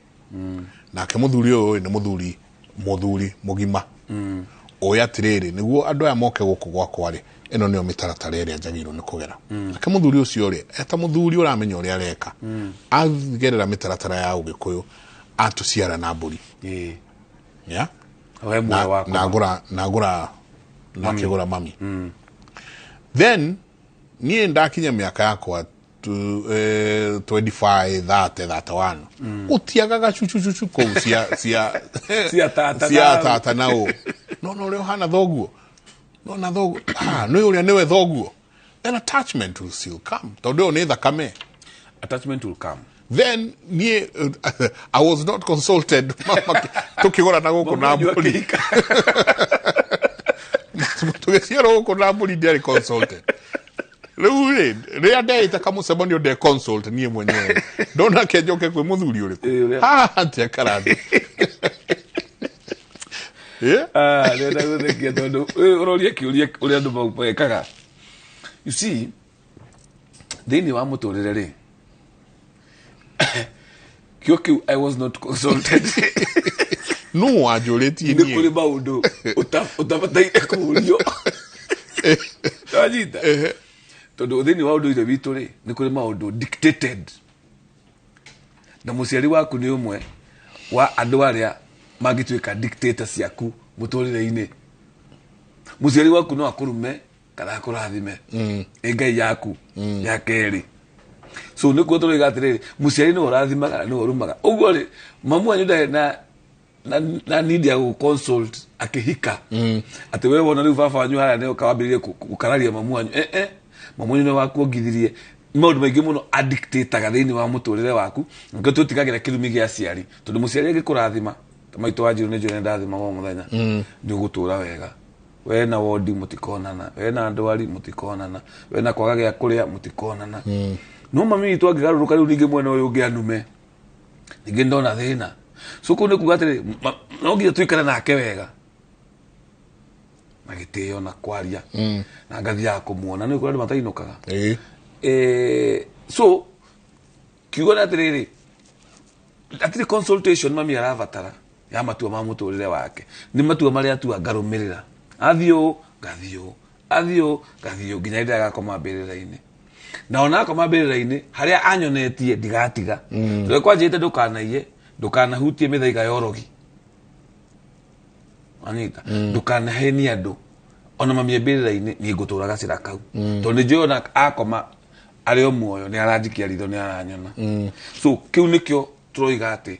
Nake mũthuri ũyũ nĩ mũthuri mũgima. Ũĩ atĩrĩrĩ, nĩguo andũ aya moke gũkũ gwakwa rĩ, ĩno nĩyo mĩtaratara ĩrĩa njagĩrĩirwo nĩ kũgera. Nake mũthuri ũcio rĩ, eta mũthuri ũramenya ũrĩa areka, agerera mĩtaratara ya ũgĩkũyũ, atũciara na mbũri. Yeah? We muoyo wakwa. Na ngũra na akĩgũra mami. Then niĩ ndakinya mĩaka yakwa 25, 30, 31, gũtiagaga cucucucu kũu cia Cia tata cia na- tata na ũ no no ũrĩa ũhana thoguo, no na thoguo, ah, nĩ ũrĩa nĩwe thoguo. Then attachment will still come, tondũ ĩyo nĩ thakame. Attachment will come. Then niĩ I was not consulted tukĩgũrana gũkũ na mbũri, tũgĩciarwo gũkũ na mbũri, ndiarĩ consulted. Rĩu rĩ, rĩrĩa ndeĩta kamũcemanio nde consult niĩ mwenyewe, ndona ke njoke kwĩ mũthuri ũrĩkũ haha atĩa karathi? Ah, ndĩrenda gũthekia tondũ ũroria kĩũria ũrĩa andũ mekaga. You see, thĩinĩ wa mũtũrĩre rĩ, kĩo kĩu "I was not consulted". Nũ wanjũrĩtie? Nĩ Niĩ kũrĩ maũndũ ũtabataire kũũrio, wanyita? Tondũ thĩinĩ wa ũndũire witũ rĩ, nĩ kũrĩ maũndũ dictated, na mũciari waku nĩ ũmwe wa andũ arĩa mangĩtuĩka dictator ciaku mũtũrĩre-inĩ. Mũciari waku no akũrume kana akũrathime, ĩ Ngai yaku ya kerĩ. So nĩkuo tũroiga atĩrĩrĩ, mũciari nĩwe ũrathimaga na nĩwe ũrumaga. Ũguo rĩ, mamu wanyu ndarĩ na need ya gũconsult akĩhika, atĩ we wona rĩu baba wanyu harĩa nĩwe kawambĩrĩrie gũkararia mamu wanyu. Mamu wanyu nĩwe wakuongithirie. Maũndũ maingĩ mũno adictataga thĩinĩ wa mũtũrĩre waku. Nĩkĩo tũtigagĩra kĩrumi gĩa aciari, tondũ mũciari angĩkũrathima ta maitũ wa Njirũ, nĩ njũĩ nĩ ndathimagwo o mũthenya, nĩ ũgũtũra wega. We na wondi mũtikonana, we na ndwari mũtikonana, we na kwaga gĩa kũrĩa mũtikonana. No mami witũ angĩgarũrũka rĩu ningĩ mwena ũyũ ũngĩ anume, ningĩ ndona thĩna. So kũu nĩ kuga atĩrĩ, no nginya tũikare nake wega na gĩtĩo na kwaria, na ngathiaga kũmuona nĩ kũrĩ andũ matainũkaga. So kiugo nĩ atĩrĩrĩ, hatirĩ consultation mami arabatara ya matua ma mũtũrĩre wake. Nĩ matua marĩa atua ngarũmĩrĩra, athiĩ ũũ ngathiĩ ũũ, athiĩ ũũ ngathiĩ ũũ, nginya rĩrĩa agakoma mbĩrĩra-inĩ. Na ona akoma mbĩrĩra-inĩ, harĩa anyonetie ndigatiga. Tondũ kwanjĩte ndũkanaiye, ndũkanahutie mĩthaiga ya ũrogi, anyita, ndũkanahenie andũ. Ona mami e mbĩrĩra-inĩ, niĩ ngũtũra gacĩra kau, tondũ nĩ njũĩ ona akoma arĩ o muoyo nĩ aranjikia ritho, nĩ aranyona. So kĩu nĩkĩo tũroiga atĩ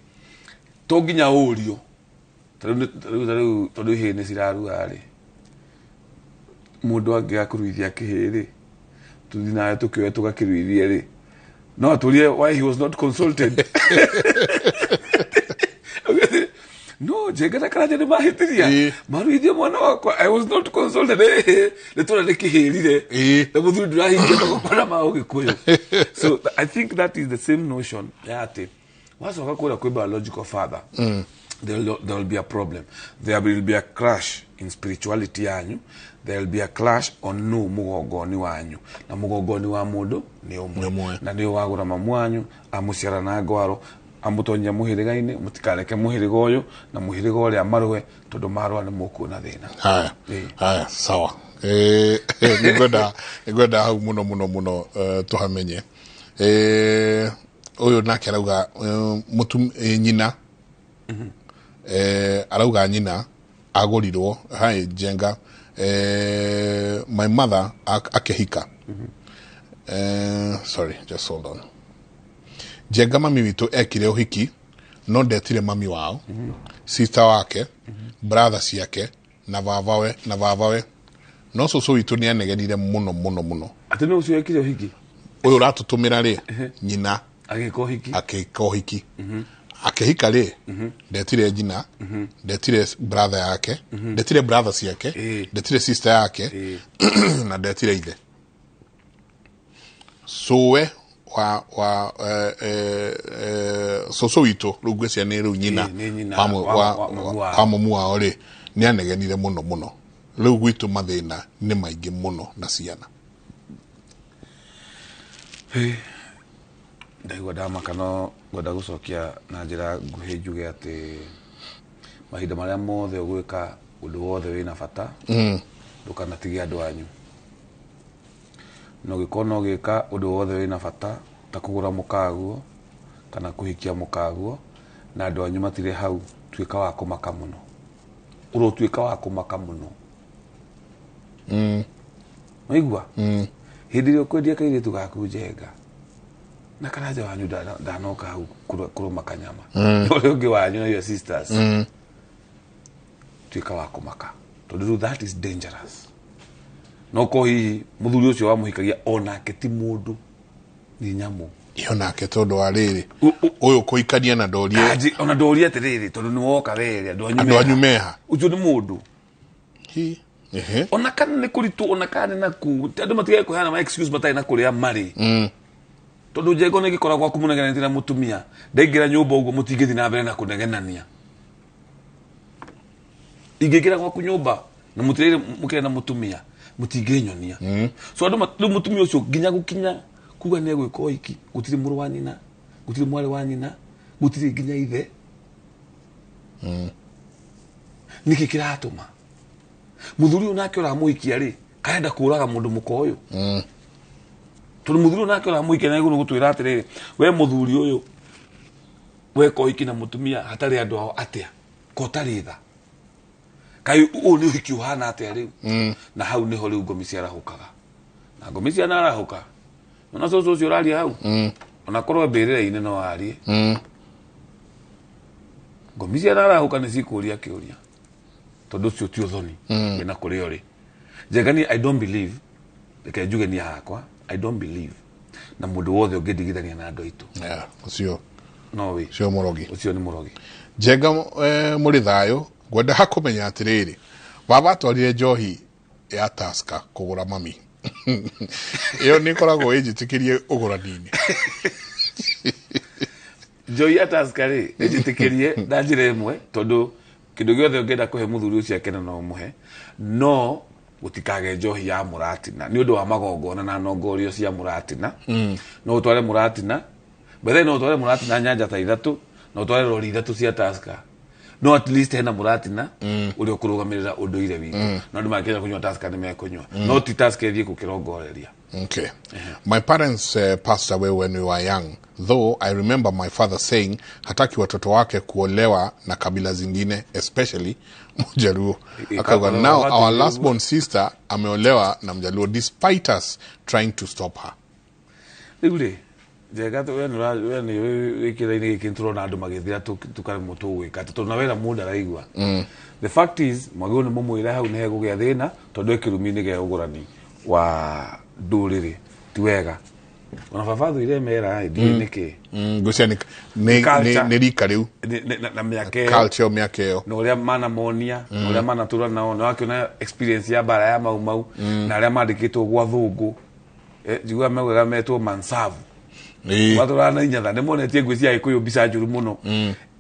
to nginya ũrio. Ta rĩu tondũ ihĩĩ nĩ cirarua rĩ, mũndũ angĩaga kũruithia kĩhĩĩ rĩ, tũthiĩ nawe tũkĩoe tũgakĩruithie rĩ, no atũrie why he was not consulted. No Njenga na Karanja nĩ mahĩtĩria maruithie mwana wakwa, I was not consulted. Nĩ tũra nĩ kĩhĩrire na mũthuri ndũrahingia magongona ma ũgĩkũyũ. So I think that is the same notion ya atĩ wacoka kũrĩa kwĩ biological father, there will be a problem, there will be a clash in spirituality yanyu, there will be a clash on no mũgongoni wanyu, na mũgongoni wa mũndũ nĩ ũmwe, na nĩ wagũra mamu wanyu, amũciara na ngwaro, amũtonyia mũhĩrĩga-inĩ. Mũtikareke mũhĩrĩga ũyũ na mũhĩrĩga ũrĩa marũe, tondũ marũa nĩ mũkuona thĩna. Haya haya, sawa. Nĩngwenda hau mũno mũno mũno, tũhamenye. Ũyũ nake arauga nyina, arauga nyina agũrirwo. Hi Njenga, my mother akĩhika, sorry, just hold on. Njenga, mami witũ ekire ũhiki no ndetire mami wao, sister wake, brother ciake na babawe, no cũcũ witũ nĩ anegenire mũno mũno mũno. Atĩ nĩ ũcio ekire ũhiki? Ũyũ ũratũtũmĩra rĩ, nyina agĩka ũhiki. Akĩka ũhiki, akĩhika rĩ, ndetire nyina, ndetire brother yake, ndetire brother ciake, ndetire sister yake na ndetire ithe cũwe wa cũcũ witũ. Rĩu ngwĩciria nĩ rĩu nyina Nĩ nyina wa wa mamu wao. Wa mamu wao rĩ, nĩ anegenire mũno mũno. Rĩu gwitũ mathĩna nĩ maingĩ mũno na ciana. Hey, ndaigua ndamaka no ngwenda gũcokia na njĩra nguhĩ njuge atĩ mahinda marĩa mothe ũgwĩka ũndũ wothe wĩna bata ndũkanatige andũ anyu. Na ũngĩkorwo no ũgĩka ũndũ wothe wĩna bata ta kũgũra mũkaguo kana kũhikia mũkaguo na andũ anyu matirĩ hau, tuĩka wa kũmaka mũno. Ũrotuĩka wa kũmaka mũno. Waigua? Hĩndĩ ĩrĩa ũkwendia kairĩtu gaku njenga na karanja wanyu ndanoka hau kũrũma kanyama ũrĩa ũngĩ wanyu na your sisters, tuĩka wa kũmaka tondũ rĩu that is dangerous. No ko hihi mũthuri ũcio wamũhikagia onake ti mũndũ, nĩ nyamũ. Iyo nake tondũ wa rĩrĩ ũyũ kũikania na ndorie ona ndorie atĩrĩrĩ tondũ nĩ woka were andũ anyu meha ũcio nĩ mũndũ. Hi ona kana nĩ kũritũ ona kana nĩ naku andũ matigage kũheana ma excuse matarĩ na kũrĩa marĩ. Tondũ njengo nĩ ĩgĩkoragwo gwaku mũnegenanĩtie na mũtumia ndaingĩra nyũmba ũguo mũtingĩthiĩ na mbere na kũnegenania. Ingĩingĩra gwaku nyũmba na mũtirĩ mũkĩrĩ na mũtumia mũtingĩnyonia. So andũ rĩu mũtumia ũcio nginya gũkinya kuga nĩ egwĩka ũhiki gũtirĩ mũrũ wa nyina, gũtirĩ mwarĩ wa nyina, gũtirĩ nginya ithe. Nĩkĩ kĩratũma mũthuri ũyũ nake ũramũhikia rĩ karenda kũraga mũndũ mũka ũyũ? Tondũ mũthuri ũyũ nake ũramũhikia na nĩguo gũtwĩra atĩrĩrĩ, we mũthuri ũyũ weka ũhiki na mũtumia hatarĩ andũ ao atĩa ko ũtarĩ tha kaĩ ũyũ nĩ ũhiki ũhana atĩa rĩu? Na hau nĩho rĩu ngomi ciarahũkaga na ngomi cianarahũka ona cũcũ ũcio ũraria hau ona korwo mbĩrĩra-inĩ no arie. Ngomi cianarahũka nĩ cikũria kĩũria tondũ ũcio ti ũthoni wĩna kũrĩa ũrĩ. Njenga niĩ I don't believe, reke njuge niĩ hakwa I don't believe na mũndũ wothe ũngĩndigithania na andũ aitũ. Ũcio no wĩ ũcio mũrogi, ũcio nĩ mũrogi. Njenga mũrĩ thayũ ngwenda kũmenya atĩrĩrĩ, baba atwarire njohi ya Tusker kũgũra mami. Ĩyo nĩ ĩkoragwo ĩnjĩtĩkĩrie ũgũrani-inĩ. Njohi ya Tusker rĩ ĩnjĩtĩkĩrie na njĩra ĩmwe tondũ kĩndũ gĩothe ũngĩenda kũhe mũthuri ũcio akene no ũmũhe, no gũtikage njohi ya mũratina nĩ ũndũ wa magongona na nongorio cia mũratina. No ũtware mũratina bethe, no ũtware mũratina nyanja ta ithatũ, no ũtware rori ithatũ cia Tusker, no at least hena mũratina ũrĩa ũkũrũgamĩrĩra ũndũire witũ. No andũ mangĩenda kũnyua Tusker nĩ mekũnyua, no ti Tusker ĩthiĩ gũkĩrongoreria. Okay. My parents passed away when we were young. Though I remember my father saying hataki watoto wake kuolewa na kabila zingine, especially Mjaluo. Akawa now our last born sister ameolewa na Mjaluo despite us trying to stop her. Rĩu rĩ njega we nĩ wĩkĩra-inĩ gĩkĩ nĩtũrona andũ magĩthira tũkaremwo tũgwĩka tondũ na wera mũndũ araigua. The fact is mwagĩrĩirwo nĩ mũmwĩre hau nĩ hegũgĩa thĩna tondũ e kĩrumi-inĩ gĩa ũgũrani wa ndũrĩrĩ ti wega. Ona baba thũire mera ndiũĩ nĩkĩ. Ngwĩciria nĩ rika rĩu na mĩaka ĩyo, culture mĩaka ĩyo na ũrĩa manamonia na ũrĩa manatũra nao na wakĩona experience ya mbara ya Mau Mau na arĩa mandĩkĩtwo gwa thũngũ njiguaga maugaga metwo mansavu matũraga na inyatha nĩ monetie ngũĩ cia Gĩkũyũ mbica njũru mũno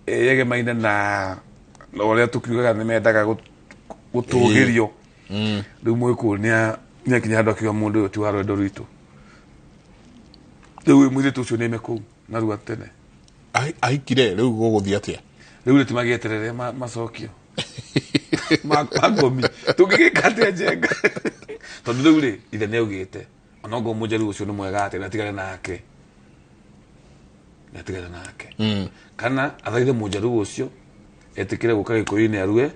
yegemaine na ũrĩa tũkiugaga nĩ mendaga gũtũgĩrio. Rĩu Mũgĩkũyũ nĩ akinya handũ akiuga mũndũ ũyũ ti wa rwendo rwitũ. Rĩu mũirĩtu ũcio nĩaime kũu narua tene. Ahikire rĩu gũgũthiĩ atĩa? Rĩu rĩ timagĩeterere macokio ma ngomi tũngĩgĩka atĩa njenga? Tondũ rĩu rĩ ithe nĩaugĩte ona ongorwo mũnjaruo ũcio nĩ mwega atĩa nĩatigane nake, nĩatigane nake kana athaithe mũnjaruo ũcio etĩkĩre gũka Gĩkũyũ-inĩ arue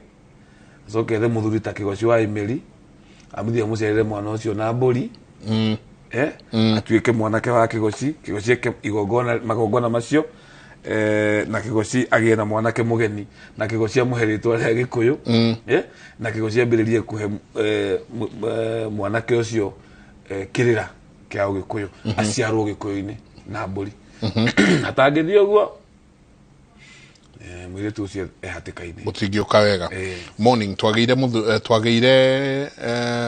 acoke ethe mũthuri ta Kĩgoci wa Imeri amũthiĩ amũciarĩre mwana ũcio na mbũri atuĩke mwanake wa Kĩgoci, Kĩgoci eke igongona magongona macio na Kĩgoci agĩe na mwanake mũgeni na Kĩgoci amũhe rĩtwa rĩa Gĩkũyũ na Kĩgoci ambĩrĩrie kũhe mwanake ũcio kĩrĩra kĩa Ũgĩkũyũ aciarwo Gĩkũyũ-inĩ na mbũri. Atangĩthiĩ ũguo mũirĩtu ũcio e hatĩka-inĩ gũtingĩũka wega. Morning twagĩire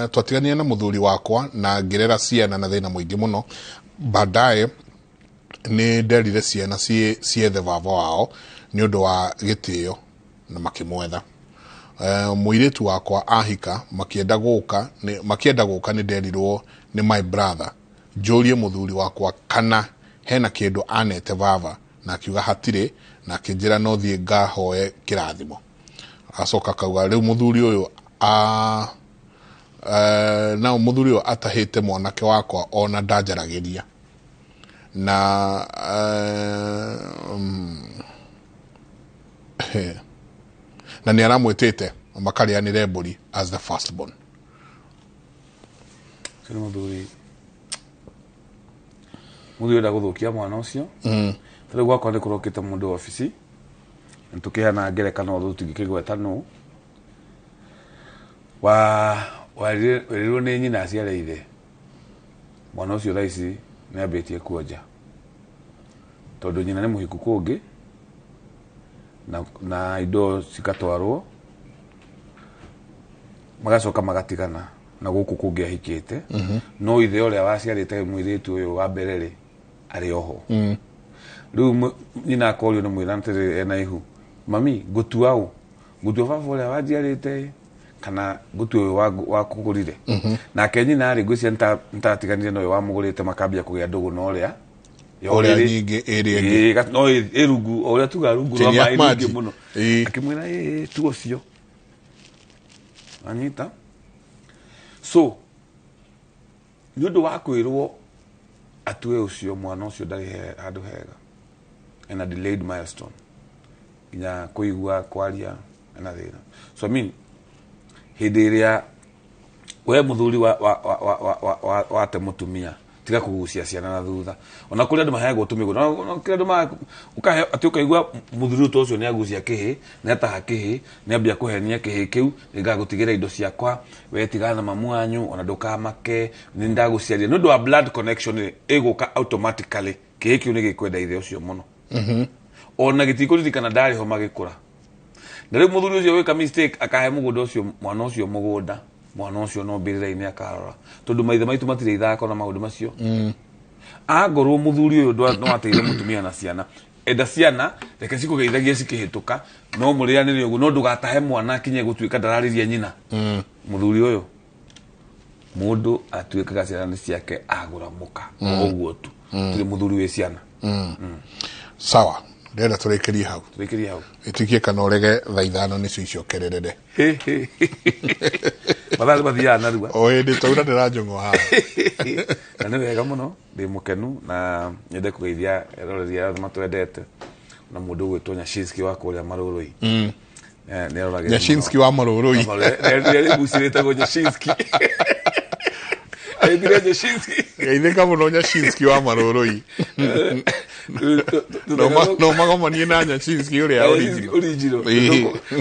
twatiganire na mũthuri wakwa na ngĩrera ciana na thĩna mũingĩ mũno. Baadaye nĩ nderire ciana ciethe baba wao nĩ ũndũ wa gĩtĩo na makĩmwetha. Mũirĩtu wakwa ahika makienda gũka nĩ nderirwo nĩ my brother Njũrie mũthuri wakwa kana hena kĩndũ anete baba, na akiuga hatirĩ, na akĩnjĩra no thiĩ ngahoe kĩrathimo. Acoka akauga rĩu mũthuri ũyũ nao mũthuri ũyũ atahĩte mwanake wakwa ona ndanjaragĩria na na nĩ aramwĩtĩte makarĩanĩre mbũri as the first born. Ũcio nĩ mũthuri ũrenda gũthũkia mwana ũcio. Ta rĩu gwakwa nĩ kũrokĩte mũndũ wabici, na tũkĩheana ngerekano tũtingĩkĩgweta nũ, werirwo nĩ nyina aciare ithe. Mwana ũcio thaa ici nĩ ambĩtie kuonja, tondũ nyina nĩ mũhiku kũngĩ, na indo cikatwarwo, magacoka magatigana na gũkũ kũngĩ ahikĩte. No ithe ũrĩa waciarĩte mũirĩtu ũyũ wa mbere rĩ, arĩ oho. Rĩu nyina akorio nĩ mwĩra atĩrĩrĩ, ena ihu, mami ngũtua ũ? Ngũtua baba ũrĩa wanjiarĩte kana ngũtua ũyũ wakũgũrire? Nake nyina rĩ, ngwĩciria nĩtatiganire na ũyũ wamũgũrĩte, makambia kũgĩa ndũgũ na ũrĩa ũrĩa nyingĩ ĩrĩa ĩngĩ. No ĩ rungu, o ũrĩa tugaga rungu rwa maĩ nyingĩ mũno. Akĩmwĩra ĩ tu ũcio. Anyita. So nĩ ũndũ wa kwĩrwo atue ũcio, mwana ũcio ndarĩ handũ hega, ena delayed milestone, nginya kũigua kwaria ena thĩna. So I mean, hĩndĩ ĩrĩa we mũthuri wate mũtumia, tiga kũgucia ciana na thutha. Ona kũrĩ andũ maheagwo tũmĩgũnda, ona kũrĩ andũ ũkahe atĩ ũkaigua mũthuri ũyũ ũcio nĩ agucia kĩhĩ, nĩ ataha kĩhĩ, nĩ ambia kũhenia kĩhĩ kĩu, nĩ ngagũtigĩra indo ciakwa, we tigana na mamu wanyu, ona ndũkamake, nĩ ndagũciarire. Nĩ ũndũ wa blood connection rĩ, ĩgũka automatically, kĩhĩ kĩu nĩ gĩkwenda ithe ũcio mũno. Ona gĩtikũririkana ndarĩ ho magĩkũra. Na rĩu mũthuri ũcio wĩka mistake, akahe mũgũnda ũcio, mwana ũcio mũgũnda, mwana ũcio no mbĩrĩra-inĩ akarora, tondũ maithe maitũ matirĩ ithako na maũndũ macio. Angorwo mũthuri ũyũ no ateire mũtumia na ciana, enda ciana reke cikũgeithagie cikĩhĩtũka, no mũrĩanĩre ũguo, no ndũgatahe mwana akinye gũtuĩka ndararĩria nyina. Mũthuri ũyũ mũndũ atuĩkaga ciana nĩ ciake agũra mũka, o ũguo tu. Tũrĩ mũthuri wĩ ciana. Sawa, ndĩrenda tũrĩkĩrie hau. Tũrĩkĩrie hau. Ĩtuĩkie kana ũrege thaa 5 nĩcio icokererere. Mathaa nĩ mathiaga narua. O hĩndĩ twaura ndĩranjũng'wa haha. Na nĩ wega mũno, ndĩ mũkenu na nyende kũgeithia eroreri arĩa matwendete, na mũndũ ũgwĩtwo Nyashinski wa kũrĩa Marũrũi. Nĩ aroragĩra Nyashinski wa Marũrũi. Nĩ arĩgucĩrĩtagwo Nyashinski. Aithire Nyashinski. Geithĩka mũno Nyashinski wa Marũrũi. No magomanie na Nyashinski ũrĩa original.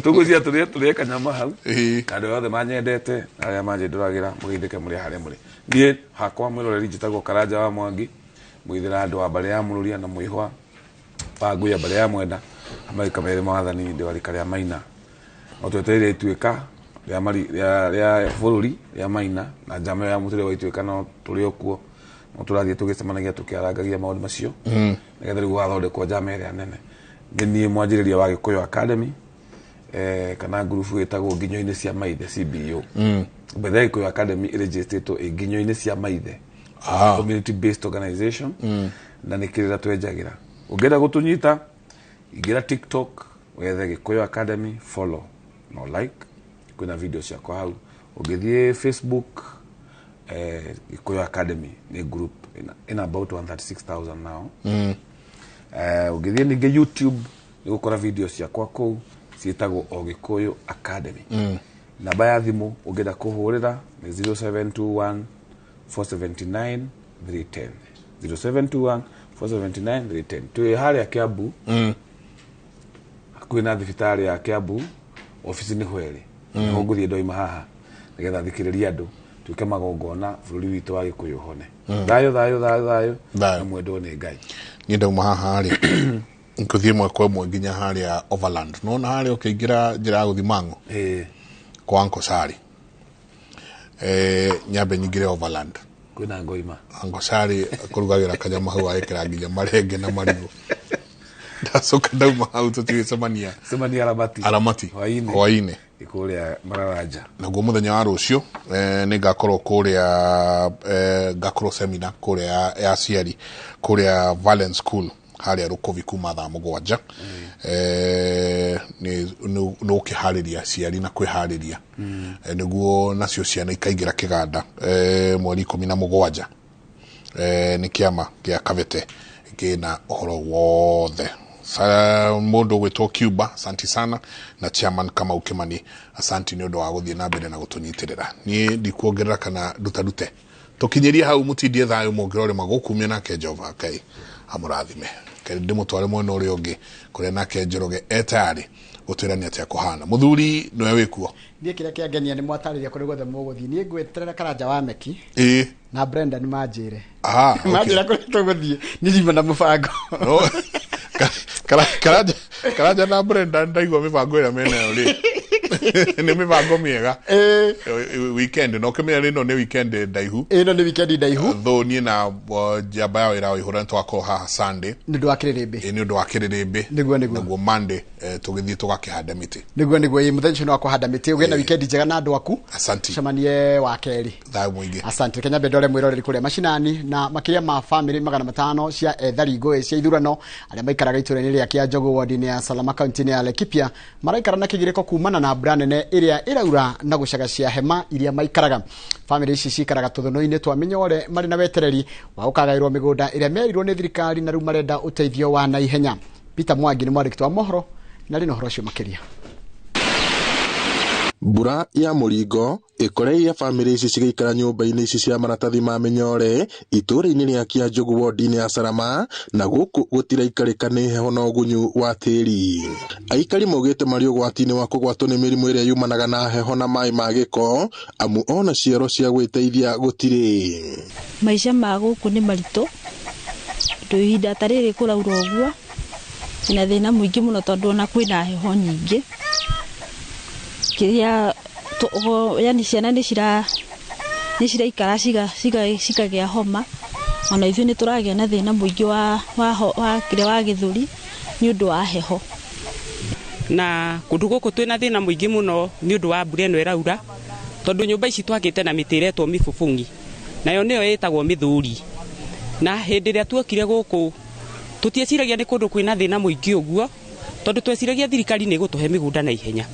Tũgũcia tũrĩe kanyama hau. Andũ othe manyendete, arĩa manjĩndũragĩra, mũgeithĩke mũrĩ harĩa mũrĩ. Niĩ hakwa mwĩroreri njĩtagwo Karanja wa Mwangi, mũithĩra andũ a mbarĩ ya Mũrũria na mũihwa wa Ngũya mbarĩ ya Mwenda, Amerika merĩ mawathani ndĩ wa rika rĩa Maina. No twetereire ituĩka rĩa bũrũri rĩa Maina, na njama ya mũtũrĩre wa ituĩka no tũrĩ o kuo. No tũrathiĩ tũgĩcemanagia tũkĩarangagia maũndũ macio, nĩgetha rĩu gũgathondekwo njama ĩrĩa nene. Nĩ niĩ mwanjĩrĩria wa Gĩkũyũ Academy, kana ngurubu ĩtagwo Nginyo-inĩ cia Maithe CBO. Mbere Gĩkũyũ Academy ĩrĩnjĩtĩtwo ĩ Nginyo-inĩ cia Maithe. Community based organization. Na nĩ kĩrĩra twenjagĩra. Ũngĩenda gũtũnyita, ingĩra TikTok, wethe Gĩkũyũ Academy, follow no like, kwĩna video ciakwa hau. Ũngĩthiĩ Facebook, Gĩkũyũ Academy nĩ group in about 136,000 now. Ũngĩthiĩ ningĩ YouTube, nĩ gũkora video ciakwa kũu ciĩtagwo o Gĩkũyũ Academy. Namba ya thimũ ũngĩenda kũhũrĩra nĩ 0721 479 310. 0721 479 310. Twĩ harĩa Kiambu, hakuhĩ na thibitarĩ ya Kiambu, obici nĩ Hwere. Nĩho ngũthiĩ ndoima haha nĩgetha thikĩrĩrie andũ, tuĩke magongona bũrũri witũ wa Gĩkũyũ hone. Thayũ thayũ thayũ thayũ, na mwendwo nĩ Ngai. Niĩ ndauma haha rĩ, ngũthiĩ ĩmwe kwa ĩmwe nginya harĩa Overland. Nĩwona harĩa ũkĩingĩra njĩra ya gũthiĩ Mang'u? Kwa Uncle Sari. Nyambe nyingĩre Overland. Kwĩna ngoima. Uncle Sari kũrugagĩra kanyama hau agekĩra nginya marenge na marigũ. Ndacoka ndauma hau tũtigĩcemania. Cemania Aramati. Aramati. Hwaĩ-inĩ. Hwaĩ-inĩ. Kũrĩa Mararanja. Naguo mũthenya wa rũciũ nĩ ngakorwo kũrĩa, ngakorwo seminar kũrĩa ya aciari kũrĩa Valence School harĩa Rũkũbi kuma thaa 7. Nĩ gũkĩharĩria aciari na kwĩharĩria nĩguo nacio ciana ikaingĩra kĩganda mweri 17. Nĩ kĩama gĩa Kabete kĩna ũhoro wothe. Mũndũ ũgwĩtwo Cuba, asanti sana, na chairman Kamau Kimani, asanti nĩ ũndũ wa gũthiĩ na mbere na gũtũnyitĩrĩra. Niĩ ndikuongerera kana ndutarute, tũkinyĩrie hau. Mũtindie thayũ mũngĩrore magũkumia nake Jehova Ngai amũrathime. Keri ndĩmũtware mwena ũrĩa ũngĩ kũrĩa nake Njoroge etayarĩ gũtwĩra nĩ atĩa kũhana. Mũthuri nĩwe wĩkuo. Niĩ kĩrĩa kĩangenia nĩ mwatarĩria kũrĩa guothe mũgũthiĩ. Niĩ ngweterera Karanja wa Meki na Brenda nĩ manjĩre. Ah, okay. Manjĩra kũrĩa tũgũthiĩ, niĩ ndima na mũbango. No, Karanja na Brenda, ndaigua mĩbango ĩrĩa menayo rĩ, nĩ mĩbango mĩega. Weekend no kĩmenya ĩno nĩ weekend ndaihu. Ĩno nĩ weekend ndaihu. Though niĩ na njamba ya wĩra wa ihũra nĩ tũgakorwo haha Sunday nĩ ũndũ wa kĩrĩrĩmbĩ. Ĩ, nĩ ũndũ wa kĩrĩrĩmbĩ. Nĩguo. Naguo Monday tũgĩthiĩ tũgakĩhanda mĩtĩ. Nĩguo, ĩ, mũthenya ũcio nĩ wa kũhanda mĩtĩ. Ũgĩe na weekend njega na andũ aku. Asanti. Cemanie wa kerĩ. Thayũ mũingĩ. Asante. Kenya mbendore mwĩroreri kũrĩa macinani. Na makĩria ma famĩlĩ 500 cia ethari ngũĩ cia ithurano arĩa maikaraga itũũra-inĩ rĩa Kĩanjũgũ ward-inĩ ya Salama kaunti-inĩ ya Laikipia maraikara na kĩgirĩko kumana na mbura nene ĩrĩa ĩraura na gũcagacia hema iria maikaraga. Famĩlĩ ici cikaraga tũthũnũ-inĩ twa mĩnyore marĩ na wetereri wa gũkagaĩrwo mĩgũnda ĩrĩa merirwo nĩ thirikari, na rĩu marenda ũteithio wa naihenya. Peter Mwangi nĩ mwandĩki wa mohoro na rĩ na ũhoro ũcio makĩria. Mbura ya mũringo ĩkoreire bamĩrĩ ici cigĩikara nyũmba-inĩ ici cia maratathi ma mĩnyore itũũra-inĩ rĩa Kĩanjũgũ wodi-inĩ ya Salama, na gũkũ gũtiraikarĩka nĩ heho na ũgunyu wa tĩri. Aikari maugĩte marĩ ũgwati-inĩ wa kũgwatwo nĩ mĩrimũ ĩrĩa yumanaga na heho na maĩ ma gĩko, amu ona cioro cia gwĩteithia gũtirĩ. Maica ma gũkũ nĩ maritũ, tondũ ihinda ta rĩrĩ kũraura ũguo na thĩna mũingĩ mũno, tondũ ona kwĩna heho nyingĩ. Kĩrĩa yani ciana nĩ ciraikara cikagĩa homa, ona ithuĩ nĩ tũragĩa na thĩna mũingĩ wa kĩrĩa wa gĩthũri nĩ ũndũ wa heho. Na kũndũ gũkũ twĩna thĩna mũingĩ mũno nĩ ũndũ wa mbura ĩno ĩraura, tondũ nyũmba ici twakĩte na mĩtĩ ĩretwo mĩbũbũng'i, nayo nĩyo ĩtagwo mĩthũri. Na hĩndĩ ĩrĩa tuokire gũkũ tũtieciragia nĩ kũndũ kwĩna thĩna mũingĩ ũguo, tondũ tweciragia thirikari nĩ ĩgũtũhe mĩgũnda na ihenya.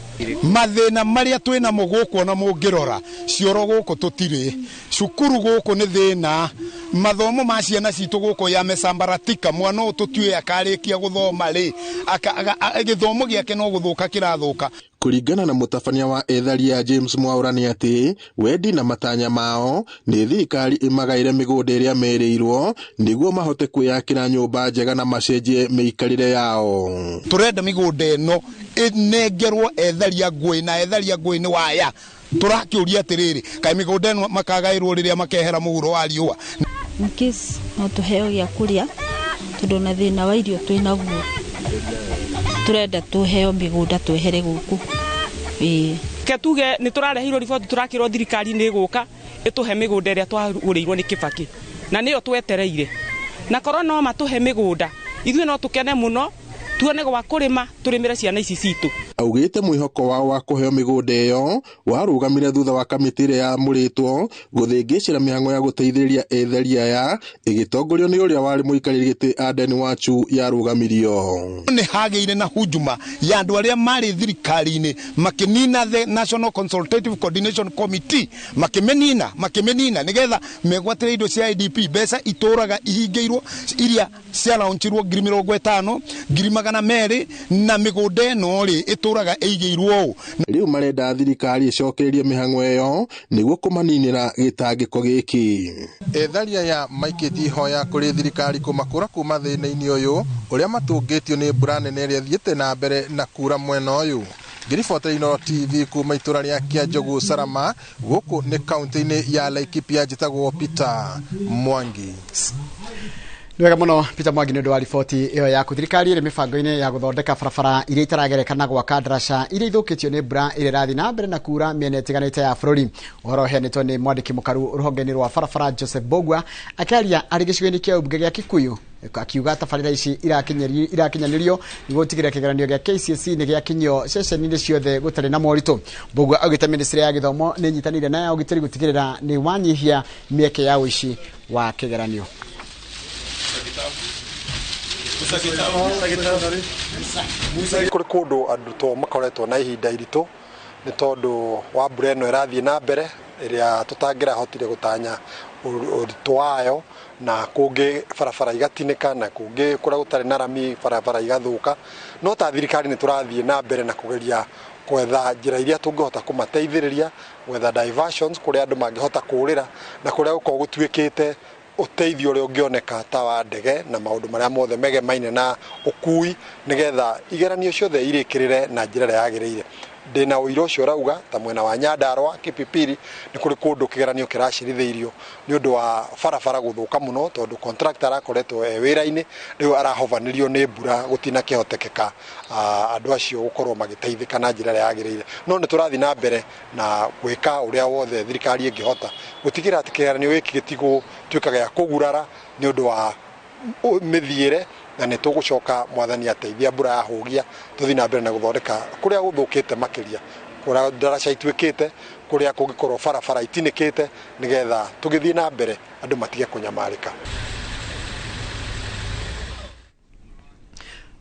Mathĩna marĩa twĩnamo gũkũ ona mũngĩrora cioro gũkũ tũtirĩ, cukuru gũkũ nĩ thĩna, mathomo ma ciana citũ gũkũ yamecambaratika. Mwana ũyũ tũtiũĩ akarĩkia gũthoma rĩ, gĩthomo gĩake no gũthũka kĩrathũka. Kũringana na mũtabania wa ethari ya James Mwaura nĩ atĩ wendi na matanya mao nĩ thirikari ĩmagaĩre mĩgũnda ĩrĩa merĩirwo nĩguo mahote kwĩyakĩra nyũmba njega na macenjie mĩikarĩre yao. Tũrenda mĩgũnda ĩno ĩnengerwo ethari a ngũĩ, na ethari a ngũĩ nĩ waya. Tũrakĩũria atĩrĩrĩ, kaĩ mĩgũnda ĩno makagaĩrwo rĩrĩa makehera mũhuro wa riũa? In case no tũheo gĩa kũrĩa, tondũ na thĩna wa irio twĩnaguo, tũrenda tũheo mĩgũnda twehere gũkũ. Ke tuge nĩ tũrareheirwo riboti, tũrakĩrwo thirikari nĩ ĩgũka ĩtũhe mĩgũnda ĩrĩa twagũrĩirwo nĩ Kĩbakĩ, na nĩyo twetereire. Na korwo no matũhe mĩgũnda ithuĩ no tũkene mũno, tuone gwa kũrĩma, tũrĩmĩre ciana ici citũ. Augĩte mwĩhoko wao wa kũheo mĩgũnda ĩyo warũgamire thutha wa kamĩtĩ ĩrĩa yamũrĩtwo gũthĩngĩcĩra mĩhang'o ya gũteithĩrĩria ethari aya ĩgĩtongorio nĩ ũrĩa warĩ mũikarĩri gĩtĩ Aden Wachu yarũgamirio. Nĩ hagĩire na hujuma ya andũ arĩa marĩ thirikari-inĩ makĩnina the National Consultative Coordination Committee, makĩmĩnina nĩgetha megwatĩre indo cia IDP. Mbeca itũraga ihingĩirwo iria ciaraunchirwo 50,000, 200,000, na mĩgũnda ĩno rĩ ĩtũraga ĩigĩirwo ũũ. Rĩu marenda thirikari ĩcokererie mĩhang'o ĩyo nĩguo kũmaninĩra gĩtangĩko gĩkĩ. Ethari aya maikĩtie ihoya kũrĩ thirikari kũmakũra kuma thĩna-inĩ ũyũ ũrĩa matũngĩtio nĩ mbura nene ĩrĩa ĩthiĩte na mbere na kura mwena ũyũ. Ngĩribotera Inooro TV kuma itũra rĩa Kĩanjũgũ Salama, gũkũ nĩ kaunti-inĩ ya Laikipia, njĩtagwo Peter Mwangi. Nĩ wega mũno Peter Mwangi nĩ ũndũ wa riboti ĩyo yaku. Thirikari ĩrĩ mĩbango-inĩ ya gũthondeka barabara iria itaragereka na gwaka ndaraca iria ithũkĩtio nĩ mbura ĩrĩa ĩrathiĩ na mbere na kura mĩena ĩtiganĩte ya bũrũri. Ũhoro ũheanĩtwo nĩ mwandĩki mũkaru rũhonge-inĩ rwa barabara Joseph Bogwa akĩaria arĩ gĩcigo-inĩ kĩa mbunge gĩa Kikuyu Akiuga tabarĩra ici irakinyanĩrio nĩguo gũtigĩrĩra kĩgeranio gĩa KCSE nĩ gĩakinyio ceceni-inĩ ciothe gũtarĩ na moritũ. Mbugua augĩte ministry ya gĩthomo nĩ ĩnyitanĩire na ya ũgitĩri gũtigĩrĩra nĩ wanyihia mĩeke ya ũici wa kĩgeranio. Kũrĩ kũndũ arutwo makoretwo na ihinda iritũ nĩ tondũ wa mbura ĩno ĩrathiĩ na mbere ĩrĩa tũtangĩrahotire gũtanya ũritũ wayo, na kũngĩ barabara igatinĩka na kũngĩ kũrĩa gũtarĩ na rami barabara igathũka. No ta thirikari nĩ tũrathiĩ na mbere na kũgeria gwetha njĩra iria tũngĩhota kũmateithĩrĩria, gwetha diversions kũrĩa andũ mangĩhota kũũrĩra na kũrĩa gũkorwo gũtuĩkĩte ũteithio ũrĩa ũngĩoneka ta wa ndege na maũndũ marĩa mothe megemaine na ũkui, nĩgetha igeranio ciothe irĩkĩrĩre na njĩra ĩrĩa yagĩrĩire. Ndĩna ũira ũcio ũrauga ta mwena wa Nyandarua Kipipiri nĩ kũrĩ kũndũ kĩgeranio kĩracirithĩirio nĩ ũndũ wa barabara gũthũka mũno, tondũ contractor arakoretwo e wĩra-inĩ, rĩu arahovanĩrio nĩ mbura, gũtinakĩhotekeka andũ acio gũkorwo magĩteithĩka na njĩra ĩrĩa yagĩrĩire. No nĩ tũrathiĩ na mbere na gwĩka ũrĩa wothe thirikari ĩngĩhota gũtigĩrĩra atĩ kĩgeranio gĩkĩ gĩtigũtuĩka gĩa kũgurara nĩ ũndũ wa mĩthiĩre, na nĩ tũgũcoka mwathani ateithia mbura yahũgia tũthiĩ na mbere na gũthondeka kũrĩa gũthũkĩte makĩria, kũrĩa ndaraca ituĩkĩte, kũrĩa kũngĩkorwo barabara itinĩkĩte, nĩgetha tũgĩthiĩ na mbere andũ matige kũnyamarĩka.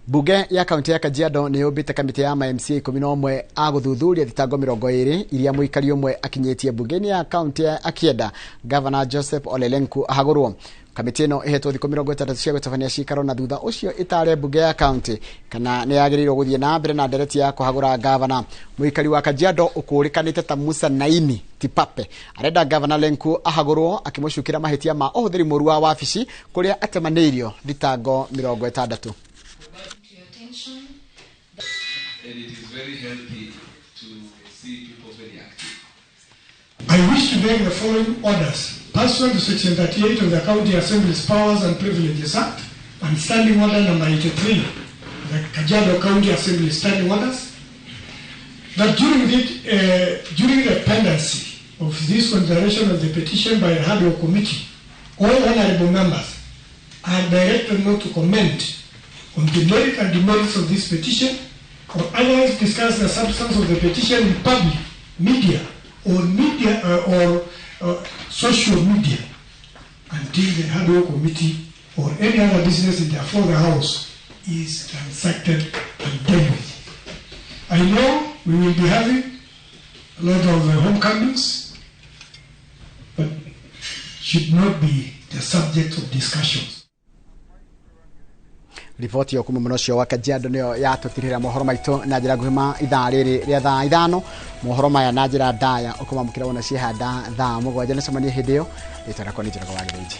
Bunge ya kaunti ya Kajiado nĩ yũmbĩte kamĩtĩ ya ma MCA 11 a gũthuthuria thitango 20 iria mũikari ũmwe akinyĩtie bunge-inĩ ya kaunti akĩenda Gavana Joseph Ole Lenku ahagũrwo. Kamĩtĩ ĩno ĩhetwo thikũ 60 cia gũtabania cikaro na thutha ũcio ĩtare bunge ya kaunti kana nĩ yagĩrĩirwo gũthiĩ na mbere na ndereti ya kũhagũra gavana. Mũikari wa Kajiado ũkũrĩkanĩte ta Musa Naini Tipape arenda Gavana Lenku ahagũrwo akĩmũcukĩra mahĩtia ma ũhũthĩri mũru wa wabici kũrĩa atemanĩirio thitango 60. And it is very healthy to see people very active. I wish to make the following orders. Pursuant to Section 38 of the County Assembly's Powers and Privileges Act and Standing Order Number 83 of the Kajiado County Assembly Standing Orders, that during the pendency of this consideration of the petition by the Hardware Committee, all honorable members are directed not to comment on the merit and demerits of this petition or otherwise discuss the substance of the petition in public, media, or social media until the Hardware Committee or any other business in the the House is transacted and dealt with. I know we will be having a lot of homecomings, but should not be the subject of discussions. Riboti yo kuma muno cio wa Kajiado niyo yatutirira mohoro maitu na njira nguhima ithaa riri ria thaa 5 mohoro maya na njira ndaya ukumamukira wona cihanda thaa 7 nĩcemanie hĩndĩ ĩyo rĩtwa rĩakwa nĩ Njoroge wa Gĩthĩnji.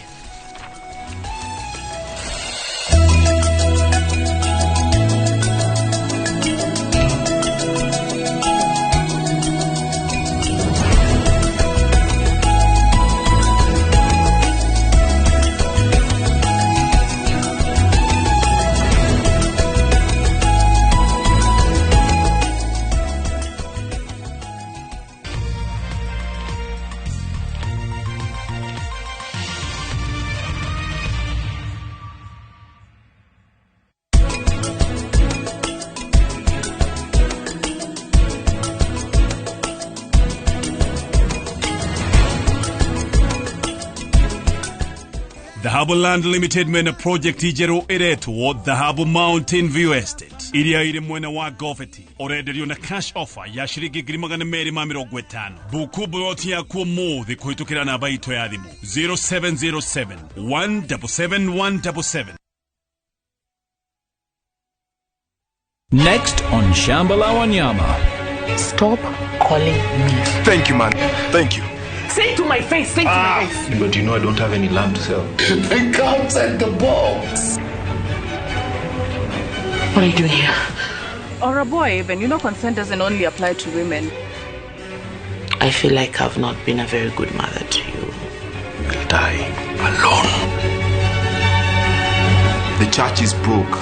Dhahabu Land Limited mena project njerũ ĩretwo Dhahabu Mountain View Estate iria ĩrĩ mwena wa Goveti ũrenderio na cash offer ya ciringi 250,000. Buku plot yaku ũmũthĩ kũhĩtũkĩra namba itũ ya thimũ 0707 177 177. Next on Shamba la Wanyama. Stop calling me. Thank you, man. Thank you. Say it to my face, say it to my face. But you know I don't have any land to sell. They can't take the box. What are you doing here? Or a boy even. You know consent doesn't only apply to women. I feel like I've not been a very good mother to you. You'll die alone. The church is broke.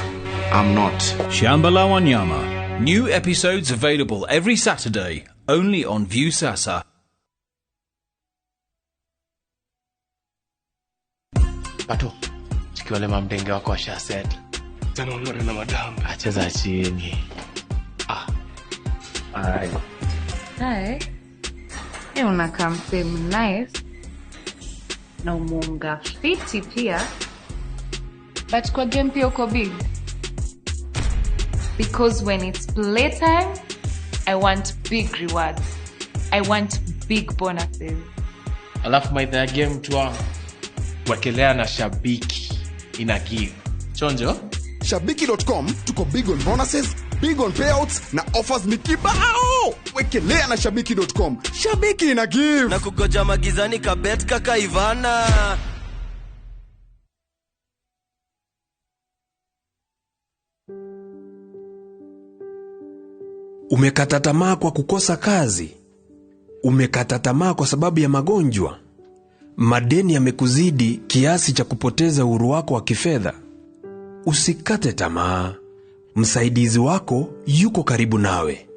I'm not. Shamba la Wanyama. New episodes available every Saturday, only on Viusasa. Pato, Cheki wale mamdenge wako washaset. Tena ung'are na madam. Acheza chini. Ah. Ai. Hi. Hey, unakaa msee nice na umeunga fiti pia, but kwa game pia uko big, because when it's playtime I want big rewards, I want big bonuses. Alafu maidha ya game tu wangu. Wekelea na Shabiki ina give. Chonjo? Shabiki.com tuko big on bonuses, big on payouts na offers ni kibao. Wekelea na Shabiki.com. Shabiki ina give. Na kugoja magizani kabet kaka Ivana. Umekata tamaa kwa kukosa kazi? Umekata tamaa kwa sababu ya magonjwa? Madeni yamekuzidi kiasi cha kupoteza uhuru wako wa kifedha? Usikate tamaa. Msaidizi wako yuko karibu nawe.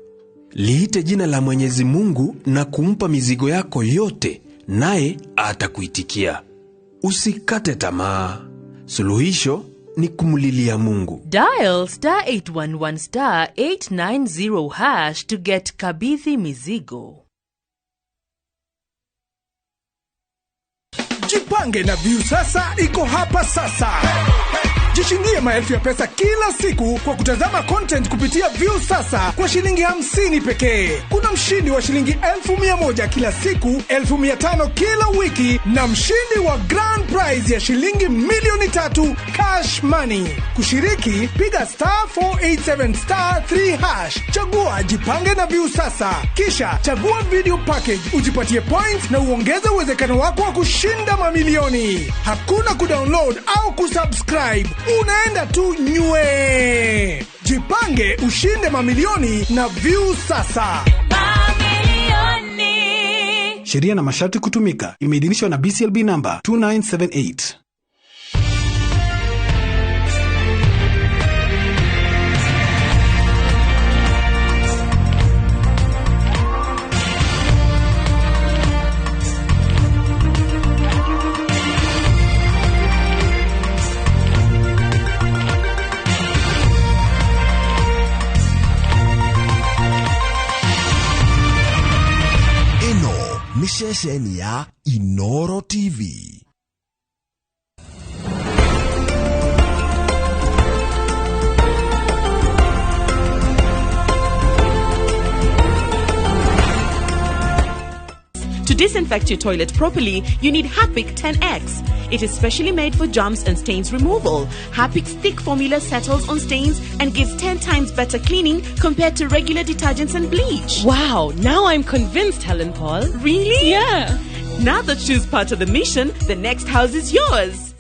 Liite jina la Mwenyezi Mungu na kumpa mizigo yako yote, naye atakuitikia. Usikate tamaa. Suluhisho ni kumlilia Mungu. Dial star 811 star 890 hash to get Kabithi Mizigo. Jipange na Viusasa iko hapa sasa. Jishindie maelfu ya pesa kila siku kwa kutazama content kupitia Viusasa kwa shilingi 50 pekee. Kuna mshindi wa shilingi 1,100 kila siku, 1,500 kila wiki na mshindi wa grand prize ya shilingi 3,000,000 cash money. Kushiriki, piga star 487 star 3 hash. Chagua Jipange na Viusasa. Kisha chagua video package, ujipatie points na uongeze uwezekano wako wa kushinda mamilioni. Hakuna kudownload au kusubscribe. Unaenda tu nywe. Jipange ushinde mamilioni na Viusasa. Mamilioni. Sheria na masharti kutumika. Imeidhinishwa na BCLB number 2978. Ni ceceni ya Inoro TV. To disinfect your toilet properly, you need Harpic 10X. It is specially made for germs and stains removal. Harpic's thick formula settles on stains and gives 10 times better cleaning compared to regular detergents and bleach. Wow, now I'm convinced, Helen Paul. Really? Yeah. Now that she's part of the mission, the next house is yours.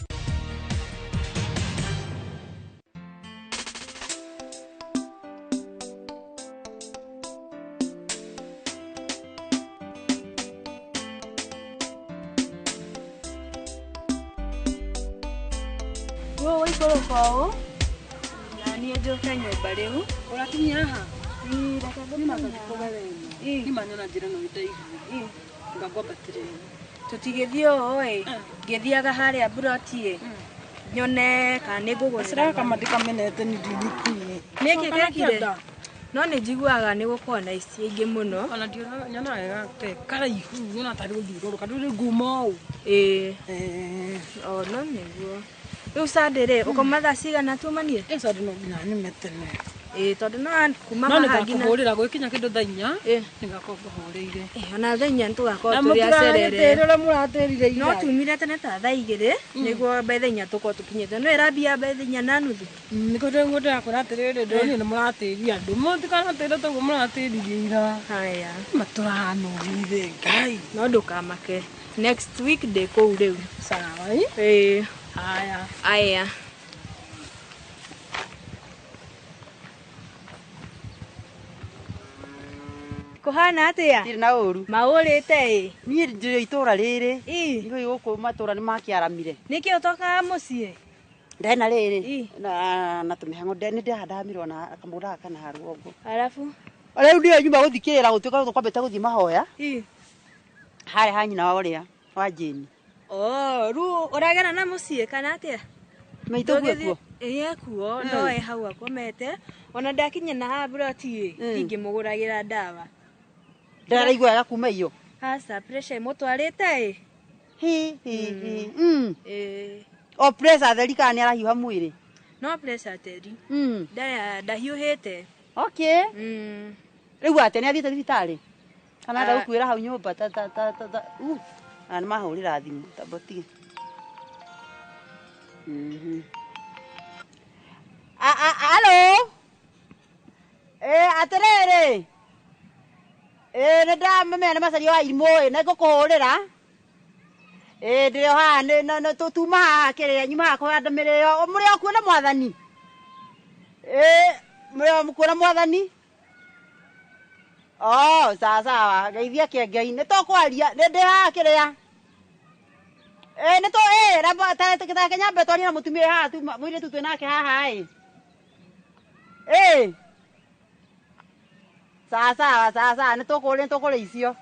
Tutigithio oi ngithiaga haria buroti nyone kana ni ngũgũcira kama ndikamenete ni ndithikini niki gekire no nĩ njiguaga nĩ gũkorwo na ici ingĩ mũno ona ndiona nyona wega te karaihu nyona tarĩ gũthiũrũrũka ndũrĩ ngumo ũũ ĩĩ o no nĩguo rĩu Sunday rĩ ũkoma thaa cigana tumanie Sunday no nginya nyume tene ĩĩ tondũ no kuma no haha nginya nĩngakũhũrĩra gwĩkinya kĩndũ thaa inya nĩngakorwo ngũhũrĩire ona thaa inya nĩtũgakorwo Na tũrĩ acerere mũtiranĩtĩre ũrĩa mũratĩrire ira no tumire tene ta thaa igĩrĩ nĩguo by thaa inya tũkorwo tũkinyĩte no ĩrambia by thaa inya na nuthu nĩkĩo ndĩrakwĩra atĩrĩrĩ ndĩronire nĩ mũratĩria andũ mũtikanatĩre toguo mũratĩririe ira haya matũranogire Ngai no ndũkamake next week ndĩ kũu rĩu sawa ĩĩ haya aya Kuhana atia? Ndirĩ na ũru. Maũrĩte ĩ? Niĩ ndĩ itũra rĩrĩ. Ithuĩ gũkũ matũra nĩ makĩaramire. Nĩkĩ ũtokaga mũciĩ? Ndena rĩrĩ na tũmĩhang'o nĩ ndĩrahandaga mĩrwa na kamũgũnda gaka na rũgongo. Arabu? Rĩu ndiyo nyumba gũthikĩrĩra gũtuĩka kwambĩte gũthiĩ mahoya. Harĩa ha nyina wa ũrĩa wa Jane. Oh, rĩu ũragera na mũciĩ kana atĩa? Maitũ ekuo? Ĩĩ ekuo, no e hau akomete. Ona ndakinya na haha buroti ĩ, ndingĩmũgũragĩra ndawa. Ndaraigua wega kuma iyo. Aca, pressure ĩmũtwarĩte ĩ. Hi hi hi. Ĩĩ. O pressure theri kana nĩ arahiũha mwĩrĩ? No pressure theri. Ndahiũhĩte. Okay. Rĩu atĩa nĩ athiĩte thibitarĩ? Kana ndagũkuĩra hau nyũmba ta ta ta ta. Na nĩ mahũrĩra thimũ tambotige. Halo. Atĩrĩrĩ. Nĩ ndamamenya nĩ macaria wa irimũ ĩ, nĩ ngũkũhũrĩra. Ndĩrĩ o haha tuma haha kĩrĩa nyuma haha kũhanda mĩrĩo. Mũrĩ o kuo na mwathani? Mũrĩ o kuo na mwathani? Oh, sawa sawa, ngeithia kĩengei. Nĩ tũkwaria, nĩ ndĩ haha kĩrĩa. Nĩ tũ ta nyambe twarie na mũtumia haha tu mũirĩtu twĩ nake haha ĩ. Sawa sawa, sawa sawa, nĩ tũkũrĩa icio.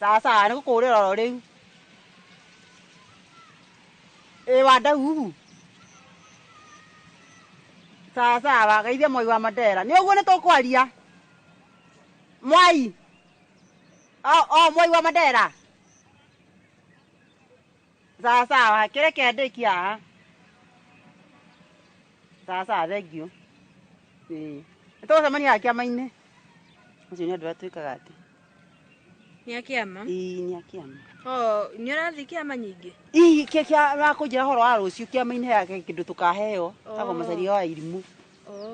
Sawa sawa, nĩ ngũkũhũrĩra oro rĩu. Wa Ndauhu. Sawa sawa, geithia Mwai wa Mandera. Nĩ ũguo nĩ tũkwaria. Mwai. Oh, Mwai wa Mandera. Sawa sawa, kĩreke ndĩkie haha. Sawa sawa, thank you. Nĩ tũgũcemania haha kĩama-inĩ. Acio nĩ andũ arĩa twĩkaga atĩ. Nĩ a kĩama? Ĩĩ, nĩ a kĩama. Oh, nĩ ũrathiĩ kĩama nyingĩ? Ĩĩ, kĩa kũnjĩra ũhoro wa rũciũ kĩama-inĩ he kĩndũ tũkaheo. Tagwo macaria wa irimũ.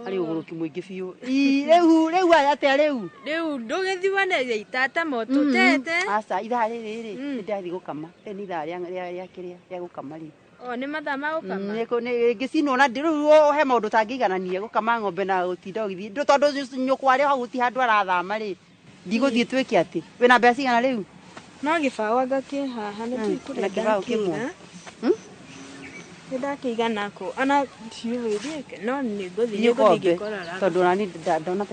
Harĩ ũgũrũki mũingĩ biũ. Ĩĩ, rĩu atĩa rĩu? Rĩu ndũgĩthiwane itata motũtete. Aca, ithaa rĩrĩ rĩ, nĩ ndĩrathiĩ gũkama. Rĩrĩ nĩ ithaa rĩa kĩrĩa rĩa gũkama rĩu. O, nĩ mathaa ma gũkama? Ngĩcinwo na rĩu he maũndũ ũtangĩiganania gũkama ng'ombe na gũtinda ũgĩthiĩ. Tondũ nyũkwa arĩ hau gũtirĩ handũ arathama rĩ. Ndigũthiĩ twĩke atĩ. Wĩna mbeca cigana rĩu? No gĩbaũ anga kĩ haha nĩ ndiũĩ kũrĩa ndakĩiga. Nĩ ndakĩiga nakũ. Ona ndiũĩ no nĩ ngũthiĩ ngĩkoraga. Tondũ ona niĩ ndona